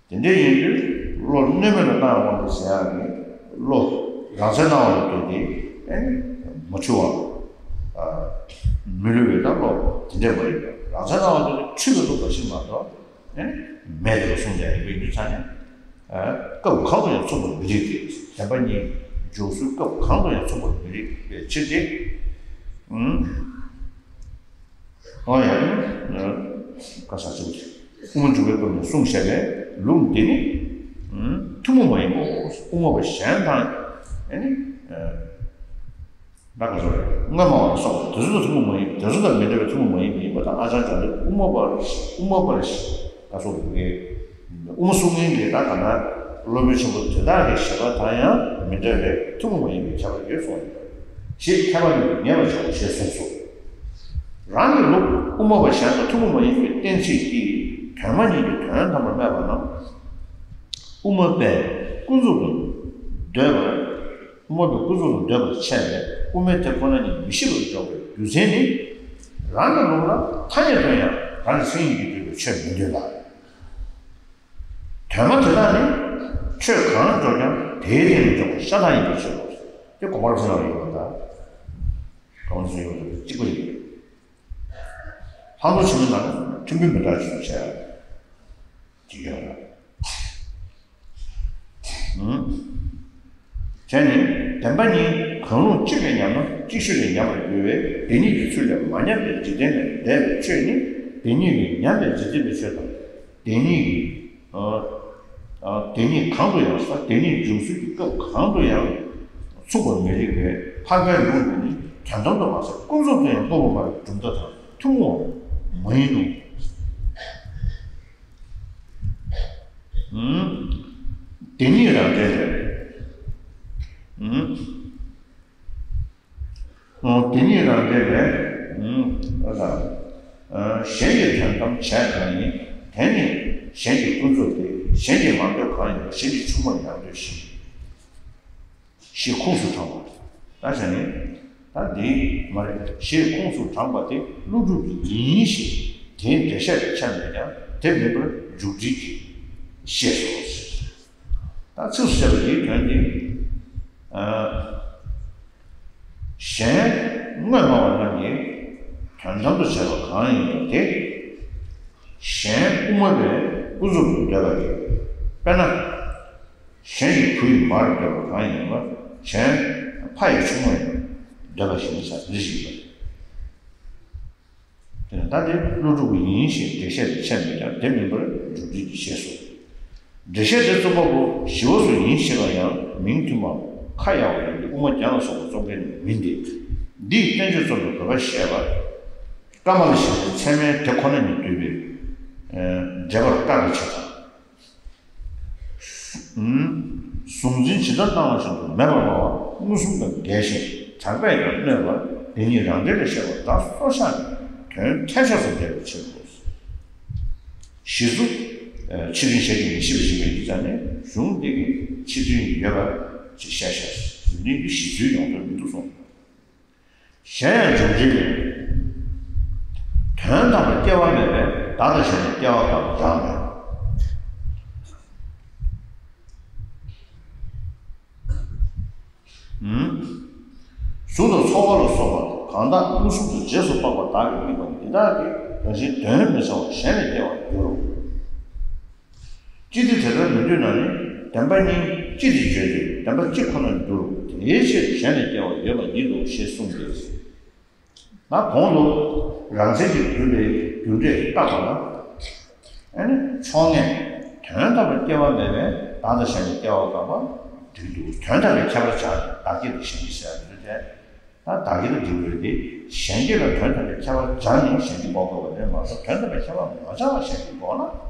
དེ་འདྲ་ཡིན་དུས་བློ་གནོད་མེད་ལ་སྣང་བའི་དབང་དུ་ཟེར་ཡག་གི་བློ་རང་མཚན་སྣང་བ་ལ་ལྟོས་ཏེ་ཨེ་མ་འཁྲུལ་བ། ཨ། མི་བསླུ་བའི་ད་བློ་དེ་འདྲ་མ་ཡིན་པ། རང་མཚན་སྣང་བ་ལ་ལྟོས་ཏེ་འཁྲུལ་བའི་བློ་འབའ་ཞིག་མ་གཏོགས་ཨེ་མེད་དེ་གསུངས་ཀྱང་ཡིན་པ་ཡིན་དུས་ཙང་ནས། ཨ། སྐབས་གང་དུ་ཡང་མཚུངས་པར་མི་རིགས་ཏེ། བདེན་པ་གཉིས་འཇོག་ཚུལ་སྐབས་གང་དུ་ཡང་མཚུངས་པར་མི་རིགས་པའི་ཕྱིར་ཏེ། ཨུམ། ཨོ་ཡ། ཨ། བཀའ་ས་ཅིག་དབུ་མ་འཇུག་པའི་སྐབས་ནས་གསུངས་བཞག་པའི་ལུགས་འདི་ནི། ཨུམ། ཐུན་མོང་མ་ཡིན་པའོ། དབུ་མ་པ་གཞན་དང་། ཨ་ནི། ཨ། ད་ག་ཚོད་རེད། སྔོན་མ་བ་ལ་སོགས་པ་དེ་ཚོ་དང་ཐུན་མོང་མ་ཡིན། དེ་ཚོ་དང་མི་འདྲ་བའི་ཐུན་མོང་མ་ཡིན་པ་ཡིན་པ་དང་། ཨ་ཅང་ཅང་དེ་དབུ་མ་པ་དབུ་མ་པ་ལ་ད་སོགས་པའི་དབུ་མ་གསུང་མཁན་གྱི་ད་ག་ན་སློབ་དཔོན་ཆེན་པོ་དེ་དག་གི་བཞེད་པ་དང་ཡང་མི་འདྲ་བའི་ཐུན་མོང་མ་ཡིན་པའི་ཁྱད་པར་ཡོད་གསུངས་ཡོད། ཞེས་མཁས་པ་རྣམས་ཀྱིས་ངེས་པར་བྱའོ་ཞེས་གསུངས་སོ། རང་གི་ལུགས་དབུ་མ་པ་གཞན་དང་ཐུན་མོང་མ་ཡིན་པའི་གཏན་ཚིགས་ཀྱིས་དོན་སྨྲ་མཁན་གྱིས་དོན་དམ་པར་སྨྲས་པ་རྣམས། དབུ་མ་པས་ཀུན་རྫོབ་ཏུ་འདོད་པར། དབུ་མ་པས་ཀུན་རྫོབ་ཏུ་འདོད་པར་འཆད་པས་དབུ་མའི་དེ་ཁོ་ན་ཉིད་མི་ཤེས་པར་འཇོག་པའི་རྒྱུ་མཚན་ནི། རང་གི་ལུགས་ལ་ཐ་སྙད་དུ་ཡང་ རང་གི་སེམས་ཉིད་ཀྱིས་གྲུབ་པའི་ཆོས་མིན་འདོད་ལ། དོན་སྨྲ་དེ་དག་ནི་ཆོས་གང་འཇོག་ཀྱང་དེའི་སྟེང་ནས་འཇོག་པ་ཤ་སྟག་ཡིན་པའི་ཕྱིར་རོ། དེ་དགོངས་པ་རབ་གསལ་ལ་ཡོད་པ་དང་། དགོངས་པ་རབ་གསལ་ཡོད་པ་གཅིག་པ་ཡིན། ལྷག་མཐོང་ཆེན་མོའི་ནང་ན་ཐུན་མིན་མི་འདྲ་ཞིག་བྱས་ཀྱི་ཡོད་ལ། བྱས་ནས་བདེན་པ་གཉིས་གང་རུང་གཅིག་ལས་ཉམས་ན་ཅིག་ཤོས་ལས་ཉམས་པར་འགྱུར་བས། དེ་གཉིས་ཀྱི་ཚུལ་ལས་མ་ཉམས་པའི་འཇིག་རྟེན་ལས་འདས་པའི་ཆོས་ནི་དེ་གཉིས་ལས་ཉམས་པའི་འཇིག་རྟེན་པའི་ཆོས་དང་། དེ་གཉིས་ཀྱི་ཨ། ཨ། དེ་གཉིས་གང་དུ་ཡང་ས། དེ་གཉིས་འབྱུང་ཚུལ་གྱི་སྐབས་གང་དུ་ཡང་ཚུགས་པར་མི་རིགས་པས། འཕགས་པའི་ལུགས་ཀྱིས་ནི་དོན་དམ་དུ་མ་ཟད་ཀུན་རྫོབ་ཏུ་ཡང་དངོས་པོར་སྨྲ་བའི་གྲུབ་མཐའ་དང་ཐུན་མོང་བ་མ་ཡིན་ནོ། ཨུམ། དེ་ཉིད་རང་འགྲེལ་ལས། ཨུམ། དེ་ཉིད་རང་འགྲེལ་ལས། ཨ་ལ། གཞན་གྱི་དོན་དམ་བྱས་གང་ཡིན། དེ་ནི་གཞན་གྱི་ཀུན་རྫོབ་སྟེ། གཞན་གྱི་མ་འདོད་གང་ཡིན་པ། གཞན་གྱི་ཕྱུག་མར་ཡང་འདོད་བཞིན། ཞེས་ཁུངས་སུ་དྲངས་པ། ད་བྱས་ནས་ད་འདི་མ་རེད་ཞེས་ཁུངས་སུ་དྲངས་པ་དེ་ཀླུ་སྒྲུབ་ཀྱི་ཡིན་ཞེས་དེའི་འགྲེལ་བཤད་དུ་ཁྱབ་མེད་ཀྱང་དེ་མིན་པར་འཇུག་འགྲེལ་གྱིས་ཤེས་སོ། ད་ཚིགས་སུ་བཅད་པ་འདིའི་དོན་འདི། ཨ། གཞན་དངོས་སྨྲ་བ་རྣམས་ཀྱིས་དོན་དམ་དུ་བྱས་པ་གང་ཡིན་པ་དེ། གཞན་དབུ་མ་པས་ཀུན་རྫོབ་ཏུ་འདོད་པ་ཡིན། དཔེར་ན། གཞན་གྱི་བུ་ཡི་མར་འདོད་པ་གང་ཡིན་པ། གཞན་ཕ་ཡི་ཕྱུག་མོ་ཡི་འདོད་པ་བཞིན་ས་འདི་བཞིན་པ། དེ་ནི་ད་དེ་ཀླུ་སྒྲུབ་ཀྱི་ཡིན་ཞེས་འགྲེལ་བཤད་དེ་འཆད་མེད་ཀྱང་དེ་མིན་པར་འཇུག་འགྲེལ་གྱིས་ཤེས་སོ། འགྲེལ་བཤད་དེ་རྩོམ་པ་པོ་ཞི་བ་འཚོ་ཡིན་ཞེས་པ་ཡང་མིང་མཐུན་པའམ་ཁ་ཡག་པ་ཡིན་གྱི་དབུ་མ་རྒྱན་ལ་སོགས་པ་རྩོམ་མཁན་མིན་ཏེ། འདིས་བསྟན་བཅོས་རྩོམ་པའི་དགོས་པ་བཤད་པ། ཀ་མ་ལ་ཤཱི་ཏའི་ཚད་མའི་དེ་ཁོ་ན་ཉིད་བསྡུས་པའི་འགྲེལ་པར་དཀའ་བའི་ཕྱིར་དང་། གཟུང་འཛིན་ཇི་ལྟར་སྣང་བ་བཞིན་དུ་མེད་པར་སྨྲ་བ་མངོན་སུམ་དང་འགལ་ཞིང་གྲགས་པས་ཀྱང་གནོད་པ་དེ་ཉིད་རང་འགྲེལ་ལས་བཤད་པ་དག་སོར་བཞག་ནས་དོན་ཐལ་ཆོས་སུ་འགལ་བའི་ཕྱིར་རོ། གཞི་གཙོ། ཕྱི་དོན་ཞལ་གྱིས་མི་ཤེས་པ་ཞིག་མེད་ཀྱི་ཆ་ནས་གཞུང་འདི་གི་ཕྱི་དོན་ཡོད་པ་ཅིག་བཤད་བཞག་གཞུང་འདི་གི་གཞི་རྩའི་ཡོངས་གྲགས་མི་འདུག་གསུངས། གཞན་ཡང་འཇུག་འགྲེལ་ལས། དོན་དམ་པར་སྐྱེ་བ་མེད་པས་བདག་དང་གཞན་ལ་སྐྱེ་བ་དགག་པ་གྲངས་མེད། གཟུགས་དང་ཚོར་བ་ལ་སོགས་པ་གང་དག་མངོན་སུམ་དུ་རྗེས་སུ་དཔག་པ་བདག་གིས་དམིགས་པ་འདི་དག་གིས་རང་བཞིན་དོན་མི་གསལ་བར་གཞན་ལ་སྐྱེ་བར་འགྱུར་རོ། ཅི་སྟེ་དེ་ལྟར་མི་འདོད་ན་ནི། བདེན་པ་གཉིས་ཅི་སྟེ་བརྗོད་དེ་བདེན་པ་གཅིག་ཁོ་ནར་འགྱུར་རོ། དེའི་ཕྱིར་གཞན་ལ་སྐྱེ་བ་ཡོད་པ་ཉིད་དོ་ཞེས་གསུངས་ཏེ། ན་གོང་དུ་རང་མཚན་གྱིས་བསྡུས་པའི་རྒྱུ་འབྲས་བརྟག་པ་ལ། ཨ་ནི་ཕྱོགས་སྔས་དོན་དམ་པར་སྐྱེ་བ་མེད་པས་བདག་དང་གཞན་ལ་སྐྱེ་བ་དགག་པ་འགྲིག་འདུག་དོན་དམ་པའི་ཁྱད་པར་སྦྱར་ནས་བདག་སྐྱེ་དང་གཞན་སྐྱེ་ཟེར་བ་འདི་དེ། ད་བདག་སྐྱེ་དང་འགྲིག་རེད་དེ། གཞན་སྐྱེ་ལ་དོན་དམ་པའི་ཁྱད་པར་སྦྱར་ནས་གཞན་སྐྱེ་འགོག་དགོས་པ་རེད་མ་གཏོགས་དོན་དམ་པའི་ཁྱད་པར་མ་སྦྱར་བར་གཞན་སྐྱེ་འགོག་ན་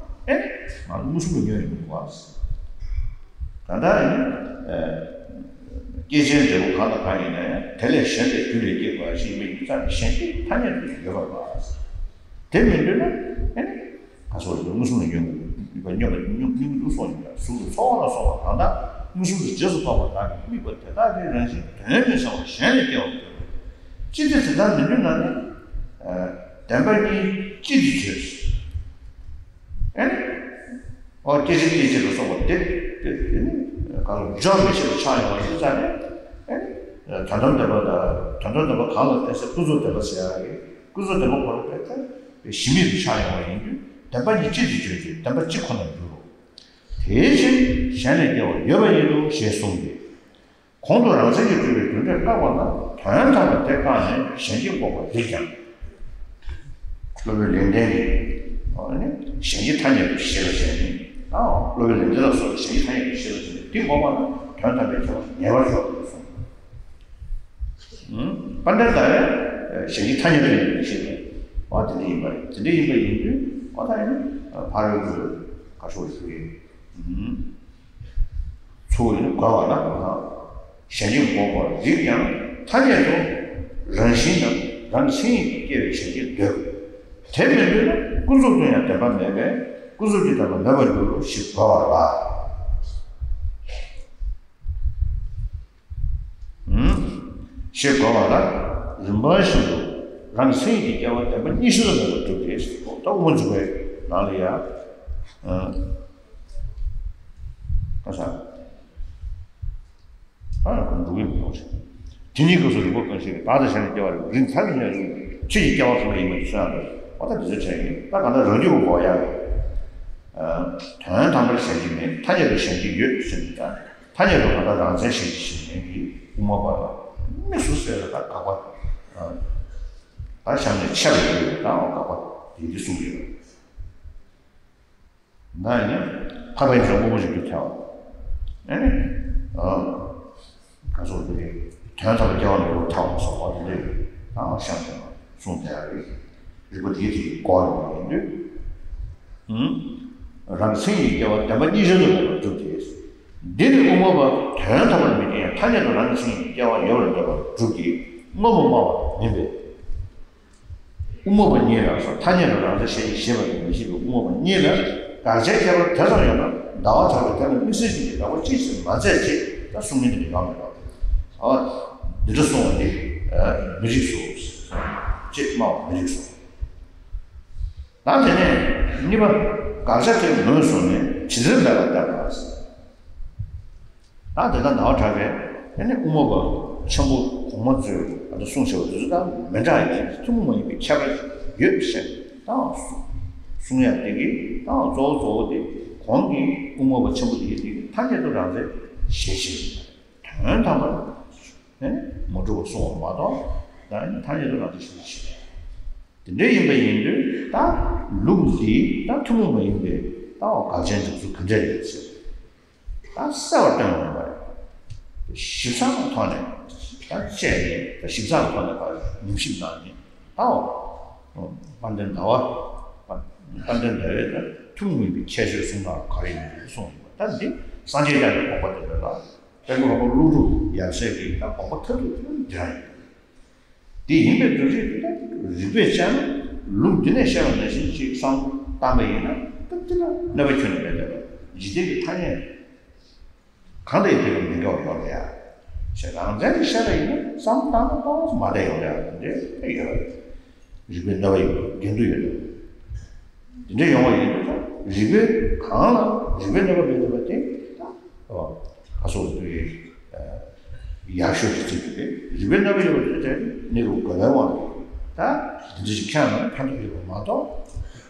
ཨེ་ནི་ང་ཚོ་མངོན་སུམ་དུ་ཉོན་ཡོང་གི་འདུག་བ། ད་ལྟ་ཨེ་ནི་སྐྱེས་ཆེན་འབྲས་བུ་གང་དང་གང་ཡིན་ན་ཡང་དེ་ལས་གཞན་པའི་རྒྱུ་ལས་སྐྱེས་པ་ཞིག་ཡིན་པའི་ཡིན་ཙང་གཞན་སྐྱེ་ཐ་སྙད་དུ་ཡོད་པ་རེད། དེ་མི་འདོད་ན་ཨེ་ནི། ཁ་སོགས་ཡོད་མངོན་སུམ་ལ་ཡོད་པ་སྙོམས་པ་སྙོམས་སྙོམས་འདུག་སོགས་ཡིན་ལ་གཟུགས་ལ་ཚོར་བ་ལ་སོགས་པ་གང་དག་མངོན་སུམ་དུ་རྗེས་སུ་དཔག་པ་དག་གིས་དམིགས་པ་དེ་དག་གི་རང་བཞིན་དོན་མི་གསལ་བར་གཞན་ལས་སྐྱེ་བར་འགྱུར། ཅི་སྟེ་དེ་ལྟར་མི་འདོད་ན་ནི། བདེན་པ་གཉིས་ཅི་སྟེ་བརྗོད། ཨེ་ནི། ཨོ་སྐྱེ་མཆེད་སྐྱེད་བྱེད་ལ་སོགས་པ་དེ་དེ་དེ་ནི་གང་ལ་འཇོག་མི་ཤེས་པ་ཆགས་ཡོང་བ་ཞིག་ཙང་ནས་ཨེ་ནི། དོན་དམ་བདེན་པ་དང་དོན་དམ་བདེན་པ་གང་ལ་བརྟེན་སའི་ཀུན་རྫོབ་བདེན་པ་ཟེར་ཡག་གི་ཀུན་རྫོབ་བདེན་པ་ཁོ་རང་དཔེ་ཁ་བའི་གཞི་མེད་དུ་ཆགས་ཡོང་བ་ཡིན་དུས་བདེན་པ་གཉིས་གཅིག་ཏུ་བརྗོད་ཅིང་བདེན་པ་གཅིག་ཁོ་ནར་འགྱུར་རོ། དེའི་ཕྱིར་གཞན་ལས་སྐྱེ་བ་ཡོད་པ་ཉིད་དོ་ཞེས་གསུངས་ཏེ། གོང་དུ་རང་མཚན་གྱིས་གྲུབ་པའི་རྒྱུ་འབྲས་བཀག་པ་ན་དོན་དམ་པར་དེ་བཀག་ནས་གཞན་སྐྱེ་འགོག་པར་རིགས་ཀྱང་། སློབ་དཔོན་ལེགས་ལྡན་གྱིས་གཞན་སྐྱེ་ཐ་སྙད་དུ་བཞེད་པ་བྱས་ནས། སློབ་དཔོན་ལེགས་ལྡན་ལ་སོགས་པས་གཞན་སྐྱེ་ཐ་སྙད་དུ་བཞེད་པ་བྱས་ནས་འདི་འགོག་པ་ན་དོན་དམ་པའི་ཁྱད་པར་ངེས་པར་འཇོག་དགོས་གསུངས། དཔལ་ལྡན་ཟླ་བས་གཞན་སྐྱེ་ཐ་སྙད་དུ་ཡིན་པའི་ཕྱིར་ཏེ། འོ་དེ་འདྲ་ཡིན་པ་རེད། དེ་འདྲ་ཡིན་པ་ཡིན་དུས་འོ་ད་ཡིན་ཕ་རོལ་པོའི་བཀའ་ཤོག་ཞུ་ཡིན། ཚུལ་ཡིན་དགོས་པ་ན་གཞན་སྐྱེ་འགོག་པར་རིགས་ཀྱང་ཐ་སྙད་དུ་རང་བཞིན་ནམ་རང་གི་མཚན་ཉིད་ཀྱིས་སྐྱེ་བའི་གཞན་སྐྱེ་འདོད། དེ་མིན་དུས་ན་ཀུན་རྫོབ་ཏུ་ཡང་བདེན་པ་མེད་པས་ཀུན་རྫོབ་ཀྱི་བདེན་པ་མེད་པར་འགྱུར་རོ་ཞེས་དགོས་པ་ལ། ཞེས་དགོས་པ་ལ་རིམ་པ་བཞིན་དུ། རང་གི་མཚན་ཉིད་ཀྱི་སྐྱེ་བ་བདེན་པ་གཉིས་སུ་ལ་མེད་པར་གྲུབ་སྟེ། ད་དབུ་མ་འཇུག་པའི་ནང་ལ་ཡང་། ཨ། ཁ་སང་། ད་ཡང་ཁོ་འགྲོ་གི་མི་འདུག་ཅེས། དེ་ཉིད་སྐབས་སུ་རིག་པ་གང་ཞིག་གིས། བདག་དང་གཞན་ལ་སྐྱེ་བ་རིག་པ་རིག་མཚན་གྱི་སྐྱེ་བ་ཟུང་འབྲེལ་ཡིན་པ་ཆོས་ཀྱི་སྐྱེ་བ་ཟུང་འབྲེལ་ཡིན་པ་གསུངས་ཡང་འདུག་འོ་ད་འདི་ཚོ་བྱས་ཡིན། ད་གང་ལྟར་རང་རྒྱུད་ཀྱི་འགོག་ཡ་དོན་དམ་པར་གཞན་གྱིས་མེད། ཐ་སྙད་དུ་གཞན་གྱིས་ཡོད་ཟེར་ནས། ད་ཐ་སྙད་དུ་གང་ལྟར་རང་མཚན་གཞན་གྱིས་གཞན་མིན་གྱི་དབུ་མ་པ་ལ་དམིགས་སུ་བསལ་བའི་ད་དགག་པ། ད་གཞན་ནས་ཆེ་བ་ཡོད་པའི་ད་དགག་པ་དེ་འདི་གསུངས་ཡོད། ད་ནི་འཕགས་པ་ཡིན་ཞིང་དབུ་མ་འཇུག་རྒྱུར་ཐལ་བ། ཨ་ནི། ཨ། ག་སོགས་དེ་དོན་དམ་པར་སྐྱེ་བ་མེད་པར་ཐལ་བ་སོགས་པ་དེ་འདྲའི་ཨ་གཤམ་དུ་གསུངས་བསྡད་ཡོད་རེད། རིགས་པ་དེའི་དེ་འགོག་ཡོང་བ་ཡིན་དུས། ཨུམ། རང་གི་མཚན་ཉིད་ཀྱི་སྐྱེ་བ་བདེན་པ་གཉིས་ཆར་དུ་མེད་པར་གྲུབ་སྟེ། འདི་ནི་དབུ་མ་པ་དོན་དམ་པར་མི་སྟོན་ཡང་ཐ་སྙད་དུ་རང་གི་མཚན་ཉིད་ཀྱི་སྐྱེ་བ་ཡོད་པར་འདོད་པར་གྲུབ་ཀྱི་རྔོ་བ་སྨྲ་བ་མིན་པས། དབུ་མ་པ་གཉིས་ལ་སོགས་ཐ་སྙད་དུ་རང་མཚན་ཞེས་བྱ་ཞེས་པ་དེ་མི་ཤེས་པའི་དབུ་མ་པ་གཉིས་ལ་དགག་བྱའི་ཁྱད་པར་དེ་ཙམ་ཡོད་ན། ཟླ་བ་གྲགས་པས་དེ་ལ་དམིགས་བསལ་ཅན་གྱི་དགག་པ་ཅི་ཞིག་མ་མཛད་ཅེས་ད་གསུང་མཁན་དེ་འདྲ་ཡོང་མི་འདུག་འོ། འདི་འདྲ་གསུངས་པ་འདི་མི་རིགས་སོ་ཅེས་སྨྲ་བ་མི་རིགས་སོ། ད་དེ་ནས་གཉིས་པ། དགག་བྱ་དེ་ངོས་བཟུང་ནས་ཇི་ལྟར་འབད་པར་བསྟན་པ། ད་དེ་ལྟར་ཟླ་བ་གྲགས་པས་དེ་ནི་དབུ་མ་པ་ཆེན་པོ་གོང་མ་ཚོས་ད་ལྟ་གསུངས་བཞག་པ་དེ་ཚོ་དང་མི་འདྲ་ཡིན། ཐུན་མོང་མ་ཡིན་པའི་ཁྱད་པར་ཡོད་ཟེར་ད་གསུང་ཡ་དེ་གི་ད་གཙོ་བོ་གཙོ་བོ་དེ་གོང་གི་དབུ་མ་པ་ཆེན་པོ་དེ་གི་དེ་གི་ཐ་སྙད་དུ་རང་མཚན་ཞེས་བྱ། དོན་དམ་པར་ནི་མ་གྲུབ་པར་གསུངས་པ་མ་གཏོགས། ད་ནི་ཐ་སྙད་དུ་རང་མཚན་ཞེས་བྱ། དེ་འདྲ་ཡིན་པ་ཡིན་དུས་ད་ལུགས་འདི་ད་ཐུན་མོང་མ་ཡིན་པའི་ད་འོ་དགག་བྱའི་འཇུག་ཚུལ་ག་འདྲ་ཡིན་ཟེར། ད་གསལ་བར་སྟོན་པ་ཡིན་པ་རེད། ཞིབ་ཚགས་ཀྱི་ཐོག་ནས་ད་དཔྱད་ནས་ད་ཞིབ་ཚགས་ཀྱི་ཐོག་ནས་ཕར་ཉམས་ཞིབ་གནང་ནས་ད་འོ་དཔལ་ལྡན་ཟླ་བ། དཔལ་ལྡན་ཟླ་བས་ད་ཐུན་མོང་མ་ཡིན་པའི་ཁྱད་ཆོས་གསུངས་སྟངས་ག་རེ་ཡིན་པ་གསུངས་ཡོད་པ། ད་འདི་སངས་རྒྱས་བསྐྱངས་པའི་དགོངས་པ་དེ་འདྲ་ལ། དཔལ་མགོན་པོ་ཀླུ་སྒྲུབ་ཡབ་སྲས་ཀྱི་ད་དགོངས་པ་མཐར་ཐུག་དེ་འདི་རང་ཡིན། དེ་ཡིན་པའི་འདུ་ཤེས་དེ་ད་རིགས་པས་དཔྱད་ན། ལུགས་འདི་ནས་བཤད་པ་ནང་བཞིན་ཅིག་བསམ་བློ་བཏང་པ་ཡིན་ན་སྐབས་དེ་ལ་གནོད་པ་ཁྱོན་ནས་མེད་པ། འཇིག་རྟེན་གྱི་ཐ་སྙད་གང་དང་དེ་ལ་མི་འགལ་བ་ཡོད་རེད་ཡ། ཞེས་རང་མཚན་གྱིས་བཤད་པ་ཡིན་ན་བསམ་བློ་བཏང་ན་ཏོག་ཙམ་མ་བདེ་ཡོང་རེད་ཡ། དེ་འདྲའི་དཔེ་ཡོད་རེད། རིགས་པས་གནོད་པ་ཡོད། འགལ་འདུ་ཡོད་རེད། དེ་འདྲ་ཡོང་བ་ཡིན་དུས་ད་རིགས་པས་གང་ལ་རིགས་པས་གནོད་པ་མེད་ཐུབ་པ་དེ་ད་ཨ་སོགས་དུ་ཡག་ཤོས་ཀྱི་ཚིག་དེ་རེད། རིགས་པས་གནོད་པ་ཡོད་པ་དེ་དེ་གནས་ལུགས་དགོས་པའི་དབང་གིས་ད་དེ་འདྲ་ཞིག་ཁྱེད་རང་ལ་ཕན་ཐོགས་ཡོད་པ་མ་གཏོགས་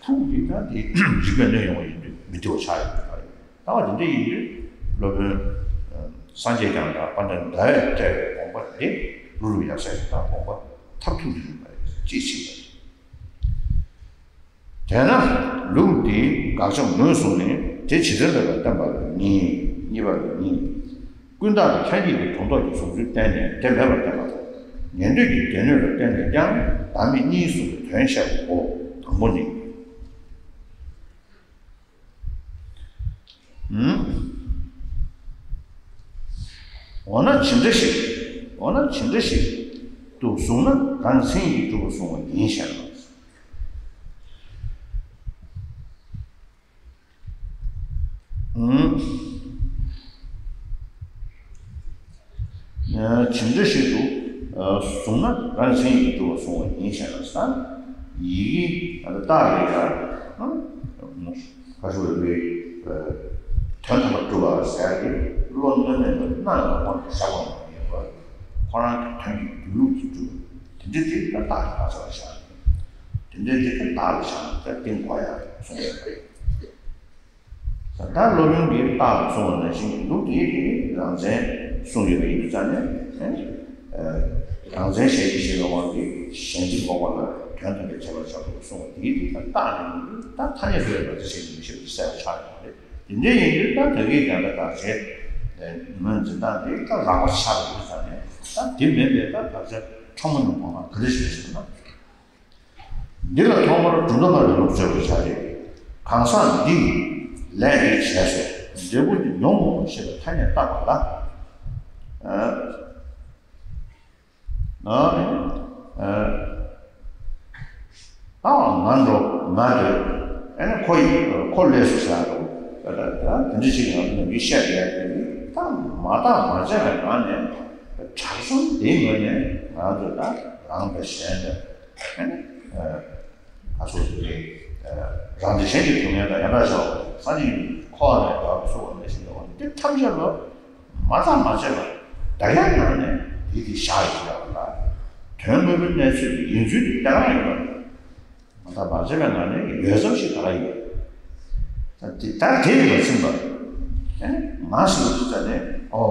ཁུག་གིས་ད་དེ་རིགས་པས་གནོད་ཡོང་བ་ཡིན་དུས་མི་བདེ་བ་ཆགས་ཡོད་པ་རེད། ད་བ་དེ་འདྲ་ཡིན་དུས་སློབ་དཔོན་སངས་རྒྱས་བསྐྱངས་དང་དཔལ་ལྡན་ཟླ་བས་བཀྲལ་བའི་དགོངས་པ་དེ་ཀླུ་སྒྲུབ་ཡབ་སྲས་ཀྱི་ད་དགོངས་པ་མཐར་ཐུག་ཏུ་ཡིན་པ་རེད། ཅེས་བྱས་པ་རེད། དེས་ན་ལུགས་འདིའི་དགག་བྱ་ངོས་བཟུང་ནས་དེ་ཇི་ལྟར་འབད་པར་བསྟན་པ་ལ་གཉིས། གཉིས་པ་ལ་གཉིས། ཀུན་བརྟགས་དང་ཁྱབ་འགྱེད་ཀྱི་སྒྲོ་འདོགས་ཀྱི་བཟུང་ཚུལ་བསྟན་ནས་དེ་མེད་པར་བསྟན་པ་དང་། ཉན་ཐོས་ཀྱི་སྡེ་སྣོད་ལ་བརྟེན་ནས་ཀྱང་བདག་མེད་གཉིས་གསུངས་པའི་དོན་བཤད་པའོ། དང་པོ་ནི། འོ་ན་ཇི་འདྲ་ཞིག་འོ་ན་ཇི་འདྲ་ཞིག་ཏུ་བཟུང་ན་རང་མཚན་ཉིད་ཀྱིས་གྲུབ་པར་གསུངས་པ་ཡིན་ཞེ་ན། ཇི་འདྲ་ཞིག་ཏུ་བཟུང་ན་རང་མཚན་ཉིད་ཀྱིས་གྲུབ་པར་གསུངས་པ་ཡིན་ཞེ་ན། ཡི་གེ་རྟགས་ལས་ཀྱང་ཁ་ཤོ་བའི་དོན་དམ་པར་གྲུབ་པ་ཟེར་ཡག་གི་བློ་གནོད་མེད་པའི་སྣང་བའི་དབང་དུ་བཞག་པ་མ་ཡིན་པར་ཁོ་རང་གི་དོན་གྱི་སྡོད་ལུགས་ཀྱིས་གྲུབ། དེ་འདྲ་དེ་ལ་རྟགས་ཀྱི་བག་ཆགས་ལ་བཞག་ནས། དེ་འདྲ་དེ་ལྟར་བཞག་ནས་ད་གཏན་གོ་ཡག་གསུངས་ཡོད་པ་རེད། ད་སློབ་དཔོན་གྱིས་རྟགས་ལ་གསུངས་པ་ནང་བཞིན་ལུགས་དེའི་དེ་རང་མཚན་གསུངས་ཡོད་པ་ཡིན་དུས་ཙང་ནས། རང་མཚན་གཞན་གྱིས་ཞེས་པའི་དབང་གིས་གཞན་གྱིས་འགོག་པ་ལ་དོན་དམ་པའི་ཁྱད་པར་བཞག་པར་གསུངས་པ་དེའི་དེ་ད་རྟགས་ནི་ཡིན་དུས། ད་ཐ་སྙད་དུ་ཡོད་པ་དེ་ཞེས་མི་ཤེས་པ་དེ་གསལ་པོ་ཆགས་ཡོད་པ་རེད། དེ་འདྲ་ཡིན་དུས་ད་ད་གིན་ཀྱང་ད་དགག་བྱའི་ངོས་འཛིན་སྟངས་དེ་ད་རགས་པ་ཆགས་པ་ཡིན་ཙང་ནས། ད་དེ་མིན་པའི་ད་དགག་བྱ་ཕྲ་མོ་ནི་གོང་མ་ག་རེ་ཞིག་ཟེར་ན། འདི་ལ་ཐོག་མར་གྲུབ་མཐའ་སྨྲ་བའི་ལུགས་མཛད་པར་བྱ་སྟེ། གང་ཟག་འདིས་ལས་འདི་བྱས་སོ། འབྲས་བུ་འདི་མྱོང་ངོ་ཞེས་པའི་ཐ་སྙད་བཏགས་པ་ལ། ཨ། ཨ། ཨ། ད་ང་འགྲོ་ང་སྡོད། ཨ་ནི་ཁོ་ཡི་ཁོ་ལས་སུ་བྱ་འགྲོ། ད་ད་ད་དེ་འདྲ་ཞིག་ཡང་ནམ་རྒྱུན་བཤད་བསྡད་ཡ་དེ་ནི་ད་མ་བརྟགས་མ་དཔྱད་པའི་ངང་ནས་གྲགས་ཙམ་དེའི་ངོས་ནས་ང་ཚོ་ད་རང་དང་གཞན་དང་། ཨ་ནི་ཨ་སོ་སོ་གི་ཨ་རང་འདི་གཞན་གྱི་སྡུག་བསྔལ་དང་ཡང་དག་བྱ་བ་སངས་རྒྱས་ཀྱི་འཁོར་བ་ལས་འགྲོ་བ་སོགས་པ་ལས་ཤིག་འདྲ་བ་འདི་ཐམས་ཅད་ལ་མ་བརྟགས་མ་དཔྱད་པར་བདག་ཡང་ངང་ནས་འདི་འདི་བཞག་ཡོད་པ་ལ། དོན་དངོས་པོའི་གནས་ཚུལ་གྱི་ཡིན་ཚུལ་དེ་བདག་རང་ཡོད་པ་ལ། མ་བརྟགས་མ་དཔྱད་པའི་ངང་ནས་ཡོད་ཙམ་ཞིག་ག་ར་ཡོད། ད་དེ་ད་དེ་ཡིན་པ་ཚིམ་པ། ཨེ་ང་ཟེར་བ་ཅི་ཙམ་ནས་ཨོ་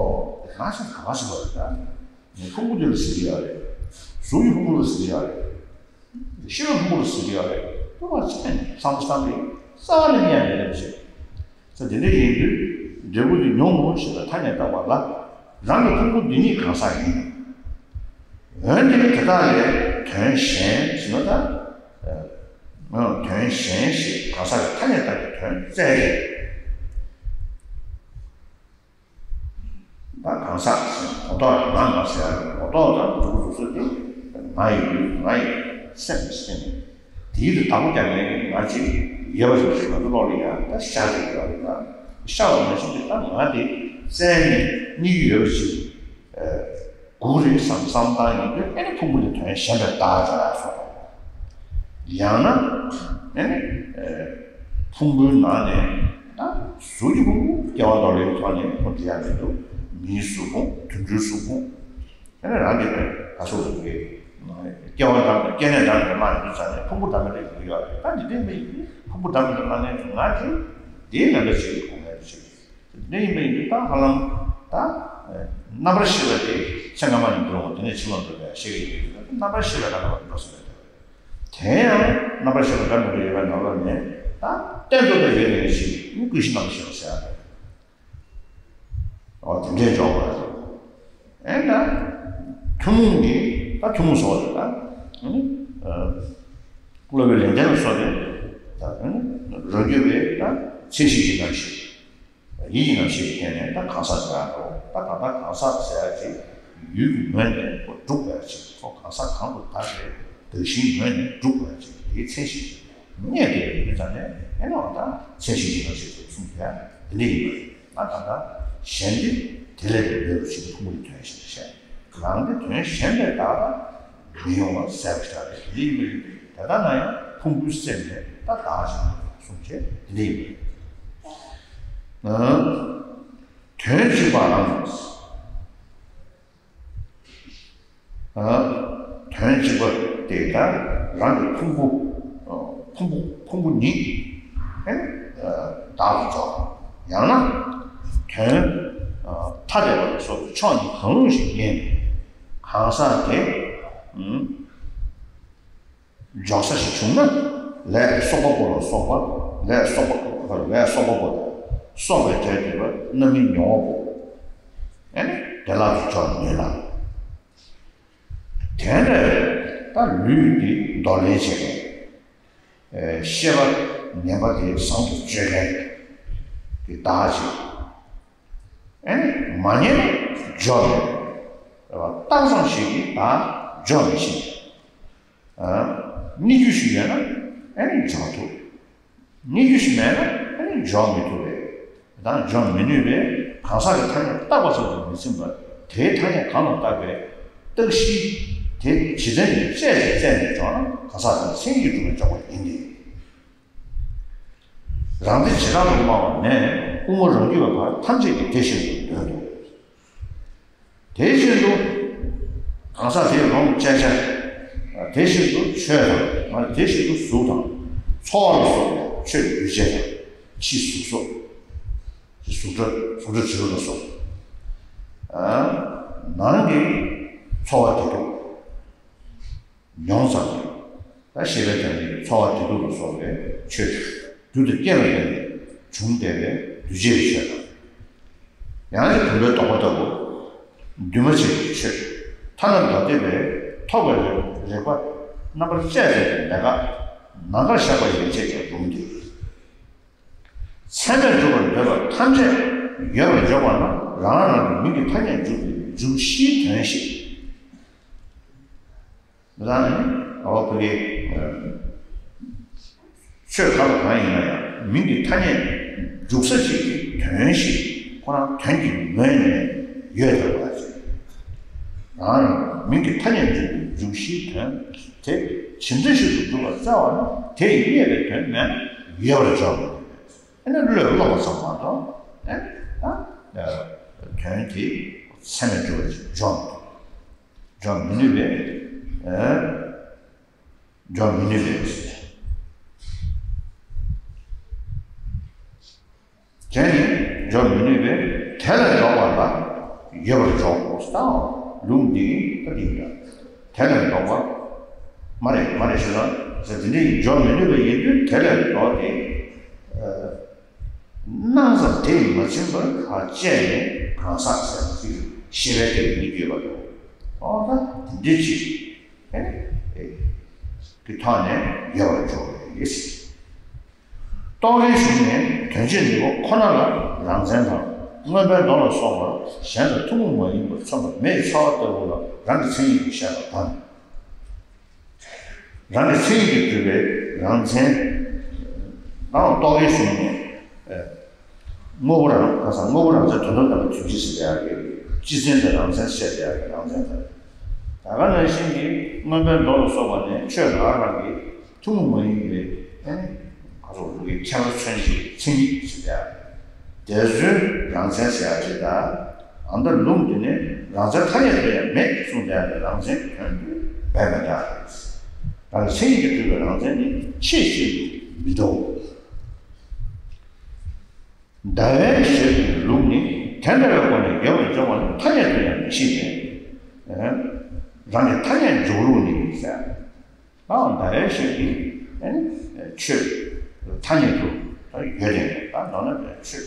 ང་ཟེར་ག་བ་ཟེར་བ་རེད་ད། ངའི་ཕུང་པོ་འདི་ལ་ཟེར་གྱི་ཡོད་རེད། གཟུགས་ཀྱི་ཕུང་པོ་ལ་ཟེར་གྱི་ཡོད་རེད། ཤེས་པའི་ཕུང་པོ་ལ་ཟེར་གྱི་ཡོད་རེད། ལྟོས་པ་ཅི་ནས་བསམ་བསམ་རེད། རྩ་བ་ནས་རྙེད་མི་ཐུབ་ཅིག་ས་དེ་འདྲ་ཡིན་དུས་འབྲས་བུ་འདི་མྱོང་ངོ་ཞེས་པ་ཐ་སྙད་བཏགས་པ་ལ་རང་གི་ཕུང་པོ་འདི་ཉིད་གང་ཟག་ཡིན། འོན་ཏེ་དེ་དག་ལས་དོན་གཞན་ཟེར་ན་ད། དོན་གཞན་ཞེས་གང་ཟག་གི་ཐ་སྙད་བཏགས་པའི་དོན་བཙལ་ཏེ། ད་གང་ཟག་ཟེར་ངོ་ཐོག་ང་ང་ཟེར་ཡ་ངོ་ཐོག་དང་འཇུག་འཇུག་ས་དེ་ང་ཡི་ལུས་ང་ཡི་སེམས་ཟེར་ནས་དེའི་དུ་བདག་པོ་རྒྱག་མཁན་ང་ཅིག་ཡོད་པ་ཞིག་ང་ཚོ་ལོག་ལ་ཡང་ད་ཤ་ཞིག་ཡོད་རེད་ན་ཤ་བ་མ་ཞིག་གི་ད་ང་དེ་བཙལ་ནས་གཉིད་ཡོད་པ་ཞིག་སྒུག་རེད་བསམ་བསམ་བཏང་ཡོང་དུས་ཨེ་ནི་ཕུང་པོ་དེ་དོན་གཞན་པའི་བདག་ཆགས་སོ། ཡང་ན་ཨེ་ནི་ཕུང་པོའི་ནང་ནས་ད་གཟུགས་ཀྱི་ཕུང་པོ་སྐྱེ་བ་འདོར་བའི་ཐོག་ནས་ཁོ་འདྲི་ཡ་མི་འདུག་མིའི་གཟུགས་ཕུང་དུད་འགྲོའི་གཟུགས་ཕུང་ཨེ་ནི་རང་གི་ད་སོ་སོ་གི་སྐྱེ་བ་འདྲ་སྐྱེ་གནས་འདྲ་མེད་མ་ཡིན་དུས་ཙང་ནས་ཕུང་པོ་འདྲ་མེད་རེ་ཡོད་ཡོད་རེད། ད་འདི་འདྲའི་མི་ཡིན་ཕུང་པོ་འདྲ་མེད་རེ་མ་ངེས་ང་དེ་འདིའི་ནང་འདྲ་ཞིག་གི་གོ་ངེས་རེ་ཞིག་འདི་ཡིན་པ་ཡིན་དུས་ད་ཧ་ལམ་ད་རྣམ་པར་ཤེས་པ་དེ་ཚེ་སྔ་མ་ནས་འགྲོ་འོང་དེ་ནས་ཕྱི་མ་འགྲོ་བའི་ཤེས་ཀྱི་ཡོད་དུས་རྣམ་པར་ཤེས་པའི་རང་ག་བ་འགྲོ་ཟེར་བའི་དོན། དེ་ཡང་རྣམ་པར་ཤེས་པ་འདྲ་མི་འདྲ་ཡོད་པའི་ནང་ལོགས་ནས་ད་གཏན་དུ་ད་ཡོད་ངེས་ཤིག་ཀུན་གཞི་རྣམ་པར་ཤེས་པ་ཟེར་ཡ་རེད། འོ་དེ་འདྲས་འཇོག་པ་རེད། ཨེ་ད་ཐུན་མོང་གི་ད་ཐུན་མོང་ཟེར་བ་རེད་ད། སློབ་དཔོན་ལེགས་ལྡན་ལ་སོགས་པས་ད་རང་རྒྱུད་པའི་ད་མཚན་གཞི་ཡི་རྣམ་ཤེས། ཡིད་ཀྱི་རྣམ་ཤེས་ཀྱི་སྟེང་ནས་ད་གང་ཟག་དེ་ལ་འགྲོ། ད་གང་ལྟར་གང་ཟག་ཟེར་ཡ་ཅིག་ཡུལ་གྱི་ངོས་ནས་ཁོ་གྲུབ་པ་ཅིག་ཁོ་གང་ཟག་གང་དུ་བདག་པའི་གདགས་གཞིའི་ངོས་ནས་གྲུབ་པ་ཅིག་དེའི་མཚན་གཞི་ཅིག་རྙེད་དེ་ཡོད་ཙང་ནས་ཨེ་ནོ་ད་མཚན་གཞི་ཡི་རྣམ་ཤེས་ཅེས་གསུངས་ཏེ་དེ་འདྲ་ཡིན་པ་རེད། ད་གང་ལྟར་གཞན་དེ་དེ་ལས་ཀྱང་འོད་རུ་ཕྱིན་ཐུང་ངུའི་དོན་ཞེས་བཤད། རང་གི་དོན་གཞན་པའི་བདག་ལ་མི་ཡོང་བ་ཟད་པར་བྱ་བའི་ལས་མི་རིགས་ཏེ། དེ་ལྟ་ན་ཡང་ཕུང་པོའི་སེམས་ནི་ད་བདག་ཅེས་གསུངས་བྱས་འདི་ལས་མི་རིགས། དོན་གཅིག་པའམ། དོན་གཅིག་པ་དེ་ལྟར་རང་གི་ཕུང་པོ་ཕུང་པོ་ཕུང་པོ་ཉིད་བདག་ཏུ་འཇོག་ཡང་ན་དོན་ཐ་དད་པ་ལ་སོགས་པའི་ཕྱོགས་གཉིས་གང་རུང་ཞིག་ཡིན་གང་ཟག་དེ། འཇོག་ས་ཞིག་བྱུང་ན་ལས་གསོག་པ་པོ་ལ་སོགས་པ་ལས་གསོག་པ་ལས་གསོག་པ་པོ་དང་གསོག་པའི་གྲས་དེ་ལ་རྣམ་སྨིན་མྱོང་བ་པོ་ཨེ་ནི་བདེ་བླག་ཏུ་འཇོག་མིན་ལ། དེ་འདྲ་ད་ལུས་འདི་འདོར་ལེན་བྱེད་མཁན་ཤེས་པ་ངན་པ་དེ་བཟང་དུ་སྤྱོད་མཁན་གྱི་བདག་ཅིག་ཨེ་ནི་མ་རྙེད་ན་འཇོག་མི་རྟགས་ཙམ་ཞིག་གིས་བདག་འཇོག་མི་ཤེས། རྙེད་རྒྱུ་ཞིག་ཡོད་ན་ཨེ་ནི་འཇོག་ཐུབ། རྙེད་རྒྱུ་ཞིག་མེད་ན་ཨེ་ནི་འཇོག་མི་ཐུབ་པས། དང་འཇོག་མི་ནུས་པས་གང་ཟག་གི་ཐ་སྙད་བཏགས་པ་ཙམ་དུ་མི་ཚིམ་པར་དེའི་ཐ་སྙད་གང་ལ་བཏགས་པའི་རྟགས་གཞི་དེ་ཇི་ལྟར་ཡིན་དཔྱད་ཅིང་བཙལ་ནས་འཇོག་ན་གང་ཟག་དེ་མཚན་ཉིད་གྲུབ་པར་འཇོག་པ་ཡིན་ཏེ། རང་སྡེ་བྱེ་བྲག་ཏུ་སྨྲ་བ་ནས་དབུ་མ་རང་རྒྱུད་པ་བར་ཐམས་ཅད་ཀྱིས་དེ་བཞིན་དུ་འདོད་དོ། དེ་བཞིན་དུ་གང་ཟག་དེའི་ལོངས་སྤྱད་བྱ། དེ་བཞིན་དུ་ཆོས་དང་དེ་བཞིན་དུ་གཟུགས་དང་ཚོར་བ་ལ་སོགས་པའི་ཆོས་འདུས་བྱས་དང་ཕྱི་གཟུགས་སོགས། གཟུགས་སྒྲ་གཟུགས་སྒྲ་དྲི་རོ་ལ་སོགས། ནང་གི་ཚོར་བ་བདེ་སྡུག་མྱོང་ཙམ་གྱིས་ད་ཤེས་པས་ཀྱང་ནི་ཚོར་བ་བདེ་སྡུག་ལ་སོགས་པའི་ཆོས་རྒྱུ་དང་རྐྱེན་ལ་བརྟེན་ནས་བྱུང་བསྡད་པའི་འདུས་བྱས་ཀྱི་ཆོས་དང་། ཡང་ན་བུམ་པའི་དོག་པ་ལྟ་བུ་འདུས་མ་བྱས་ཀྱི་ཆོས་ཐ་ན་ལྡ་ལྡིབ་པས་ཐོགས་པའི་རེག་པ་རྣམ་པར་དཔྱད་པའི་མེད་དགག་ནམ་མཁར་བཞག་པ་ཡན་ཆད་ཀྱང་རུང་སྟེ། ཚད་མས་གྲུབ་པར་འདོད་པ་ཐམས་ཅད་ཡོད་པར་འཇོག་པ་ན་རང་རང་གི་མིང་གི་ཐ་སྙད་འཇུག་པའི་འཇུག་གཞིའི་དོན་ཞིག་མི་ཚང་ནི་འོ་བོད་ཀྱི་ཆོས་གང་དང་གང་ཡིན་ན་ཡང་མིང་གི་ཐ་སྙད་འཇུག་ས་ཅིག་གི་དོན་ཞིག་ཁོ་རང་དོན་གྱི་ངོས་ནས་ཡོད་དགོས་པ་ཅིག་གང་རུང་མིང་གི་ཐ་སྙད་འཇོག་པའི་འཇུག་གཞིའི་དོན་དེ་ཇི་འདྲ་ཞིག་ཏུ་འཇུག་པར་བྱ་བ་ནི་དེ་ཡིས་རྙེད་པའི་དོན་མེད་ན་ཡོད་པར་འཇོག་མི་ནུས་པས། ཨ་ནི་བློས་ཀློག་པ་ཙམ་མ་གཏོགས་ཨ་ནི་ད་དོན་དེ་ཚད་མས་གྲུབ་པ་ཅིག་འཇོག་མི་ཐུབ། འཇོག་མི་ནུས་པས། འཇོག་མི་ནུས་པས། དེ་ནི་འཇོག་མི་ནུས་པས་དེ་ལས་ལྡོག་པ་ལ་ཡོད་པར་འཇོག་གོ་ཟེར། ལུགས་འདི་ད་འདི་ཡིན་ཀྱང་དེ་ལས་ལྡོག་པ་མ་རེད་མ་རེད་ཞེ་ན་ཟེར། དེ་འདྲ་ཡིན་འཇོག་མི་ནུས་པ་ཡིན་དུས་དེ་ལས་ལྡོག་སྟེ། སྣང་ཙམ་དེས་མ་ཚིམ་པར་ཁ་བཅད་ནས་གང་ཟག་ཟེར་ཅིག་ཤེས་པའི་སྐད་ཡིག་ཡོད་པ་དང་། ཨོ་ད་དེ་འདྲ་ཅིག་ཨེ་ཨེ་གི་ཐོག་ནས་ཡོད་པར་འཇོག་པ་རེད། རྟོག་གེའི་གཞུང་ནས་དོན་སྤྱི་འདི་པོ་ཁོ་ན་ལ་རང་མཚན་དང་མངོན་པའི་མདོ་ལ་སོགས་པར་གཞན་དང་ཐུན་མོང་མ་ཡིན་པར་མཚོན་པ་མེ་ཡི་ཚ་བ་ལྟ་བུ་ལ་རང་གི་མཚན་ཉིད་དུ་བཤད་པ་དང་། རང་གི་མཚན་ཉིད་ཀྱིས་གྲུབ་པའི་རང་མཚན། ནའང་རྟོག་གེའི་གཞུང་ནས། དངོས་པོ་རང་ཁ་སང་དངོས་པོ་རང་མཚན་དོན་དམ་དམ་པའི་དོན་སྤྱི་ཟེར་ཡག་གི་སྤྱི་མཚན་དང་རང་མཚན་བཤད་ཡག་གི་རང་མཚན་དང་། ད་ག་ནང་བཞིན་གྱི་མངོན་པའི་མདོ་ལ་སོགས་པ་ནས་ཆོས་རང་རང་གི་ཐུན་མོང་མ་ཡིན་པའི་ཁ་སོགས་ལུགས་ཀྱི་ཁྱད་པར་མཚོན་བྱེད་མཚན་ཉིད་ཟེར་ཡག་དེ་ཚོའི་རང་མཚན་ཟེར་ཡག་ཅིག་དང་། ཨ་ནི་ད་ལུང་འདི་ནི་རང་མཚན་ཐ་སྙད་དུ་ཡང་མེད་གསུངས་ཏེ། རང་མཚན་གྱི་དོན་དུ་འབད་མི་འདྲ། རང་གི་མཚན་ཉིད་ཀྱིས་གྲུབ་པའི་རང་མཚན་ནི་ཆེས་ཆེར་མི་འདྲའོ། ཟླ་བའི་ཞབས་ཀྱི་ལུགས་ནི་དེ་འདྲ་བའི་སྒོ་ནས་ཡོད་པར་འཇོག་པ་ནི་ཐ་སྙད་དུ་ཡང་མི་ཤེས་པས། རང་གི་ཐ་སྙད་འཇོག་ལུགས་ནི་ཟེར། ཨ་ཟླ་བའི་ཞབས་ཀྱི་ཨ་ནི་ཆོས་ཐ་སྙད་དུ་ད་ཡོད་དེ། ད་མདོར་ན་ཆོས་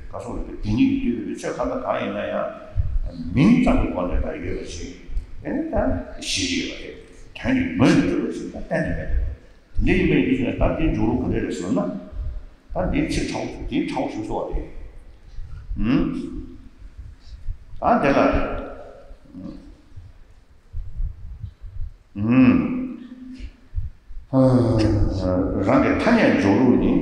ག་སོགས་ལ་དེ་ཉིད་ཀྱིས་བསྡུས་པའི་ཆོས་གང་དང་གང་ཡིན་ན་ཡང་མིང་ཙམ་གྱི་སྒོ་ནས་ད་ཡོད་པ་ཞིག་ཨ་ནི་ད་གཞི་ཡོད་པ་རེད། དོན་གྱི་ངོས་ནས་གྲུབ་པ་ཞིག་ད་གཏན་ནས་མེད་དེ། དེ་འདྲ་ཡིན་པ་ཡིན་དུས་ད་འདི་འཇོག་ལུགས་ག་འདྲ་རེད་ཟེར་ན། ད་འདི་ཚིག་ཕྲ་བོ་འདི་ཕྲ་བོ་ཞིག་སོགས་རེད། ཨུམ། ད་དེ་ལ། ཨུམ། རང་གི་ཐ་སྙད་འཇོག་ལུགས་ནི།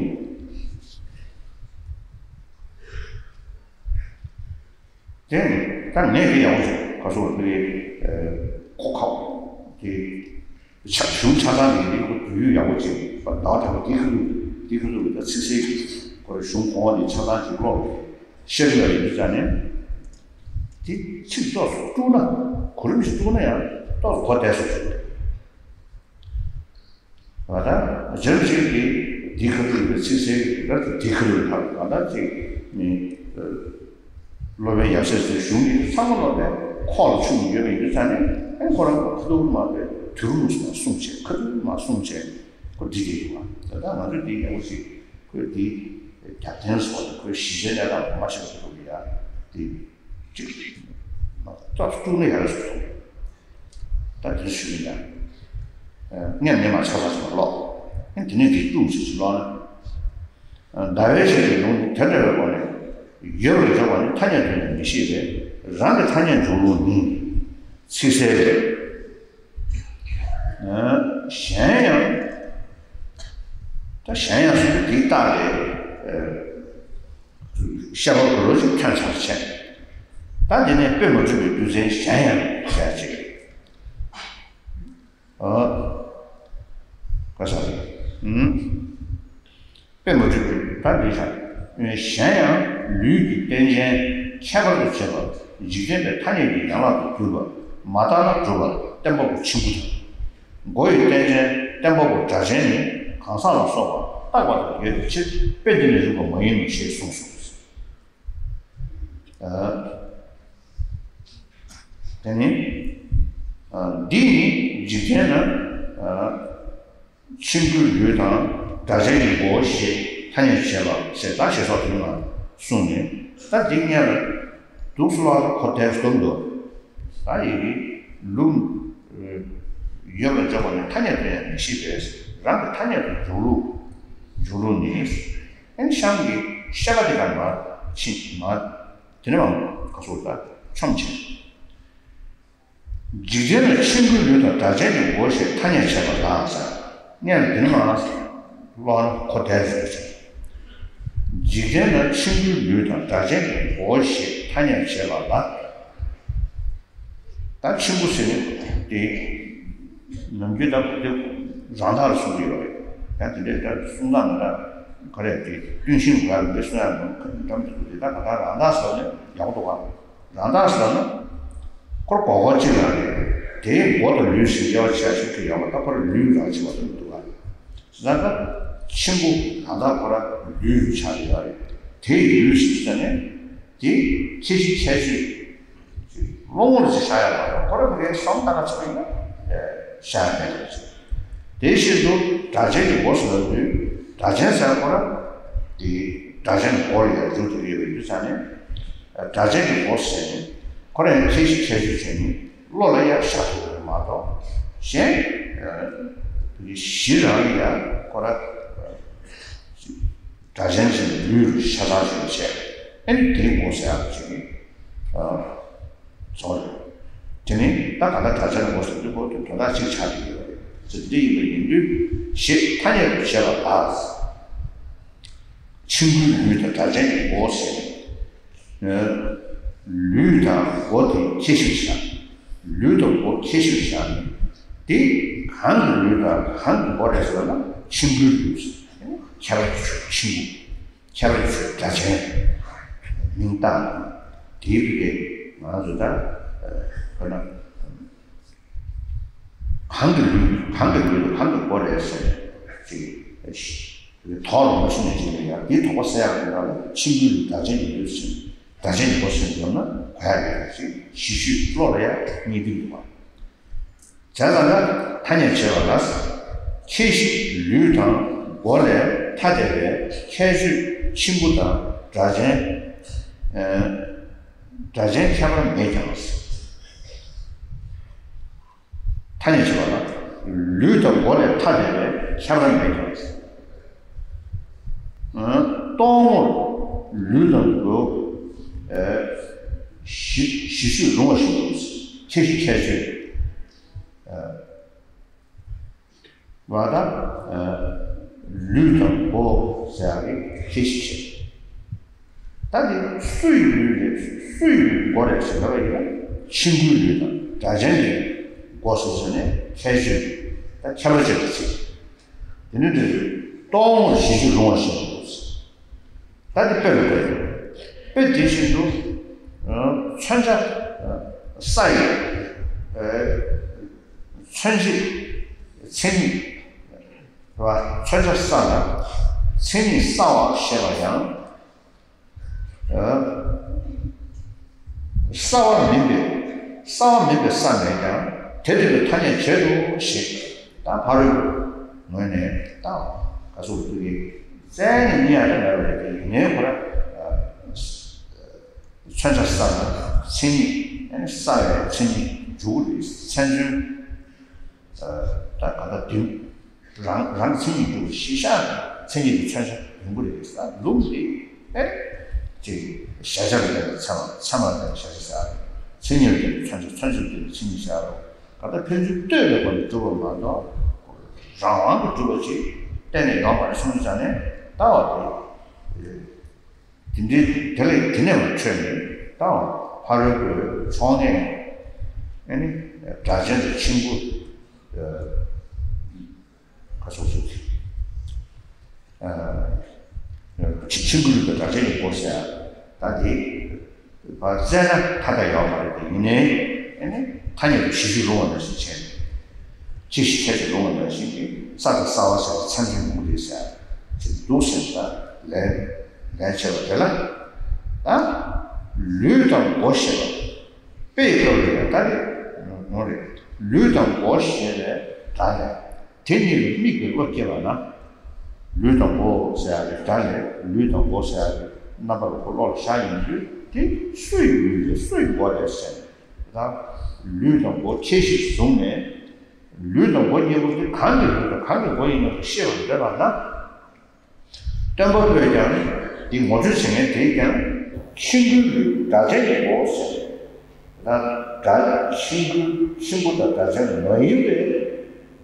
དེ་ནི་ད་ངས་དེ་ཡག་པོ་བྱུང་ག་སོགས་དེ་གོ་ཁག་དེ་ཆ་གཞུང་ཆ་ཚང་ནས་དེ་ཁོ་དུས་ཡུན་ཡག་པོ་བྱས་པ་ཟླ་བ་དྲུག་པ་དེ་ཁ་ཐུག་དེ་ཁ་ཐུག་ལ་ད་ཚིག་གསལ་གྱི་ཁོ་ར་གཞུང་གོང་འོག་ནས་ཆ་ཚང་ཅིག་ཀློག་ཤེས་ཀྱི་ཡོད་དུས་ཙང་ནས་དེ་ཚིག་ཏོག་ཙམ་དཀྲུགས་ན་གོ་རིམ་ཞིག་དཀྲུགས་ན་ཡང་ཏོག་ཙམ་གོ་བདེ་སོང་ཞུ། ང་ད་སྦྱར་བྱེད་ཀྱི་འདི་ཁ་ཐུག་ལ་ཚིག་གསལ་གྱི་ད་འདི་ཁ་ཐུག་ལ་ད་ད་ཅིག་ནི་སློབ་དཔོན་ཡབ་སྲས་ཚོའི་གཞུང་གི་ཚང་མ་ལོག་པའི་ཁོག་ལ་ཆུད་ནས་ཡོད་པ་ཡིན་དུས་ཙང་ནས། ཨེ་ཁོ་རང་ཁ་ཐུག་མ་པའི་དུས་རུ་མ་གསུངས་བྱས་ཁ་ཐུག་མ་གསུངས་བྱས་ཁོ་འདི་གི་ཡོད་པ། ད་ལྟ་ང་ཚོས་འདི་ཡག་པོ་ཞིག་ཁོས་འདི་རྒྱབ་རྟེན་བཟོ་བ་དང་ཁོའི་གཞི་བྱས་གནས་སྟངས་མ་ཤེས་པ་ཁ་ཐུག་གི་ཡ་འདི། ཅིག་ཏོག་ཙམ་བཅུག་ན་ཡག་རེད་བཟོས་སོང་། ད་དེ་ཞུ་ཡིན་ད། ངས་ནས་མ་ཆ་ཚང་ཞིག་ཀློག་ཨ་དེ་ནས་དེ་བཅུག་ཞིག་ཞིག་ཀློག་ན། ཟླ་བའི་ཞབས་ཀྱི་ལུང་ནི་དེ་འདྲ་བའི་སྒོ་ནས་ཡོད་པར་འཇོག་པ་ནི་ཐ་སྙད་དུ་ཡང་མི་ཤེས་པས། རང་གི་ཐ་སྙད་འཇོག་ལུགས་ནི་ཚིག་གསལ་རེད། གཞན་ཡང་། ད་གཞན་ཡང་ཟེར་དུས་དེའི་རྟགས་རེད། བཤད་པ་གོ་ལོ་ཞིག་ཐོན་ཚར་བྱས། ད་འདི་ནས་དཔེ་མ་གྲུབ་པའི་རྒྱུ་མཚན་གཞན་ཡང་ཞེས་བྱས། ཨ། ག་ས་རེད། ཨུམ། དཔེ་མ་གྲུབ་པའི་ད་འདི་བྱས། གཞན་ཡང་ལུས་ཀྱི་རྟེན་ཅན་ཁྱད་པར་དུ་བྱས་པ་འཇིག་རྟེན་པའི་ཐ་སྙད་ཀྱི་ཡན་ལག་ཏུ་གྱུར་པ་མ་བརྟགས་ན་གྲུབ་པ་བརྟེན་པ་པོ་ཆེན་པོ་དང་། མགོ་ཡི་རྟེན་ཅན་བརྟེན་པ་པོ་སྒྲ་གཅན་ནི་གང་ཟག་ལ་སོགས་པ་བཏགས་པ་དང་ཡོད་པའི་ཕྱིར་དཔེ་འདི་ལས་རིགས་པ་མ་ཡིན་ནོ་ཞེས་གསུངས་སོ། ཨ། དེ་ནི། ཨ། འདི་ནི་འཇིག་རྟེན་ན། ཨ། ཆེན་པོའི་ལུས་དང་སྒྲ་གཅན་གྱི་མགོ་བོ་ཞེས་ཐ་སྙད་བྱེད་པ་ཞེས་ད་ཞེས་སོགས་དེ་ནི་མ་གསུངས་ནས། ད་འདི་སྔོན་ལ་འདུག་སེ་ལ་གོ་བདེ་སོང་འདུག་ད་ཡི་གེ་ལུང་ཡོད་པར་འཇོག་པ་ནི་ཐ་སྙད་དུ་ཡང་མི་ཤེས་པས། རང་གི་ཐ་སྙད་དུ་འཇོག་ལུགས། འཇོག་ལུགས་ནི། ཨན་གཤམ་གྱི་བཤད་པ་དེ་ག་མར་ཕྱིན་མར་དེ་ནས་མར་ག་སོགས་ད་ཆོམ་ཆེན། འཇིག་རྟེན་ན་ཆེན་པོའི་ལུས་དང་སྒྲ་གཅན་གྱི་མགོ་ཞེས་ཐ་སྙད་བྱེད་པ་ལ་ཟེར། སྔོན་ལ་འདི་ནས་མར་ཀློག་ན་གོ་བདེ་ཟེར་ཅིང་། འཇིག་རྟེན་ན་ཆེན་པོའི་ལུས་དང་སྒྲ་གཅན་གྱི་མགོ་ཞེས་ཐ་སྙད་བྱེད་པ་ལ། ད་མཆིམས་ཕུ་ཟེར་ནི་དེ་ནམ་རྒྱུན་ད་དེ་རང་རྟགས་ལ་གསུང་གི་ཡོད་རེད། ཡང་དེ་འདྲའི་ད་གསུང་སྟངས་ད་ག་རེ་དེ་གཏུན་ཤིང་འགའ་རེ་གསུང་ཡག་ནང་འགྲམ་དུ་དེ་ད་ག་ད་རང་རྟགས་ཟེར་ནས་ཡག་འདུག་ག་རང་རྟགས་ཟེར་ན་ཁོར་གོ་གོ་གཅིག་ལ་རེད། དེའི་མགོ་དང་ལུས་ཟེར་དབྱེ་བ་ཕྱེ་ཡག་ཞིག་ཡོད་པ་ད་ཁོར་ལུས་རང་ཕྱེ་བ་དང་མི་འདུག་ག་ཟེར་ན་ད་མཆིམས་ཕུ་རང་རྟགས་ཁོ་ར་ལུས་ཆགས་ཡོད་རེད། དེའི་ལུས་ཟེར་ནས་དེ་ཁྱད་གཞི་ཁྱད་ཆོས་ཀློང་ངོར་ཅིག་ཤར་ཡག་མ་གཏོགས་ཁོ་ར་མི་རེ་བསམ་བློ་བཏང་ན་ཆོག་ཡིན་ན་ཤར་ཡག་མེད་དེ། དེ་བཞིན་དུ་སྒྲ་གཅན་གྱི་མགོ་ཟེར་བ་དུས་སྒྲ་གཅན་ཟེར་ཁོ་ར་དེ་སྒྲ་གཅན་གྱི་མགོ་ལ་ཡང་འཇུག་ཐུབ་ཡོད་པའི་དུས་ཙང་ནས་སྒྲ་གཅན་གྱི་མགོ་ཟེར་ནས་ཁོ་ར་ཡང་ཁྱད་གཞི་ཁྱད་ཆོས་བྱས་ནས་བློ་ལ་ཡང་ཤར་ཐུབ་པ་མ་གཏོགས་གཞན་གཞི་རང་གི་ཡང་ཁོ་ར་སྒྲ་གཅན་གྱི་ལུས་རུ་ཤ་སྟག་ཞིག་བྱས། ཨ་ནི་དེའི་མགོ་ཟེར་ཡག་ཅིག་གི་ཚོར། དེ་ནི་ད་ག་ད་སྒྲ་གཅན་མགོ་ཟེར་དུས་མགོ་དེ་དོན་དག་གཅིག་ཆགས་ཀྱི་ཡོད་རེད་ཟེར། འདི་ཡིན་པ་ཡིན་དུས་ཞེས་ཐ་སྙད་དུ་བྱས་པ་ལ། མཆིམས་ཕུའི་ལུས་དང་སྒྲ་གཅན་གྱི་མགོ་ཟེར། ལུས་དང་མགོ་དེ་ཁྱད་གཞིར་བཞག་ལུས་དང་མགོ་ཁྱད་གཞིར་བཞག་ནས་དེ་གང་གི་ལུས་དང་གང་གི་མགོ་རེད་ཟེར་ན་མཆིམས་ཕུའི་ལུས། ཁྱད་པར་ཆོས་མཆིམས་ཕུ། ཁྱད་པར་ཆོས་སྒྲ་གཅན། མིང་བཏགས་ནས་དེའི་ཕ་གི་ང་ཚོ་ད་དཔེར་ན། གང་གི་ལུས་གང་གི་ལུས་དང་གང་གི་མགོ་རེད་ཟེར་ཅིག་དོགས་རུང་མ་ཤི་ནས་ཅིག་ཡོད་ཡ། དེའི་དོགས་པ་སེལ་ཡག་གི་ནང་ལ་མཆིམས་ཕུའི་ལུས་སྒྲ་གཅན་གྱི་ལུས་ཟེར་སྒྲ་གཅན་གྱི་མགོ་ཟེར་འཇོག་ན་གོ་ཡག་ཡོད་ཅིག་གཞི་ཤོས་བློ་ལ་ཡང་རྙེད་སྡུག་འདུག་བ། བྱས་ཙང་ན་ཐ་སྙད་བྱས་པ་ལ། ཁྱད་གཞི་ལུས་དང་མགོ་ལས་ཐ་དད་པའི་ཁྱད་ཆོས་མཆིམས་ཕུ་དང་སྒྲ་གཅན། སྒྲ་གཅན་ཁྱད་པར་མེད་ཀྱང་། ཐ་སྙད་བྱེད་པ་ལ། ལུས་དང་མགོ་ལས་ཐ་དད་པའི་ཁྱད་པར་མེད་ཀྱང་། སྟོང་ངོར་ལུས་དང་མགོ་གཞི་གཞི་ཤོས་རུང་བ་ཞིག་ཏུ་ཁྱད་གཞི་ཁྱད་ཆོས། བ་དང་། ལུས་དང་མགོ་ཟེར་ཡག་གི་ཁྱད་གཞི་བྱེད། ད་དེ་སུ་ཡི་ལུས་རེད་སུ་ཡི་མགོ་རེད་ཟེར་བ་ཡིན་ན་མཆིམས་ཕུའི་ལུས་དང་སྒྲ་གཅན་གྱི་མགོ་ཟེར་ཟེར་ནས་ཁྱད་ཆོས་ད་ཁྱད་པར་ཕྱེ་བའི་ཚིག་དེ་ནི་འདི་རེད། སྟོང་ངོར་གཞི་ཤོས་རུང་བ་ཞིག་ཏུ། ད་འདི་དཔེ་ལ་བཀོད་ཡོད། དཔེ་དེ་བཞིན་དུ། མཚོན་ཆ། ས་ཡི། མཚོན་བྱེད། མཚན་ཉིད། རེད་བ། མཚོན་ཆ་ས་ལ། མཚན་ཉིད་སྲ་བ་ཞེས་པ་ཡང་། སྲ་བ་མིན་པའི། སྲ་བ་མིན་པའི་ས་མེད་ཀྱང་དེ་འདྲ་བའི་ཐ་སྙད་བྱེད་དོ་ཞེས་ད་ཕ་རོལ་པོའི་ངོས་ནས་ད་ག་སོགས་ཀྱི་རྩལ་ནས་རྙེད་ཡག་ད་མེད་པ་རེད་དེ་ཡིན་ནའི་ཁོ་ར་མཚོན་ཆ་སྲ་ལ་མཚན་ཉིད་སྲ་བའི་མཚན་ཉིད་འཇུག་པ་རེད། མཚན་མཚོན་ད་ག་ད་དུས། རང་རང་མཚན་ཉིད་འགྲུབ་པ་གཞི་བཞག་ནས་མཚན་ཉིད་ཀྱི་མཚོན་བྱ་ཡོང་གི་རེད་ཟེར་ལུགས་འདི་ཨེ། ཅིག་གཞལ་བྱ་ལ་བརྟེན་པའི་ཚད་མ་ཚད་མ་ལ་བརྟེན་པའི་གཞལ་བྱ་ཟེར་ཡ་རེད། མཚན་ཉིད་ལ་བརྟེན་པའི་མཚོན་བྱ་མཚོན་བྱ་ལ་བརྟེན་པའི་མཚན་ཉིད་ཟེར་ཡ་རེད། ག་ད་ཕན་ཚུན་ལྟོས་པའི་སྒོ་ནས་གྲུབ་པ་མ་གཏོགས་རང་དབང་གིས་གྲུབ་པ་ཅིག་གཏན་ནས་ཡོད་མ་རེད་གསུངས་ཀྱང་ནས་ལྟ་བ་དེ། དེ་འདྲའི་དེ་ལས་དེ་ནས་མ་འཕྲོས་ནས་ད་ཕ་རོལ་པོའི་ཕྱོགས་ནས་ཨ་ནི་སྒྲ་གཅན་དང་མཆིམས་ཕུ་ག་སོགས་སུ་མཆིམས་ཕུའི་ལུས་དང་སྒྲ་གཅན་གྱི་མགོ་ཟེར་ཡ་ད་དེ་བར་བཙལ་ན་ཐ་དད་ཡོད་མ་རེད་དེ་ཡིན་ནའི་ཨ་ནི་ཐ་སྙད་དུ་གཞི་ཤོས་རུང་བ་ནང་བཞིན་བྱས་ནས་ཁྱད་གཞི་ཁྱད་ཆོས་རུང་བ་ནང་བཞིན་གྱི་ས་དང་སྲ་བ་ཟེར་བའི་མཚན་ཉིད་ཡོང་གི་རེད་ཟེར་ཡ་ཅིག་འདུག་ཟེར་ད་ལན་ལན་བྱས་པ་དེ་ལ་ད་ལུས་དང་མགོ་ཞེས་པ། དཔེ་ཡི་སྐབས་ལ་ཡང་ད་རེད། ནོ་རེད། ལུས་དང་མགོ་ཞེས་པའི་སྒྲ་ལས། དེ་གཉིས་ལ་དམིགས་པའི་བློ་སྐྱེས་པ་ན། ལུས་དང་མགོ་ཟེར་ཡག་གི་སྒྲ་ལས་ལུས་དང་མགོ་ཟེར་ཡག་གི་རྣམ་པ་ལ་ཁོ་བློ་ལ་ཤར་ཡོང་དུས་དེ་སུ་ཡི་ལུས་རེད་སུ་ཡི་མགོ་རེད་ཟེར་ནས། ད་ལུས་དང་མགོ་ཁྱད་གཞིར་བཟུང་ནས། ལུས་དང་མགོ་གཉིས་པོ་དེ་གང་གི་ལུས་དང་གང་གི་མགོ་ཡིན་ནམ་ཤེས་པར་འདོད་པ་ན། སྟོན་པ་པོས་ཀྱང་འདི་ངོ་སྤྲོད་བྱེད་མཁན་དེས་ཀྱང་མཆིམས་ཕུའི་ལུས་སྒྲ་གཅན་གྱི་མགོ་ཟེར། ད་སྒྲ་མཆིམས་ཕུ་མཆིམས་ཕུ་དང་སྒྲ་གཅན་མ་ཡིན་པའི་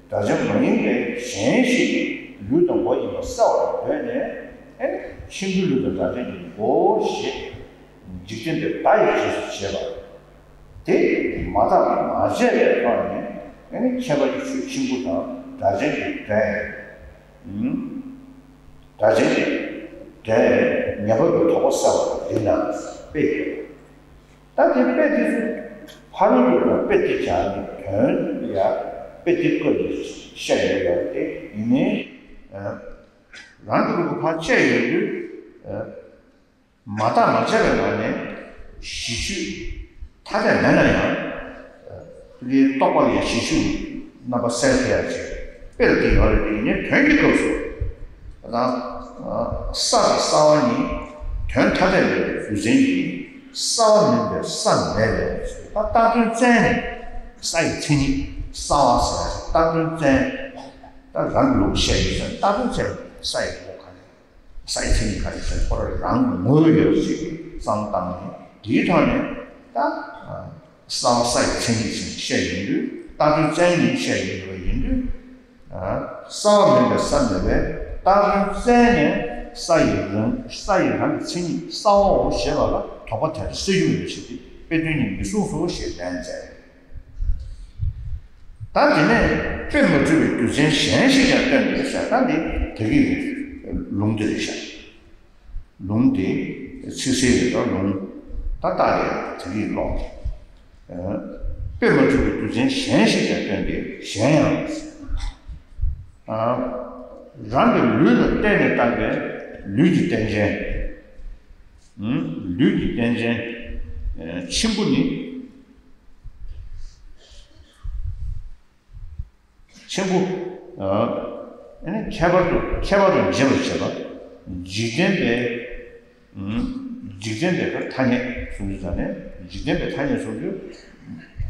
སྒྲ་གཅན་མ་ཡིན་པའི་གཞན་ཞིག་གི་ལུས་དང་མགོ་ཡིན་པ་གསལ་བར་འདོད་ནས་ཨེ་མཆིམས་ཕུའི་ལུས་དང་སྒྲ་གཅན་གྱི་མགོ་ཞེས་འཇིག་རྟེན་པའི་བརྡ་ཡི་རྗེས་སུ་བྱེད་པ་དེ་ མ་བརྟགས་པ་མ་དཔྱད་པའི་ཐོག་ནས་ཨ་ནི་ཁྱད་པར་གྱི་ཆོས་མཆིམས་ཕུ་དང་སྒྲ་གཅན་གྱི་སྒྲས། སྒྲ་གཅན་གྱི་སྒྲས་ཉན་པ་པོའི་དོགས་པ་སེལ་བ་ལ་འདི་ན་དཔེ་ཡོད། ད་དེ་དཔེ་དེ་ཚོ་ཕ་རོལ་ཏུ་དང་དཔེ་དེ་སྦྱར་ནས་དོན་ཡ་དཔེ་དེ་བཀོད་ནས་བཤད་ཡོད་ཡོད་དེ་ཡིན་ནའི། རང་གི་ལུགས་ཀྱི་ཕར་བཅད་ཡོང་དུས། མ་བརྟགས་མ་དཔྱད་པའི་ངང་ནས་གཞི་ཆོས་ཐ་དད་མེད་ན་ཡང་། དེའི་རྟོག་པ་ལ་ཡང་གཞི་ཆོས་རྣམ་པ་གསལ་ཐུབ་ཡ་ཅིག་དཔེ་ལ་བསྟན་ཡོད་རེད། དེ་ཡིན་ནའི་དོན་གྱི་སྐབས་སུ། ད་ས་དང་སྲ་བ་གཉིས་དོན་ཐ་དད་མེད་པའི་རྒྱུ་མཚན་གྱིས་སྲ་བ་མིན་པའི་ས་མེད་པས། ད་བཏགས་དོན་བཙན་ནས་ས་ཡི་མཚན་ཉིད་སྲ་བ་ཟེར་བ་ཞིག་བཏགས་དོན་བཙན། ད་རང་གི་ལུགས་བཤད་ཡོད་ཙང་བཏགས་དོན་བཙན་ནས་ས་ཡི་སྒོ་ག་ནས། ས་ཡི་མཚན་ཉིད་ག་རེ་ཟེར་ཁོ་རང་རང་ངོས་ཡོད་ཅིག་བསམ་བཏང་ནས་དེའི་ཐོག་ནས་ད་སྲ་བ་ས་ཡི་མཚན་ཉིད་ཅིག་བཤད་ཡོང་དུས་བཏགས་དོན་བཙན་ནས་བཤད་ཡོང་དུས་ཡིན་དུས། སྲ་བ་མིན་པའི་ས་མེད་པས་བཏགས་དོན་བཙན་ནས་ས་ཡི་རང་ས་ཡི་རང་གི་མཚན་ཉིད་སྲ་བའོ་ཞེས་པ་ལ་དོགས་པ་དེ་ལྟར་སེལ་རྒྱུ་མེད་པའི་ཕྱིར་ཏེ་དཔེ་དོན་གཉིས་མི་གསུངས་སོ་ཞེས་ལན་མཛད། ད་དེ་ནས་དཔེ་མ་གྲུབ་པའི་རྒྱུ་མཚན་གཞན་ཞིག་ཀྱང་སྟོན་ཏེ་ཤ་ད་འདི་དེ་གི་ལུང་འདི་རེད་ཤག་ལུང་འདི་ཚིག་གསལ་རེད་དོ། ལུང་ད་ལྟ་རེད་དེ་གི་ལོག་དཔེ་མ་གྲུབ་པའི་རྒྱུ་མཚན་གཞན་ཞིག་ཀྱང་སྟོན་ཏེ་གཞན་ཡང་། རང་གི་ལུས་ལ་བརྟེན་ནས་བཏགས་པའི་ལུས་ཀྱི་རྟེན་ཅན། ལུས་ཀྱི་རྟེན་ཅན་མཆིམས་ཕུ་ནི། མཆིམས་ཕུ། ཨ་ནི་ཁྱད་པར་དུ་ཁྱད་པར་དུ་འབྱེད་པར་བྱེད་པ། འཇིག་རྟེན་པའི། འཇིག་རྟེན་པའི་ཐ་སྙད་གསུང་རྒྱུ་དང་ནི་འཇིག་རྟེན་པའི་ཐ་སྙད་གསུང་རྒྱུ།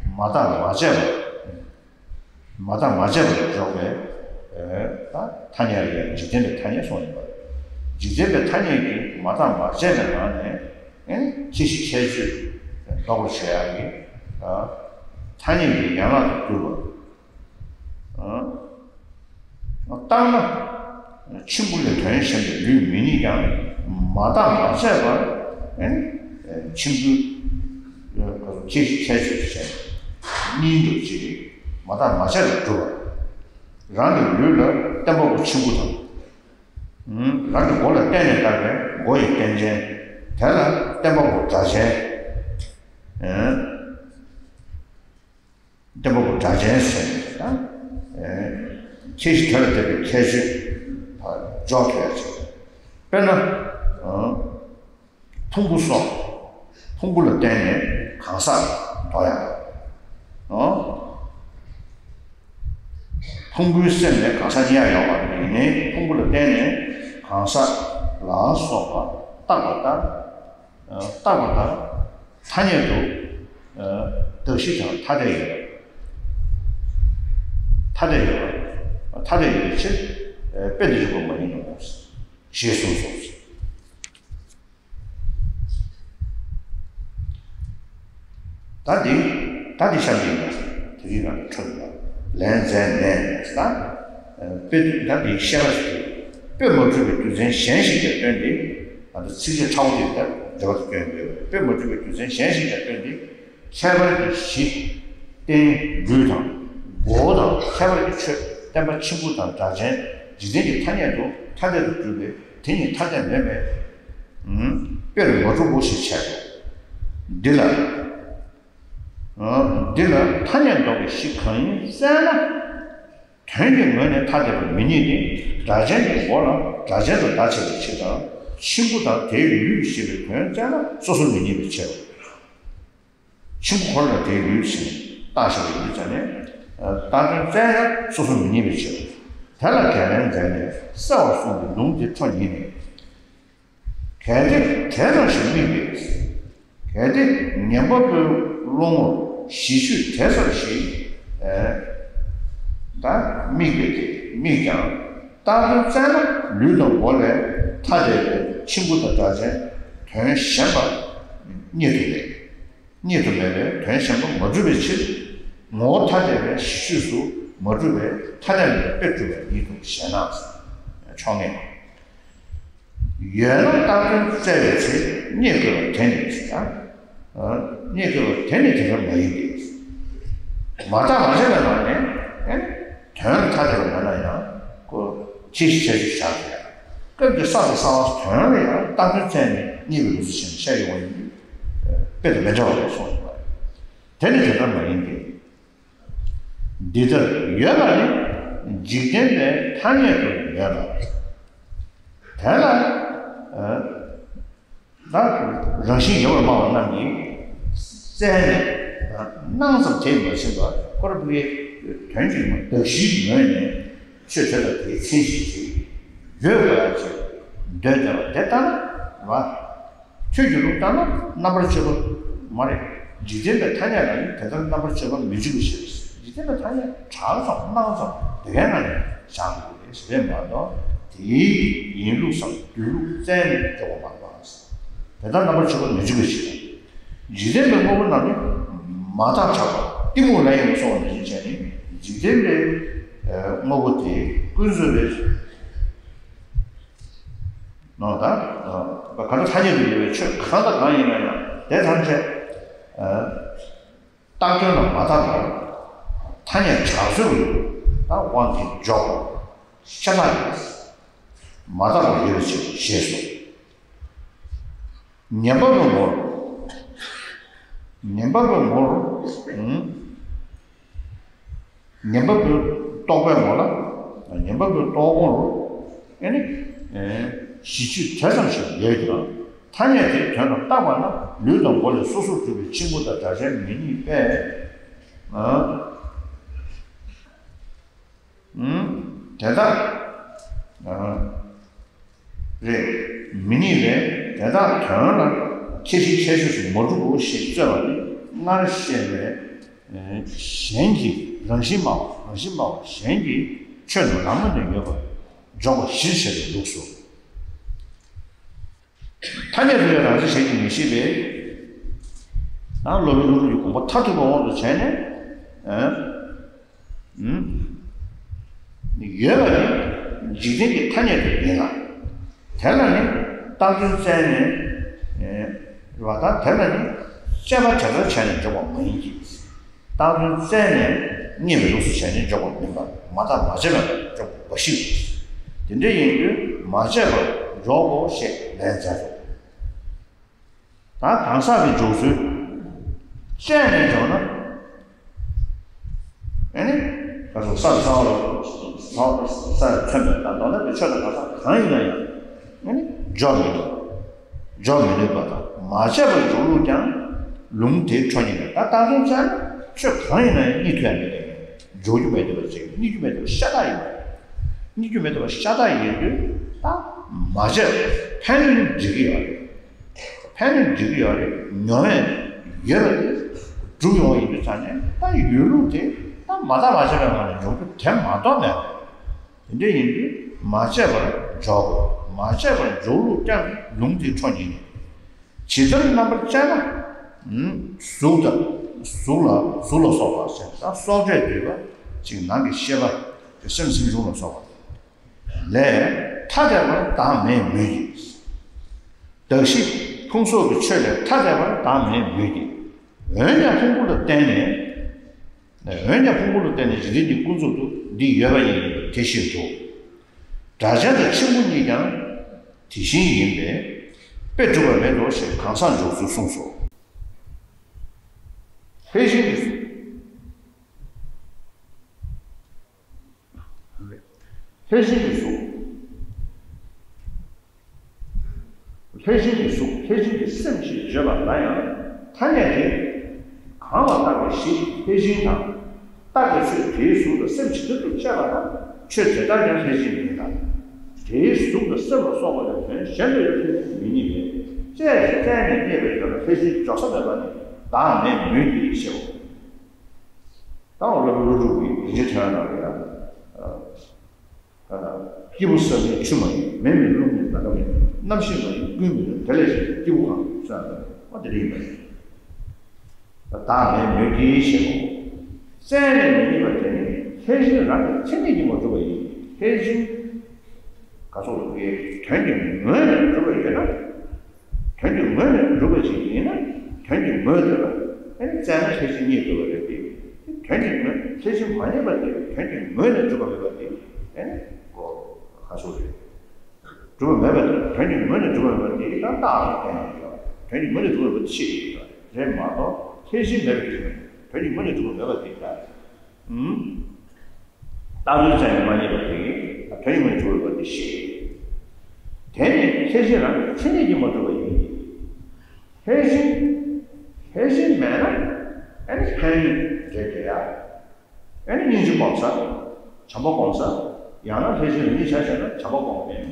མ་བརྟགས་མ་དཔྱད་པ། མ་བརྟགས་མ་དཔྱད་པར་འཇོག་པའི་ད་ཐ་སྙད་ལ་འཇིག་རྟེན་པའི་ཐ་སྙད་གསུངས་ཡོད་པ། འཇིག་རྟེན་པའི་ཐ་སྙད་ཀྱིས་མ་བརྟགས་མ་དཔྱད་པའི་ངང་ནས་ཨ་ནི་ཁྱད་གཞི་ཁྱད་ཆོས་འདོགས་པར་བྱེད་ཡག་གི་ཐ་སྙད་ཀྱི་ཡན་ལག་ཏུ་གྱུར་པ། བརྟགས་ན། མཆིམས་ཕུ་ལས་དོན་གཞན་པའི་ལུས་མེད་ཉིད་ཀྱང་མ་བརྟགས་མ་དཔྱད་པར། མཆིམས་ཕུ། ཁྱད་ཁྱད་ཆོས་ཀྱི་ཆ་ནས་གཉིས་འདུ་བྱེད་ཅིང་མ་བརྟགས་མ་དཔྱད་པར་གྲུབ་པ། རང་གི་ལུས་ལ་བརྟེན་པ་པོ་མཆིམས་ཕུ་དང་། རང་གི་མགོ་ལ་བརྟེན་ནས་བཏགས་པའི་མགོ་ཡི་རྟེན་ཅན། དེ་ལ་བརྟེན་པ་པོ་སྒྲ་གཅན། བརྟེན་པ་པོ་སྒྲ་གཅན་ཟེར་ནས་ད། ཁྱད་གཞི་དེ་ལ་བརྟེན་པའི་ཁྱད་ཆོས་འཇོག་ཐུབ་ཡ་ཅིག་དཔེར་ན། ཕུང་པོ་སོགས། ཕུང་པོ་ལ་བརྟེན་ནས་གང་ཟག་འདོགས་ཡ། ཕུང་པོའི་སེམས་ལས་གང་ཟག་རྙེད་ཡ་ཡོད་པ་ཡིན་ནའི་ཕུང་པོ་ལ་བརྟེན་ནས་གང་ཟག་ལ་སོགས་པ་བཏགས་པ་ལྟར། བཏགས་པ་དང་ཐ་སྙད་དུ། གདགས་གཞི་དང་ཐ་དད་ཡོད་པ། ཐ་དད་ཡོད་པ། ཐ་དད་ཡོད་པའི་ཕྱིར། དཔེ་འདི་རིགས་པ་མ་ཡིན་ནོ། ཞེས་གསུངས་སོ། ད་འདི། ད་འདི་གཤམ་འདི་ཡིན་ན་དེ་རིང་ང་ཚོ་འཕྲོད་པ་ལན་མཛད་ནས་ད། དཔེ་ད་འདི་བཤད་པ་ཞིག་དཔེ་མ་གྲུབ་པའི་རྒྱུ་མཚན་གཞན་ཞིག་ཀྱང་སྟོན་ཏེ། ང་ཚོ་ཚིགས་བཅད་ཕྲ་བོ་དེ་ལྟར་འགྲེལ་པ་དུ་བསྐྱོན་དགོས། དཔེ་མ་གྲུབ་པའི་རྒྱུ་མཚན་གཞན་ཞིག་ཀྱང་སྟོན་ཏེ། ཁྱད་པར་གྱི་གཞི། རྟེན་ལུས་དང་། མགོ་བོ་དང་ཁྱད་པར་གྱི་ཆོས་བརྟེན་པ་མཆིམས་ཕུ་དང་སྒྲ་གཅན་འཇིག་རྟེན་གྱི་ཐ་སྙད་དུ་ཐ་དད་དུ་གྱུར་པས་དེ་གཉིས་ཐ་དད་མེད་པས། དཔེ་རུ་མ་གྲུབ་བོ་ཞེས་བྱ་སྟེ། འདི་ལ། འདི་ལ་ཐ་སྙད་འདོགས་པའི་གཞི་གང་ཡིན་བཙལ་ན། དོན་གྱི་ངོས་ནས་ཐ་དད་པ་མི་རྙེད་དེ། སྒྲ་གཅན་གྱི་མགོ་ལ་སྒྲ་གཅན་དུ་བརྡ་ཆད་པའི་ཕྱིར་དང་། མཆིམས་ཕུ་དང་དེའི་ལུས་ཞེས་པའི་དོན་བཙལ་ན་སོ་སོར་མི་རྙེད་པའི་ཕྱིར། མཆིམས་ཕུ་ཁོ་ན་དེའི་ལུས་ཟེར་ནས་བཏགས་བཞག་པའི་ལུས་ཙམ་ནས། བཏགས་དོན་བཙལ་ཡང་སོ་སོར་མི་རྙེད་པའི་ཕྱིར། དེ་ལ་ཁས་ལེན་མཛད་ནས་གསལ་བར་གསུངས་པའི་ལུང་དེ་འཕྲོ་ཉིད་ནས། གལ་ཏེ་དེ་ཙམ་ཞིག་དམིགས་པས། གལ་ཏེ་ཉན་པ་པོའི་བློ་ངོར་གཞི་ཆོས་དེ་ཙམ་ཞིག་ད་དམིགས་པས་ཏེ་དམིགས་ཀྱང་། བཏགས་དོན་བཙལ་ན་ལུས་དང་མགོ་ལས་ཐ་དད་པའི་མཆིམས་ཕུ་དང་སྒྲ་གཅན་དོན་གཞན་པ་རྙེད་དུ་མེད། རྙེད་དུ་མེད་པས་དོན་གཞན་པ་མ་གྲུབ་པའི་ཕྱིར། ངོ་བོ་ཐ་དད་པའི་གཞི་ཆོས་སུ་མ་གྲུབ་པས་ཐ་དད་མེད་པའི་དཔེ་གྲུབ་པ་ཉིད་དུ་ཞེ་ན། ཕྱོགས་སྔས་ཡོད་ན་བཏགས་དོན་བཙལ་བའི་ཚེ་རྙེད་དགོས་པ་དེ་ནི་ཟེར། རྙེད་དགོས་པ་དེ་ནི་དེ་ལྟར་མ་ཡིན་ཏེ། མ་བརྟགས་མ་དཔྱད་པའི་ངང་ནས་ཨེ་ནི་དོན་ལ་ཐ་དད་པ་མེད་ན་ཡང་ཁོ་ཁྱད་གཞི་ཁྱད་གཞི་བཞག་དེ་ཡང་སྐབས་ཀྱི་ས་དང་གསང་བ་དོན་ལ་ཡང་བཏགས་དོན་བཙལ་ནས་རྙེད་པའི་ལུགས་སུ་ཕྱིན་ནས་བཤད་ཡོང་བ་ཡིན་དུས་དཔེ་དང་མི་འདྲ་བ་རེད་གསུངས་ཡོད་པ་རེད། དེ་ནི་དེ་ལྟར་མ་ཡིན་ཏེ། འདི་ལྟར་ཡོད་པ་ནི་འཇིག་རྟེན་པའི་ཐ་སྙད་དུ་ཡོད་ལ། དེ་ལ་ད་རང་བཞིན་ཡོད་པར་སྨྲ་བ་རྣམས་ཀྱིས་བཙལ་ནས་སྣང་ཙམ་དེས་མ་ཟིན་པར་ཁོ་རང་ཕ་གིའི་དོན་གཅིག་མ་གདགས་གཞིའི་ངོས་ནས་ཆོས་དེ་ལ་དེའི་མཚན་གཞི་ཅིག་ཡོད་དགོས་ཡ་ཅིག་འདོད་བསྡད་པ་དེ་ལྟ་ན་རེད་བ། ཁྱོད་ཀྱི་ལུགས་ལྟར་ན་རྣམ་པར་དཔྱོད་པ་མ་རེད། འཇིག་རྟེན་པའི་ཐ་སྙད་ལ་ནི་དེ་ལྟར་རྣམ་པར་དཔྱོད་པ་མི་འཇུག་པའི་ཕྱིར། འཇིག་རྟེན་པའི་ཐ་སྙད་གྲགས་ཙམ་སྣང་ཙམ་དེ་གའི་ནང་ནས་བཞག་དགོས་རེད་ཟེར་བས་མ་གཏོགས་དེའི་ཡིན་ལུགས་སམ་སྡོད་ལུགས་བཙལ་ནས་འཇོག་པ་མ་རེད་པ། དེ་ལྟར་རྣམ་པར་དཔྱོད་པ་མི་འཇུག་པའི་ཕྱིར། འཇིག་རྟེན་པའི་དངོས་པོ་རྣམས་ནི་མ་བརྟགས་ཆགས་པ་གཏི་མུག་ལ་ཡིན་སོགས་ནང་བཞིན་བྱས་ནས་འཇིག་རྟེན་པའི་དངོས་པོ་དེ་ཀུན་རྫོབ་པའི་ནོ། ད་གང་ལྟར་ཐ་སྙད་དུ་ཡོད་པའི་ཆོས་གང་དང་གང་ཡིན་ན་ཡང་དེ་ཐམས་ཅད་བཏགས་དོན་ལ་མ་བརྟགས་པར་ཐ་སྙད་གྲགས་ཚོད་ཀྱི་དབང་གིས་འཇོག་པ་ཤ་སྟག་ཡིན། མ་བརྟགས་པར་ཡོད་པའི་ཕྱིར་ཞེས་སོ། ཉན་པ་པོའི་ངོར། ཉན་པ་པོའི་ངོར། ཨང་། ཉན་པ་པོའི་རྟོག་པའི་ངོ་ལ། ཉན་པ་པོའི་རྟོག་ངོར། ཨེ་ནི། ཨེ། གཞི་ཆོས་དེ་ཙམ་ཞིག་ཡོད་ཀྱང་ཐ་སྙད་དེའི་དོན་ལ་བཏགས་པ་ན་ལུས་དང་མགོ་ལས་སོ་སོར་གྲུབ་པའི་ཕྱི་དངོས་དང་སྒྲ་གཅན་མི་གཉིས་པས། ཨང་། ཨང་། དེ་དག་ཨང་། རེད། མི་གཉིས་ལས་དེ་དག་དོན་ལ་ཁྱད་གཞི་ཁྱད་ཆོས་སུ་མ་གྲུབ་བོ་ཞེས་རྩོད་པ་ནི་སྔར་བཤད་པའི་གཞན་གྱི་རང་བཞིན་སྨྲ་བ་རང་བཞིན་སྨྲ་བ་གཞན་གྱི་ཆོས་རྣམས་རང་ངོས་ནས་ཡོད་པར་འཇོག་པ་གཞིར་བྱས་པའི་ལུགས་སོ། ཐ་སྙད་དུ་ཡང་རང་བཞིན་གཞན་གྱིས་མི་ཤེས་པས། ད་སློབ་དཔོན་ཀླུ་སྒྲུབ་ཀྱི་དགོངས་པ་མཐར་ཐུག་པའི་དབང་དུ་བྱས་ནས། ཨང་། ཡོད་པ་ནི་འཇིག་རྟེན་གྱི་ཐ་སྙད་དུ་ཡིན་ལ། དེ་ལ་ནི་བཏགས་དོན་བཙལ་ནས་རེད་བ། ད་དེ་ལ་ནི་དཔྱད་པ་དེ་ལྟར་བྱས་ནས་འཇོག་པ་མ་ཡིན་གྱི། བཏགས་དོན་བཙལ་ནས་རྙེད་པའི་ལུགས་སུ་བྱས་ནས་འཇོག་པ་མིན་པར་མ་བརྟགས་མ་དཔྱད་པར་འཇོག་པ་ཞིག་དེ་འདྲ་ཡིན་དུས་མ་དཔྱད་པར་འཇོག་གོ་ཞེས་ལན་མཛད་དོ། ད་གང་ཟག་གི་འཇོག་ཚུལ། དཔྱད་ནས་འཇོག་ན། ཨེ་ནི། ག་ཚོད་ས་ས་ས་ས་མཚོན་པའི་ད་མདོར་ན་པའི་ཆོས་དང་གང་ཟག་གང་ཡིན་ན་ཡང་། ཨེ་ནི། འཇོག་མི་ནུས། འཇོག་མི་ནུས་པ་དང་མ་དཔྱད་པར་འཇོག་ལུགས་ཀྱང་ལུང་དེའི་འཕྲོ་ཉིད་ནས། ད་ལྟ་དོན་བཙལ་ན་ཆོས་གང་ཡིན་ན་ཡང་རྙེད་ཐུབ་ཡ་མེད་པས། འཇོག་རྒྱུ་མེད་འདོད་པ་ཅིག་རྙེད་རྒྱུ་མེད་འདོད་པ་ཤ་སྟག་ཡིན་པ། རྙེད་རྒྱུ་མེད་འདོད་པ་ཤ་སྟག་ཡིན་དུས་ད་མ་དཔྱད་པར་ཕན་ནུས་འགྲིག་གི་ཡོད་རེད། ཕན་ནུས་འགྲིག་གི་ཡོད་རེད། ཉོ་བས་ཡོད་པ་དེ་སྒྲུབ་ཡོང་བ་ཡིན་དུས་ཙང་ནས་ད་ཡོད་ལུགས་དེ་ད་མ་བརྟགས་མ་དཔྱད་པའི་ངང་ནས་འཇོག་རྒྱུ་དེ་མ་གཏོགས་མེད་པ། དེ་འདྲ་ཡིན་དུས་མ་དཔྱད་པར་འཇོག་དགོས། མ་དཔྱད་པར་འཇོག་ལུགས་ཀྱང་ལུང་དེའི་འཕྲོ་ཉིད་ནས། ཇི་ལྟར་རྣམ་པར་དཔྱད་ན། གཟུགས་དང་གཟུགས་ལ་གཟུགས་ལ་སོགས་པ་ཞེས་ད་སྲོག་གཅོད་འདུས་པ་ཅིག་ནང་གི་ཤེས་པ་དེ་སེམས་སེམས་བྱུང་ལ་སོགས་པ། ལས་ཐ་དད་པར་བདག་མེད་མོད་ཀྱི། གདགས་གཞི་ཕུང་སོགས་ཀྱི་ཆོས་ལས་ཐ་དད་པར་བདག་མེད་མོད་ཀྱི། འོན་ཀྱང་ཕུང་པོ་ལ་བརྟེན་ནས། འོན་ཀྱང་ཕུང་པོ་ལ་བརྟེན་ནས་འཇིག་རྟེན་གྱི་ཀུན་རྫོབ་ཏུ་འདི་ཡོད་པ་ཡིན་པས་དེ་བཞིན་དུ། སྒྲ་གཅན་དང་འཆིང་བུ་གཉིས་ཀྱང་དེ་བཞིན་ཡིན་པས་དཔེ་གྲུབ་པ་མེད་དོ་ཞེས་གང་ཟག་འཇོག་ཚུལ་གསུངས་སོ། ལྷས་བྱིན་གྱི་གཟུགས། ལྷས་བྱིན་གྱི་གཟུགས། ལྷས་བྱིན་གྱི་གཟུགས་ལྷས་བྱིན་གྱི་སེམས་ཞེས་བརྗོད་པ་ལ་ཡང་ཐ་སྙད་དེ། གང་ལ་བཏགས་པའི་གཞི་ལྷས་བྱིན་དང་། བཏགས་པའི་ཚུལ་དེའི་གཟུགས་ལ་སེམས་ཇི་ལྟར་དུ་དཔྱད་པ་དང་ཆོས་དེ་ལྟར་ཀྱང་ལྷས་བྱིན་མིན་ལ། དེའི་གཟུགས་དང་སེམས་ལ་སོགས་པ་ལས་དོན་གཞན་དུ་ཡང་ལྷས་བྱིན་མི་རྙེད་པས་དཔྱད་དེ་བཙལ་ནས་རྙེད་པའི་དོན་ལ་ལྷས་བྱིན་འཇོག་ས་མེད་པ་ནི་བདག་མེད་མོད་ཀྱི་ཞེའོ། ད་འོ་ལོ་ཀླུ་སྒྲུབ་ཀྱི་རིན་ཆེན་ཕྲེང་བའི་ནང་ལ་ཡང་། སྐྱེས་བུ་ས་མིན་ཆུ་མ་ཡིན། མེ་མིན་རླུང་མིན་ཟླ་གམ་མིན། རྣམ་ཤེས་མ་ཡིན་ཀུན་མིན། དེ་ལས་གཞན་སྐྱེས་བུ་གང་ཟེར་ན་འོ་དེ་འདྲ་ཡིན་པ་རེད། བདག་མེད་མོད་ཀྱི་ཞེས་པ། བཙལ་ནས་མི་རྙེད་པ་དེ་ནི་ལྷས་བྱིན་རང་གི་མཚན་ཉིད་ཀྱིས་མ་གྲུབ་པ་ཡིན། ལྷས་བྱིན་ག་སོགས་ཀྱི་དོན་གྱི་ངོས་ནས་གྲུབ་པ་ཡོད་ན། དོན་གྱི་ངོས་ནས་གྲུབ་པ་ཞིག་ཡིན་ན་དོན་གྱི་ངོས་དེ་ལ་ཨེ་ནི་བཙལ་ན་ལྷས་བྱིན་རྙེད་ཐུབ་པ་རེད་དེ། དོན་ ལྷས་བྱིན་མ་རྙེད་པ་དེ་དོན་གྱི་ངོས་ནས་གྲུབ་པ་མེད་པ་དེ་ཨེ་ནི་གོ་ཁ་སོ་རེད། གྲུབ་པ་མེད་པ་དེ་དོན་གྱི་ངོས་ནས་གྲུབ་པ་མེད་པ་དེ་ད་རྟགས་ལ་བརྟེན་ནས་ཡོད། དོན་གྱི་ངོས་ནས་གྲུབ་པ་མེད་པ་དེ་ཤེས་ཡོད་རེད་མ་གཏོགས་ལྷས་བྱིན་མེད་པ་དེ་དོན་གྱི་ངོས་ནས་གྲུབ་པ་མེད་པ་དེ་ད། ཨུམ། རྟགས་དོན་ཙམ་ཡང་མ་རྙེད་པ་དེ་དོན་གྱི་ངོས་ནས་གྲུབ་པ་མེད་པ་དེ་ཤེས། དེ་ནི་ལྷས་བྱིན་རང་གི་མཚན་ཉིད་ཀྱིས་མ་གྲུབ་པ་ཡིན། ལྷས་བྱིན། ལྷས་བྱིན་མེད་ན་ཨ་ནི་ཕན་ཡོན་འབྲས་དེ་ཡ། ཨ་ནི་སྙིང་རྗེ་སྤོང་ས། བྱམས་པ་སྤོང་ས། ཡང་ན་ལྷས་བྱིན་རང་ཉིད་ཆ་བཞག་ན་བྱམས་པ་སྤོང་མཁན།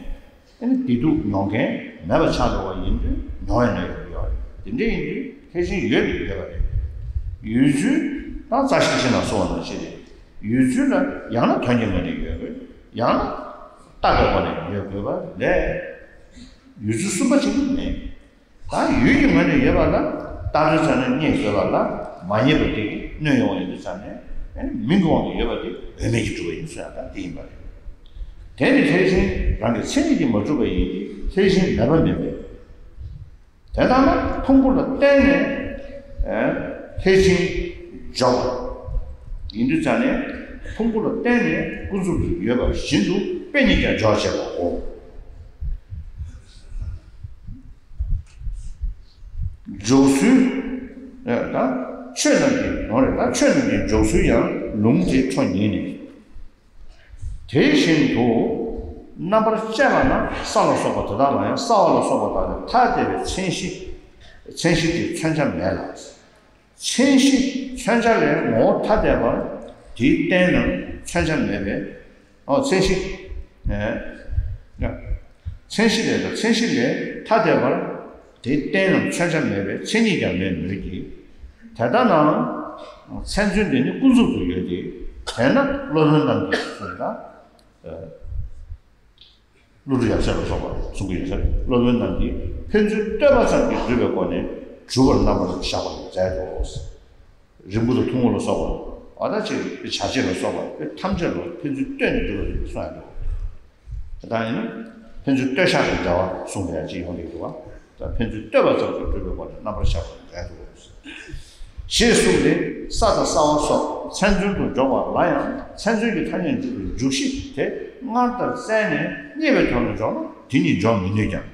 ཨ་ནི་བདེ་སྡུག་མྱོང་མཁན་མེད་པ་ཆགས་འགྲོ་བ་ཡིན་དུས་མྱོང་ཡ་ན་ཡོད་ཡོད་རེད། དེ་འདྲ་ཡིན་དུས་ལྷས་བྱིན་ཡོད་ནི་ཡོད་པ་རེད། ཡོད་ཚུལ་ད་རྩ་ཤེ་ཤེ་ན་གསུངས་པ་ནང་བཞིན་རེད། ཡོད་ཚུལ་ལ་ཡང་ན་དོན་གྱི་ངོས་ནས་ཡོད་དགོས། ཡང་ན་བརྟགས་པའི་སྒོ་ནས་ཡོད་དགོས་པ་ལས། ཡོད་ཚུལ་གསུམ་པ་ཅིག་མེད། ད་ཡུལ་གྱི་ངོས་ནས་ཡོད་པ་ལ་རྟགས་དོན་ཙམ་ནས་རྙེད་དགོས་པ་ལ་མ་རྙེད་པ་དེ་གིས་གནོད་ཡོང་བ་ཡིན་དུས་ཙམ་ནས་ཨ་ནི་མིང་གི་དབང་དུ་ཡོད་པ་དེ་འོས་མེད་ཀྱིས་གྲུབ་པ་ཡིན་ཚུལ་ཡང་ད་དེ་ཡིན་པ་རེད། དེ་ནི་ལྷས་བྱིན་རང་གི་མཚན་ཉིད་ཀྱིས་མ་གྲུབ་པ་ཡིན་གྱི་ལྷས་བྱིན་མེད་པ་མིན་པས། དེ་ལྟར་ན་ཕུང་པོ་ལ་བརྟེན་ནས་ཨེ་ལྷས་བྱིན་འཇོག་པ་ཡིན་དུས་ཙམ་ནས་ཕུང་པོ་ལ་བརྟེན་ནས་ཀུན་རྫོབ་ཏུ་ཡོད་པ་བཞིན་དུ་དཔེ་ཉིད་ཀྱང་འཇོག་བྱེད་པའོ། འཇོག་ཚུལ། ཨེ་ད་ཆོས་རྣམས་ཀྱི་ནོར་རེད། ད་ཆོས་རྣམས་ཀྱི་འཇོག་ཚུལ་ཡང་ལུང་དེས་འཕྲོ་ཉིད་ནས། དེ་བཞིན་དུ་རྣམ་པར་དཔྱད་པ་ན་ས་ལ་སོགས་པ་དེ་དག་ལ་ཡང་ས་བ་ལ་སོགས་པ་དག་ནི་ཐ་དད་པའི་མཚན་གཞི། མཚན་གཞི་དེ་མཚོན་བྱ་མེད་ལ། མཚན་གཞི་མཚོན་བྱ་ལས་ངོ་བོ་ཐ་དད་པར་དེའི་རྟེན་རྣམས་མཚོན་བྱ་མེད་པས། ཨོ་མཚན་གཞི། ཨེ། མཚན་གཞི་ལས་དང་མཚན་གཞི་ལས་ཐ་དད་པར་དེའི་རྟེན་རྣམས་མཚོན་བྱ་མེད་པས་མཚན་ཉིད་ཀྱང་མེད་མོད་ཀྱི། དེ་ལྟ་ན་མཚན་མཚོན་དེ་ནི་ཀུན་རྫོབ་ཏུ་ཡོད་དེ། དེས་ན་སློབ་དཔོན་རྣམས་ཀྱིས་གསུངས་ལ། ཀླུ་སྒྲུབ་ཡབ་སྲས་ལ་སོགས་པ་གསུང་གི་ཡོད་ས་རེད། སློབ་དཔོན་རྣམས་ཀྱིས་ཕན་ཚུན་ལྟོས་པ་ཙམ་གྱིས་སྒྲུབ་པའི་སྒོ་ནས་གྲུབ་པར་རྣམ་པར་བཞག་པར་མཛད་དོ། རིལ་བུ་དང་ཐུན་མོང་ལ་སོགས་པ། ཨ་ད་ཅིག་བྱ་བྱེད་ལ་སོགས་པ་ཐམས་ཅད་ལ་ཕན་ཚུན་ལྟོས་ནས་སྒྲུབ་པ་རེད་གསུང་ཡ་འདུག་དེ་དག་ཡིན་ན་ཕན་ཚུན་ལྟོས་བཞག་གི་འབྲེལ་བ་གསུངས་པ་ཡང་ཅིག་ཡོང་གི་འདུག་བ། ད་ཕན་ཚུན་ལྟོས་པ་ཙམ་གྱིས་སྒྲུབ་པའི་སྒོ་ནས་རྣམ་པར་བཞག་པར་མཛད་དོ། ཞེས་གསུངས་ཏེ། ས་དང་ས་བ་སོགས་མཚན་མཚོན་དུ་འཇོག་པ་ལ་ཡང་མཚན་མཚོན་གྱི་ཐ་སྙད་འཇུག་པའི་འཇུག་གཞི་དེ་སྔར་ལྟར་བཙལ་ནས་རྙེད་པའི་དོན་ལ་འཇོག་ན་དེ་ཉིད་འཇོག་མི་ནུས་ཀྱང་།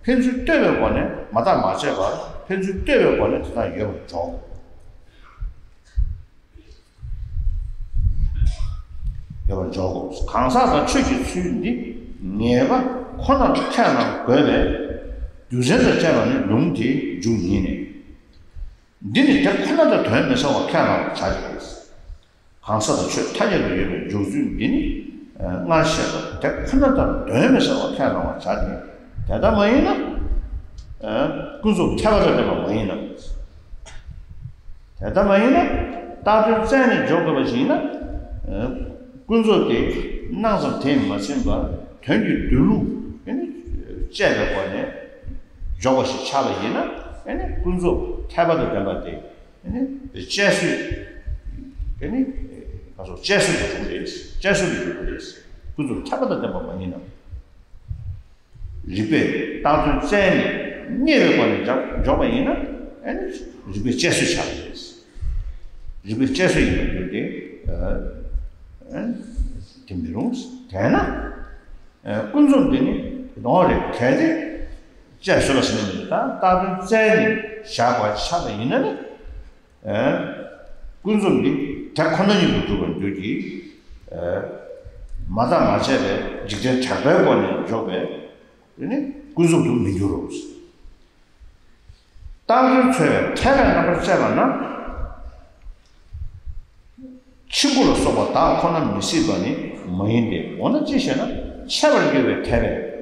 ཕན་ཚུན་ལྟོས་པའི་སྒོ་ནས་མ་བརྟགས་མ་དཔྱད་པར་ཕན་ཚུན་ལྟོས་པའི་སྒོ་ནས་དེ་དག་ཡོད་པར་འཇོག་ཡོད་པར་འཇོག་གོ། གང་ཟག་དང་ཆོས་ཀྱི་ཚུལ་འདི་ངེས་པ་ཁོ་ནར་ཁས་བླང་དགོས་པས། རྒྱུ་མཚན་དང་བཅས་པ་ནི་ལུང་དེའི་མཇུག་ཉིད་ནས། འདི་ནི་དེ་ཁོ་ན་དང་དོན་མི་འཚམ་པར་ཁས་བླང་བར་བྱ་སྟེ། གང་ཟག་དང་ཆོས་ཐ་སྙད་དུ་ཡོད་པའི་འཇོག་ཚུལ་འདི་ནི་སྔར་བཤད་པ་དེ་ཁོ་ན་དང་དོན་མི་འཚམ་པར་ཁས་བླང་བར་བྱ་སྟེ། དེ་ལྟ་མ་ཡིན་ན། ཀུན་རྫོབ་འཐད་པ་དང་ལྡན་པ་མ་ཡིན་ནམ། དེ་ལྟ་མ་ཡིན་ན་བཏགས་དོན་བཙལ་ནས་འཇོག་དགོས་པ་ཞིག་ཡིན་ན། ཀུན་རྫོབ་དེ་སྣང་ཙམ་དེས་མ་ཟིན་པར་དོན་གྱི་སྡོད་ལུགས་དཔྱད་པའི་སྒོ་ནས་འཇོག་པ་ཞིག་ཆགས་པ་ཡིན་ན། ཀུན་རྫོབ་འཐད་པ་དང་ལྡན་པ་དེ་དཔྱད་བཟོད་དེ་ནི་ག་སོ་དཔྱད་བཟོད་ཀྱི་རྒྱུ་རེད། དཔྱད་བཟོད་ཀྱི་རྒྱུ་རེད། ཀུན་རྫོབ་འཐད་པ་དང་ལྡན་པ་མ་ཡིན་ནམ། རིགས་པས་བཏགས་དོན་བཙལ་ནས་རྙེད་པའི་སྒོ་ནས་འཇོག་འཇོག་པ་ཡིན་ན། ཨ་ནི་རིགས་པའི་དཔྱད་བཟོད་ཆགས་པ་རེད། རིགས་པའི་དཔྱད་བཟོད་ཡིན་པར་འགྱུར་ཏེ། ཨ་ནི་དེ་མི་རུང་། དེས་ན། ཀུན་རྫོབ་འདི་ནི་དོན་རེད། གལ་ཏེ་དཔྱད་བཟོད་པ་ཟེར་ནི་མེད་ད། བཏགས་དོན་བཙལ་ནས་བཞག་པ་ཆགས་པ་ཡིན་ན་ནི། ཀུན་རྫོབ་འདི་དེ་ཁོ་ན་ཉིད་དུ་གྲུབ་པར་འགྱུར་གྱི། མ་བརྟགས་མ་དཔྱད་པའི་འཇིག་རྟེན་གྲགས་པའི་སྒོ་ནས་འཇོག་པས་ནི་ཀུན་རྫོབ་ཏུ་མི་འགྱུར་རོ། བཏགས་དོན་འཚོལ་བའི་ཐད་ཀར་རྣམ་པར་དཔྱད་པ་ན། མཆི་གུ་ལ་སོགས་པ་དག་ཁོ་ན་མི་སྲིད་པ་ནི་མ་ཡིན་ཏེ། འོ་ན་ཅི་ཞེ་ན། འཆད་པར་འགྱུར་བའི་ཐད་པས།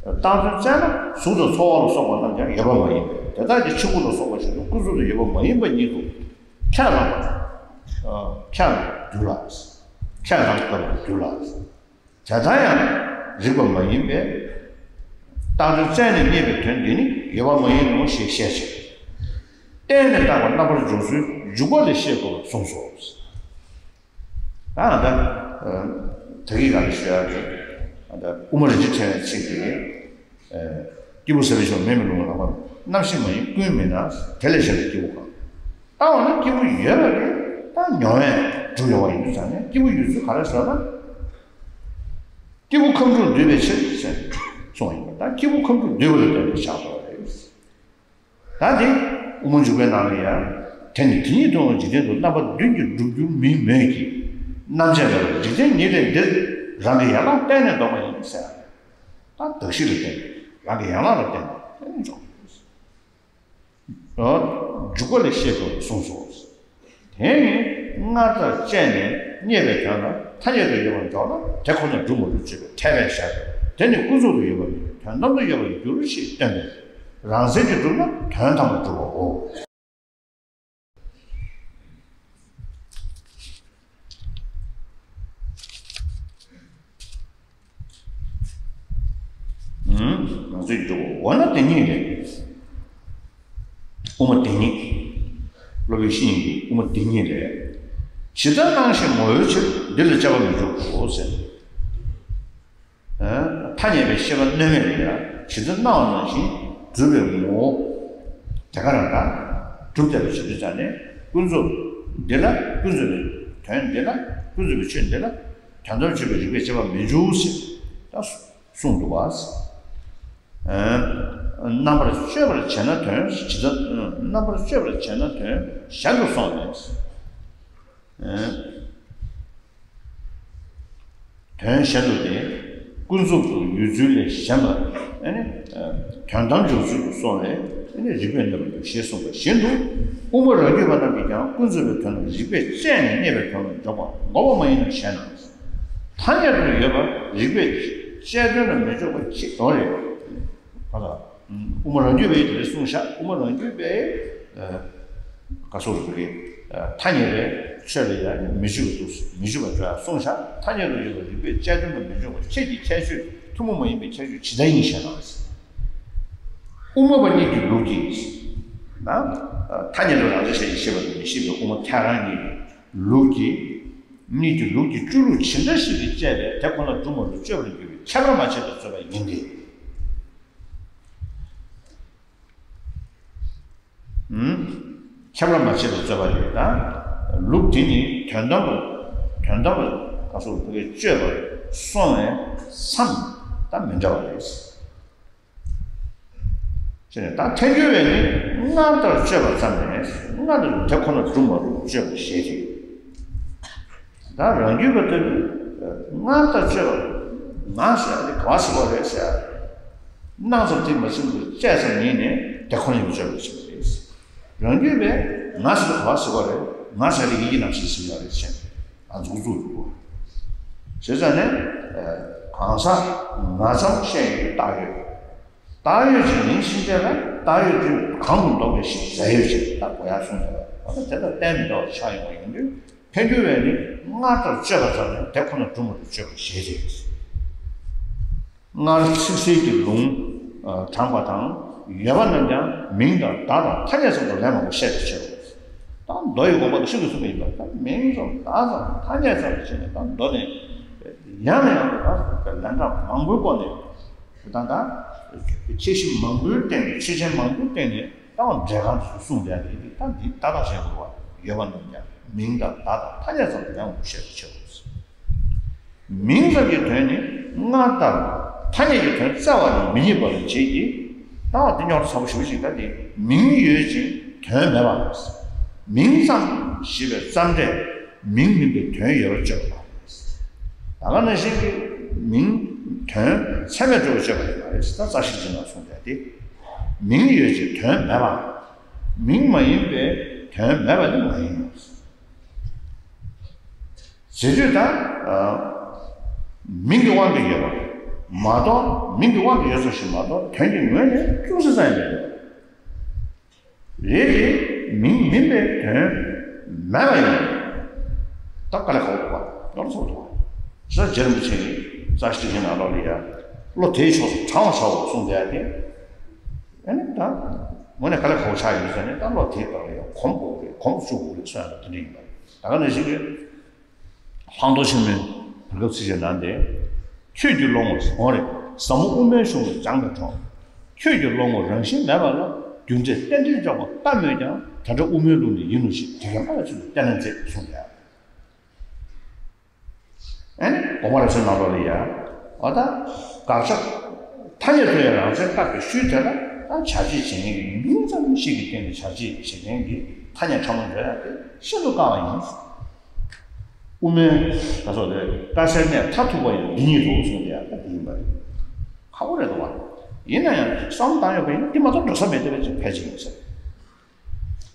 བཏགས་དོན་བཙལ་ན་གཟུགས་དང་ཚོར་བ་ལ་སོགས་པ་རྣམས་ཀྱང་ཡོད་པ་མ་ཡིན་པས། དེ་དག་ཀྱང་མཆི་གུ་ལ་སོགས་པ་བཞིན་དུ་ཀུན་རྫོབ་ཏུ་ཡོད་པ་མ་ཡིན་པ་ཉིད་དུ་ཁས་བླངས་པ། ཁས་བླངས་འགྱུར་ལ། ཁས་བླངས་དགོས་པར་འགྱུར་ལ། དེ་ལྟར་ཡང་རིགས་པ་མ་ཡིན་པས། བཏགས་དོན་བཙལ་ནས་རྙེད་པའི་དོན་འདི་ནི་ཡོད་པ་མ་ཡིན་ནོ་ཞེས་བཤད་ཅིང་། བརྟེན་ནས་བཏགས་པ་རྣམ་པར་འཇོག་ཚུལ་འཇུག་པ་ལས་ཤེས་དགོས་པར་གསུངས་སོ། ད་ད་ད་གི་ག་ལ་ཞུ་ཡག་གི་ད་དབུ་མ་རིན་ཆེན་ཕྲེང་བའི་ཚིག་གི། སྐྱེས་བུ་ཟད་པའི་ཕྱིར་མེ་མི་རླུང་བ་ལ་སོགས་པ་རྣམ་ཤེས་མ་ཡིན་ཀུན་མིན་ན། དེ་ལས་གཞན་པའི་སྐྱེས་བུ་གང་། ད་འོ་ན་སྐྱེས་བུ་ཡོད་པ་རེད། ད་མྱོང་བས་ གྲུབ་ཡོང་བ་ཡིན་དུས་ཙང་ནས་སྐྱེས་བུ་ཡོད་ཚུལ་ག་རེ་ཟེར་ན། སྐྱེས་བུ་ཁམས་དྲུག་འདུས་པའི་ཕྱིར་ཟེར་གསུངས་ཡོད་པ་དང་། སྐྱེས་བུ་ཁམས་དྲུག་འདུས་པ་ལ་བརྟེན་པའི་ཕྱིར་རོ། ད་དེ་དབུ་མ་འཇུག་པའི་ནང་ལ་ཡང་། དེ་ནི་དེ་ཉིད་དུ་འཇིག་རྟེན་དུ་རྣམ་པ་བདུན་གྱིས་གྲུབ་འགྱུར་མིན་མོད་ཀྱི། རྣམ་བཅད་ལ་འཇིག་རྟེན་ཉིད་ལས་འདིར་རང་གི་ཡན་ལག་གཏན་ནས་ལྡོག་པ་ཡིན་ཟེར། ད་གདགས་གཞི་ལ་བརྟེན་རང་གི་ཡན་ལག་ལ་བརྟེན་ནས་འཇོག་འཇུག་པ་ལས་ཤེས་པར་གསུངས་སོ། དེ་ནི་སྔར་ལྟར་དཔྱད་ནས་རྙེད་པའི་དོན་ལ་ཐ་སྙད་དུ་ཡོད་པར་འཇོག་ན་དེ་ཁོ་ན་སྒྲུབ་མ་གྲུབ་ཅེས་པའི་ཐལ་བས་བཞག་སྟེ། དེ་ནི་ཀུན་རྫོབ་ཏུ་ཡོད་པ་མིན་དོན་དམ་དུ་ཡོད་པར་འགྱུར་ཞེས་སྟོན་པས། རང་མཚན་གྱིས་གྲུབ་ན་དོན་དམ་པར་གྲུབ་པའོ། ང་ཚོས་འགྲོ་འོ་ན་དེ་ཉིད་རེད། དབུ་མ་དེ་ཉིད། སློབ་དཔོན་བཤེས་གཉེན་གྱི་དབུ་མ་དེ་ཉིད་རེད། ཇི་ལྟར་སྣང་ཞེས་ངོ་བོའི་ཕྱིར་འདི་ལ་དཔྱད་པ་མི་འཇུག་གོ་ཟེར། ཐ་སྙད་པའི་ཤེས་པ་གནས་མེད་ལ་ཡང་ཇི་ལྟར་སྣང་བ་ནང་བཞིན་གྲུབ་པའི་ངོ་བོ། དེ་ག་རང་དང་། གྲུབ་བསྡད་པའི་ཕྱིར་དུ་ཙམ་ནས་ཀུན་རྫོབ་འདི་ལ་ཀུན་རྫོབ་པའི་དོན་འདི་ལ་ཀུན་རྫོབ་པའི་ཆོས་འདི་ལ་དོན་དམ་ཆོས་པའི་རིགས་པས་དཔྱད་པ་མི་འཇུག་ཟེར་ད་གསུངས་འདུག་བ། རྣམ་པར་དཔྱོད་པར་བྱས་ན་དོན་ཇི་ལྟར། རྣམ་པར་དཔྱོད་པར་བྱས་ན་དོན་གཞན་དུ་སོང་ནས། དོན་གཞན་དུ་སྟེ། ཀུན་རྫོབ་ཏུ་ཡོད་ཚུལ་ལས་གཞན་པ། ཨ་ནི། དོན་དམ་འཇོག་ཚུལ་དུ་སོང་བས་ཨ་ནི་རིགས་པས་གནོད་པར་འགྱུར་ཞེས་གསུངས་པ་བཞིན་དུ། དབུ་མ་རང་རྒྱུད་པ་རྣམས་ཀྱིས་ཀྱང་ཀུན་རྫོབ་པའི་དོན་ལ་རིགས་པས་དཔྱད་ནས་རྙེད་པའི་དོན་ལ་འཇོག་པ་འགོག་པ་མ་ཡིན་ནམ་ཞེ་ན། ཐ་སྙད་དུ་ཡོད་པ་རིགས་པས་དཔྱད་དོན་ལ་མི་འཇོག་པ་ཅི་དོན་རེད། ག་ལ། དབུ་མ་རང་རྒྱུད་པས་དེ་གསུངས་ཤག་དབུ་མ་རང་རྒྱུད་པས། ག་སོགས་རིགས་པས་ཐ་སྙད་པའི་ཆོས་ལ་ཡང་མི་འཇུག་པ་འདུག་མི་འཇུག་པ་འཇོག་ཡ་གསུངས་ཤག་ཐ་སྙད་དུ་ཡོད་པ་རིགས་པས་དཔྱད་དོན་ལ་མི་འཇོག་པ་ཁྱེད་ཀྱི་ཁྱད་ཆོས་ཐུན་མོང་མ་ཡིན་པའི་ཁྱད་ཆོས་ཇི་ལྟར་ཡིན་ཞེ་ན། དབུ་མ་པ་གཉིས་ཀྱི་ལུགས་ཀྱིས། ཐ་སྙད་དུ་རང་རིག་བྱས་ཀྱི་ཤེས་པ་དང་མི་ཤེས་པའི་དབུ་མ་ཐལ་རང་གཉིས་ཀྱི་ལུགས་ཀྱིས། གཉིས་ཀྱི་ལུགས་ཀྱི་སྤྱོད་ལུགས་ཇི་འདྲ་ཞིག་གིས་དཔྱད་པས་དེ་ཁོ་ན་གྲུབ་མ་གྲུབ་དཔྱོད་པར་འགྱུར་བའི་ཁྱད་པར་མ་ཕྱེད་པའི་རྩོད་པ་ཡིན་ཏེ། ཁྱད་པར་མ་ཕྱེད་པའི་རྩོད་པ་ཡོད་ད། ལུགས་དེ་ནི་དོན་དམ་པར། དོན་དམ་པར་ག་སོགས་དེ་དཔྱོད་པར་སོང་བས་སམ་ད་མི་འདྲ་བ་རེད། ཅེས་ནས་ད་ཐལ་འགྱུར་བས་ནི་སྔར་ལྟར་དཔྱོད་པ་ཙམ་ནས་སྔར་ལྟར་དེ་ཁོ་ན་གྲུབ་མ་གྲུབ་དཔྱོད་པ་ཞེས་ཏེ། ད་རང་རྒྱུད་པ་ལྟ་བུས་སྔར་ལྟར་དཔྱོད་པ་ང་ཟེར་ཡ་དེ་ག་བ་ཟེར་བ་རེད་ཟེར། སྣང་ཙམ་དེ་མ་ཟིན་པར་དཔྱད་ཙམ་ཡིན་ནས་དེ་ཁོ་ན་ཡང་དཔྱོད་པ་ཞིག་རེད། རང་རྒྱུད་པས་ང་ཟེར་བ་ག་བ་ཟེར་བ་རེད། ང་ཟེར་ཡ་ཡིད་ཀྱི་རྣམ་ཤེས་ཟེར་ཡ་རེད་ཟེར། ང་ཚོ་ཚོ་ཡོད་དགོས། བྱས་ཙང་ནས་གང་ཟག་ང་ཙམ་བཤད་ཡོད་བཏགས་ཡོད། བཏགས་ཡོད་ཅིག་ཡིན་ཕྱིན་ཆད་ལ་བཏགས་ཡོད་དེ་གང་དུ་འདོགས་པའི་ཞིག་ཟ་ཡོད་ཅིག་བཏགས་དགོས་ཡ་གསུངས་ཏེ། འོ་ན་དེ་དང་གཏན་མི་འདྲ་བར་ཆགས་ཡོང་བ་ཡིན་དུས་ཐལ་འགྱུར་བས་ནི་སྔར་ལྟར་དཔྱོད་པ་ཙམ་ནས་དེ་ཁོ་ན་གྲུབ་མ་གྲུབ་དཔྱོད་པ་ཞེས་རེད། སྔར་ཚིག་གསལ་གྱི་ལུང་དྲངས་པ་དང་ཡོད་པ་རྣམས་ཀྱང་མིང་དང་བརྡ་དང་ཐ་སྙད་ཙམ་དུ་ལེན་པ་ངོ་ཤེས་པའི་ཕྱིར་རོ། ད་མདོ་ཡི་དགོངས་པ་དེ་ཤིན་ཏུ་གསུངས་པ་ཡིན་པ་ད་མིང་ཙམ་བརྡ་ཙམ་ཐ་སྙད་ཙམ་དུ་བྱས་ནས་ད་མདོ་ནས་ཡང་ནས་ཡང་དུ་ད་ལན་གྲངས་མང་པོའི་སྒོ་ནས། ད་ལྟ་ཁྱད་གཞི་མང་པོའི་སྟེང་ནས་ཆོས་ཅན་མང་པོའི་སྟེང་ནས་ད་འབྲས་གང་དུ་གསུངས་བསྡད་དེ་ད་འདི་ཏག་ཏག་བྱེད་དགོས་པ་ཡོད་པ་རྣམས་ཀྱང་མིང་དང་བརྡ་དང་ཐ་སྙད་ཙམ་དུ་ཡང་ངོ་ཤེས་པའི་ཕྱིར་རོ། མིང་ཙམ་གྱི་དོན་ནི་སྔར་ལྟར་ཐ་སྙད་ཀྱི་དོན་བཙལ་བ་ནི་མི་རྙེད་པ་ལ་བྱེད་ཀྱི། ལྟ་བ་འདི་རྙོག་དྲ་ཚ་པོ་ཞེ་པོ་ཞིག་ད་འདི་མིང་ཡོད་ཅིང་དོན་མེད་པ། མིང་ཙམ་ཞེས་པའི་ཙམ་སྒྲས་མིང་མིན་པའི་དོན་ཡོད་པར་བརྗོད་པ་དང་། ད་ག་ནང་བཞིན་གྱི་མིང་དོན་ཚད་མས་གྲུབ་པར་བརྗོད་པ་ཡིན་པ་རེད། ད་རྩ་ཤེར་ཕྱིན་ལ་གསུངས་པས་ཏེ། མིང་ཡོད་ཅིང་དོན་མེད་པ། མིང་མ་ཡིན་པའི་དོན་མེད་པ་ནི་མ་ཡིན་ནོ། རྗེས་འཇུག་དང་། མིང་གི་དབང་དུ་ཡོད་པ་མ་གཏོགས་མིང་གི་དབང་དུ་ཡོད་ཚུལ་ཞིག་མ་གཏོགས་དོན་གྱི་ངོས་ནས་ཅུང་ཟད་ཙམ་ཡང་མེད། རེད་དེ་མིང་མིན་པའི་དོན་མེད་པ་ཡིན། ད་དཀའ་ལས་ཁག་པོ་འདུག་པ་ཡོངས་སུ་རྫོགས་པ། ས་རྗེ་རིན་པོ་ཆེ་གིས་རྩ་ཤེར་ཕྱིན་ནང་ལོགས་ལ་ཡ་བློ་དེའི་ཕྱོགས་སུ་དྲང་བར་བྱའོ་གསུངས་བསྡད་དེ། ཨ་ནི་ད་དངོས་གནས་དཀའ་ལས་ཁག་པོ་ཆགས་ཡོད་ཟེར་ནས་ད་བློ་དེའི་ཐོག་ལ་ཡ་གོམས་དགོས་རེད། གོམས་བཅུག་དགོས་རེད་གསུངས་ཡ་ད་དེ་འདྲ་ཡིན་པ་རེད། ད་ག་ནང་བཞིན་གྱི། ལྷག་མཐོང་ཆེན་མོའི་གོ་སྐབས་ཚིག་ཅན་ནང་དེ། ཁྱོད་ཀྱི་བློ་ངོར་འོང་རེད། ཟབ་མོ་དབུ་མའི་གཞུང་ལས་སྦྱངས་པའི་གྲོགས། ཁྱོད་ཀྱི་བློ་ངོར་རང་བཞིན་མེད་པ་ལ་རྒྱུ་འབྲས་རྟེན་འབྲེལ་འཇོག་པ་ལྟ་སྨོས་ཀྱང་དེ་འདྲ་དབུ་མའི་ལུགས་ནས་ཡིན་ནོ་ཞེས་དེ་ཡང་སྔ་ལ་ཚུལ་དུ་བསྟན་ན་མཛེས་གསུངས་ཡོད། ཨེ་ནི་དགོངས་པ་རབ་གསལ་ནང་ལོགས་ལ་ཡ། འོ་ད་དགག་བྱ། ཐ་སྙད་དུ་ཡང་རང་མཚན་བཀག་པའི་ཤུལ་དེ་ལ་ད་བྱ་བྱེད་བྱེད་མཁན་གྱི་མིང་ཙམ་ཞིག་གི་སྟེང་ནས་བྱ་བྱེད་བྱེད་མཁན་གྱི་ཐ་སྙད་ཕྲ་མོ་འཇོག་ཡག་དེ་ཤིན་ཏུ་དཀའ་བ་ཡིན། དབུ་མའི་ད་སོགས་དེ་དཀའ་སེལ་གནད་མཐར་ཐུག་པ་ཡང་འདི་ཉིད་དོ་གསུངས་ཏེ་ཡང་ད་འདི་ཡིན་པ་རེད། ཁག་པོ་རེད་དོ། ཡིན་ན་ཡང་བསམ་བློ་བཏང་ཡོད་པ་ཡིན་ན་འདི་མ་གཏོགས་འགྲོ་ས་མེད་བསྡད་པ་ཅིག་ཕལ་ཆེར་ཡིན་ས་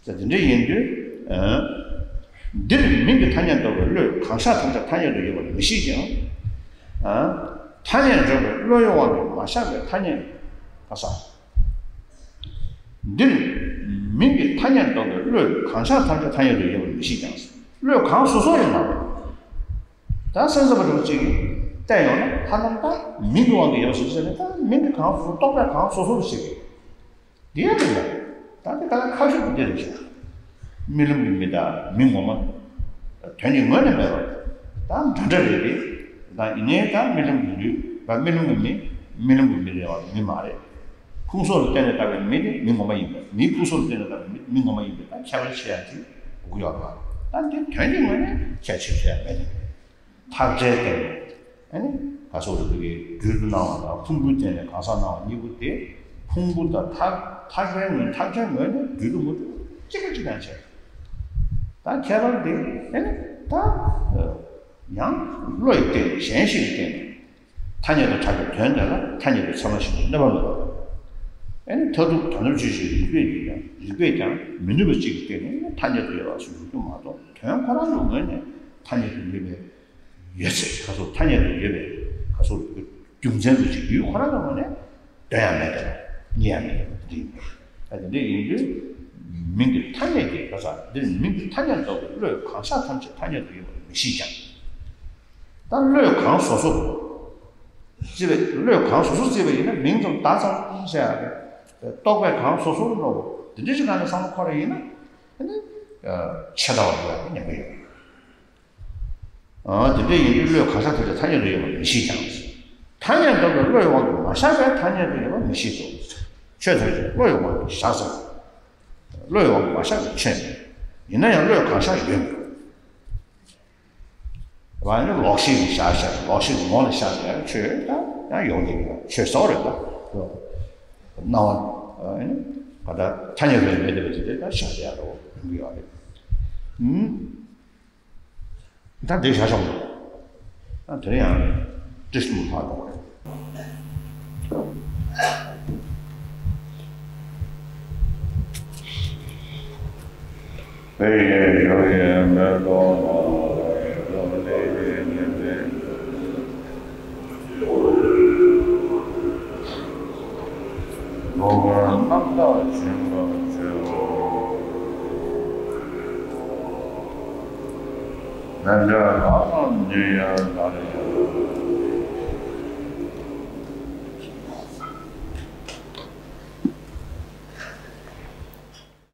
རེད། ད་དེ་འདྲ་ཡིན་དུས། འདིར་མིང་གི་ཐ་སྙད་འདོགས་པའི་བློས་གང་ཤར་ཐམས་ཅད་ཐ་སྙད་དུ་ཡོད་པར་མི་ཤེས་ཀྱང་། ཐ་སྙད་འཇོག་པའི་བློའི་དབང་གིས་མ་ཤར་བའི་ཐ་སྙད་ག་ས། འདིར་མིང་གི་ཐ་སྙད་འདོགས་པའི་བློས་གང་ཤར་ཐམས་ཅད་ཐ་སྙད་དུ་ཡོད་པར་མི་ཤེས་ཀྱང་། བློས་གང་སོ་སོ་ཡིན་ནམ། ད་སེམས་ཙམ་པ་རུ་གཅིག་གིས་བལྟས་ཡོང་ན་ཧ་ལམ་ད་མིང་གི་དབང་གིས་ཡོད་ཟེར་ཟེར་ནས་ད་མིང་གི་གང་སོ་སོ་རྟོག་པས་གང་སོ་སོ་རུ་ཤེས་ཀྱི། དེ་ཡང་མིན་པ། ད་དེ་ག་ལ་ཁ་ཤོད་དུ་འདི་རེད་ཤག་རྨི་ལམ་གྱི་མི་དང་མི་ངོ་མ། དོན་གྱི་ངོས་ནས་མེད་པ། ད་འདྲ་འདྲ་རེད་དེ། ད་ཡིན་ནའི་ད་རྨི་ལམ་གྱི་ལུས་པ་རྨི་ལམ་གྱི་མི། རྨི་ལམ་གྱི་མི་རེད་བ་མི་མ་རེད། ཕུང་སོགས་ལ་བརྟེན་ནས་བཏགས་པའི་མི་དེ་མི་ངོ་མ་ཡིན་པ། མིའི་ཕུང་སོགས་ལ་བརྟེན་ནས་བཏགས་པའི་མི་མི་ངོ་མ་ཡིན་པས་ད་ཁྱད་པར་ཕྱེ་ཡག་ཅིག་དགོས་ཀྱི་ཡོད་རེད་བ། ད་འདི་དོན་གྱི་ངོས་ནས་ཁྱད་ཆོས་ཕྱེ་ཡག་མེད་དེ། ཐག་བཅད་དེ། ཨ་ནི། ག་སོགས་རེད་འདུག་གི་སྦྲུལ་དུ་སྣང་བ་དང་ཕུང་པོའི་སྟེང་ནས་གང་ཟག་སྣང་བ་གཉིས་པོ་དེ། ཕུང་པོ་དང་ཐག་ཐག་པའི་ངོས་ཐག་བཅད་ངོས་ནས་སྦྲུལ་དུ་མི་སྦྲུལ་གཅིག་པ་གཅིག་རྐྱང་བྱས། ད་ཁྱད་པར་འདི་ཨ་ནི་ད། ཡང་བློ་ཡི་སྟེང་ནས་གཞན་ཞིག་གི་སྟེང་ནས་ཐ་སྙད་དུ་གྲགས་པའི་དོན་དེ་ལ་ཐ་སྙད་དུ་ཚད་མ་བཞིན་དུ་གནོད་པ་མེད་པ་དང་། ཨ་ནི་མཐར་ཐུག་དོན་དམ་ཆོས་ཅན་རིགས་པས་ཀྱང་རིགས་པས་ཀྱང་མི་ནུས་པ་གཅིག་གི་སྟེང་ནས་ཐ་སྙད་དུ་ཡོད་པ་སུ་ཡོད་རྒྱུ་མ་གཏོགས་དོན་ཁོ་རང་གི་ངོས་ནས་ཐ་སྙད་དུ་མེད་པའི། ཡོད་ཚད་ག་སོགས་ཐ་སྙད་དུ་ཡོད་པའི་ག་སོགས་རྒྱུ་མཚན་དུ་ཅིག་ཡུལ་ཁོ་རང་གི་ངོས་ནས་འདོན་ཡང་མེད་པས་རྙེད་ཡང་མེད་པ་འདི་ཡིན་པས། ད་དེ་འདྲ་ཡིན་དུས་མིང་གི་ཐ་སྙད་ཀྱི་ག་ས་འདིར་མིང་གི་ཐ་སྙད་འདོགས་པའི་བློས་གང་ཤར་ཐམས་ཅད་ཐ་སྙད་དུ་ཡོད་པར་མི་ཤེས་ཀྱང་། ད་བློས་གང་སོ་སོ་བརྩིས་པའི་བློས་གང་སོ་སོ་བརྩིས་པ་ཡིན་ན་མིང་ཙམ་བརྡ་ཙམ་བཤད་ཡ་རེད། རྟོག་པས་གང་སོ་སོར་བློ་འདི་འདྲ་ཞིག་གང་ནས་བསམ་བློ་འཁོར་བ་ཡིན་ན་ཨ་ནི་ཆད་ལྟ་བ་འགྲོ་ཡ་གི་ཉེན་ཁ་ཡོད་རེད། དེ་འདྲ་ཡིན་དུས་བློས་གང་ཤར་ཐམས་ཅད་ཐ་སྙད་དུ་ཡོད་པར་མི་ཤེས་ཀྱང་། ཐ་སྙད་འདོགས་པའི་བློའི་དབང་གིས་མ་ཤར་བའི་ཐ་སྙད་དུ་ཡོད་པར་མི་ཤེས་སོ། ཆོས་ཐམས་ཅད་བློའི་དབང་གིས་བཞག་ཟེར། བློའི་དབང་གིས་མ་ཤར་བའི་ཆོས་མེད། ཡིན་ན་ཡང་བློས་གང་ཤར་ཡོད་མོད། བ་ནི་ལོག་ཤེས་ཀྱིས་བཞག་བཞག་ལོག་ཤེས་ཀྱི་ངོ་ལ་བཞག་བཞག་ཆོས་ད་ཡང་ཡོང་གི་ཡོད་ཆོས་ཟེར་བ་རེད་ད། སྣང་བ་ནི་ག་ད་ཐ་སྙད་དུ་མེད་བསྡད་པ་ཅིག་དེ་ད་བཞག་བཞག་རེད་ཡོང་གི་ཡོད་རེད། ད་འདི་བཞག་ཆོག་མོད། ད་དེ་ཡང་བཀྲ་ཤིས་མུ་ལྷག་དགོས་རེད། རྣམ་དག་བྱིན་པར་བྱེད་པ། མན་ཆད་ལྷག་བསམ་ཉིད་ཡར་དར་ཡང་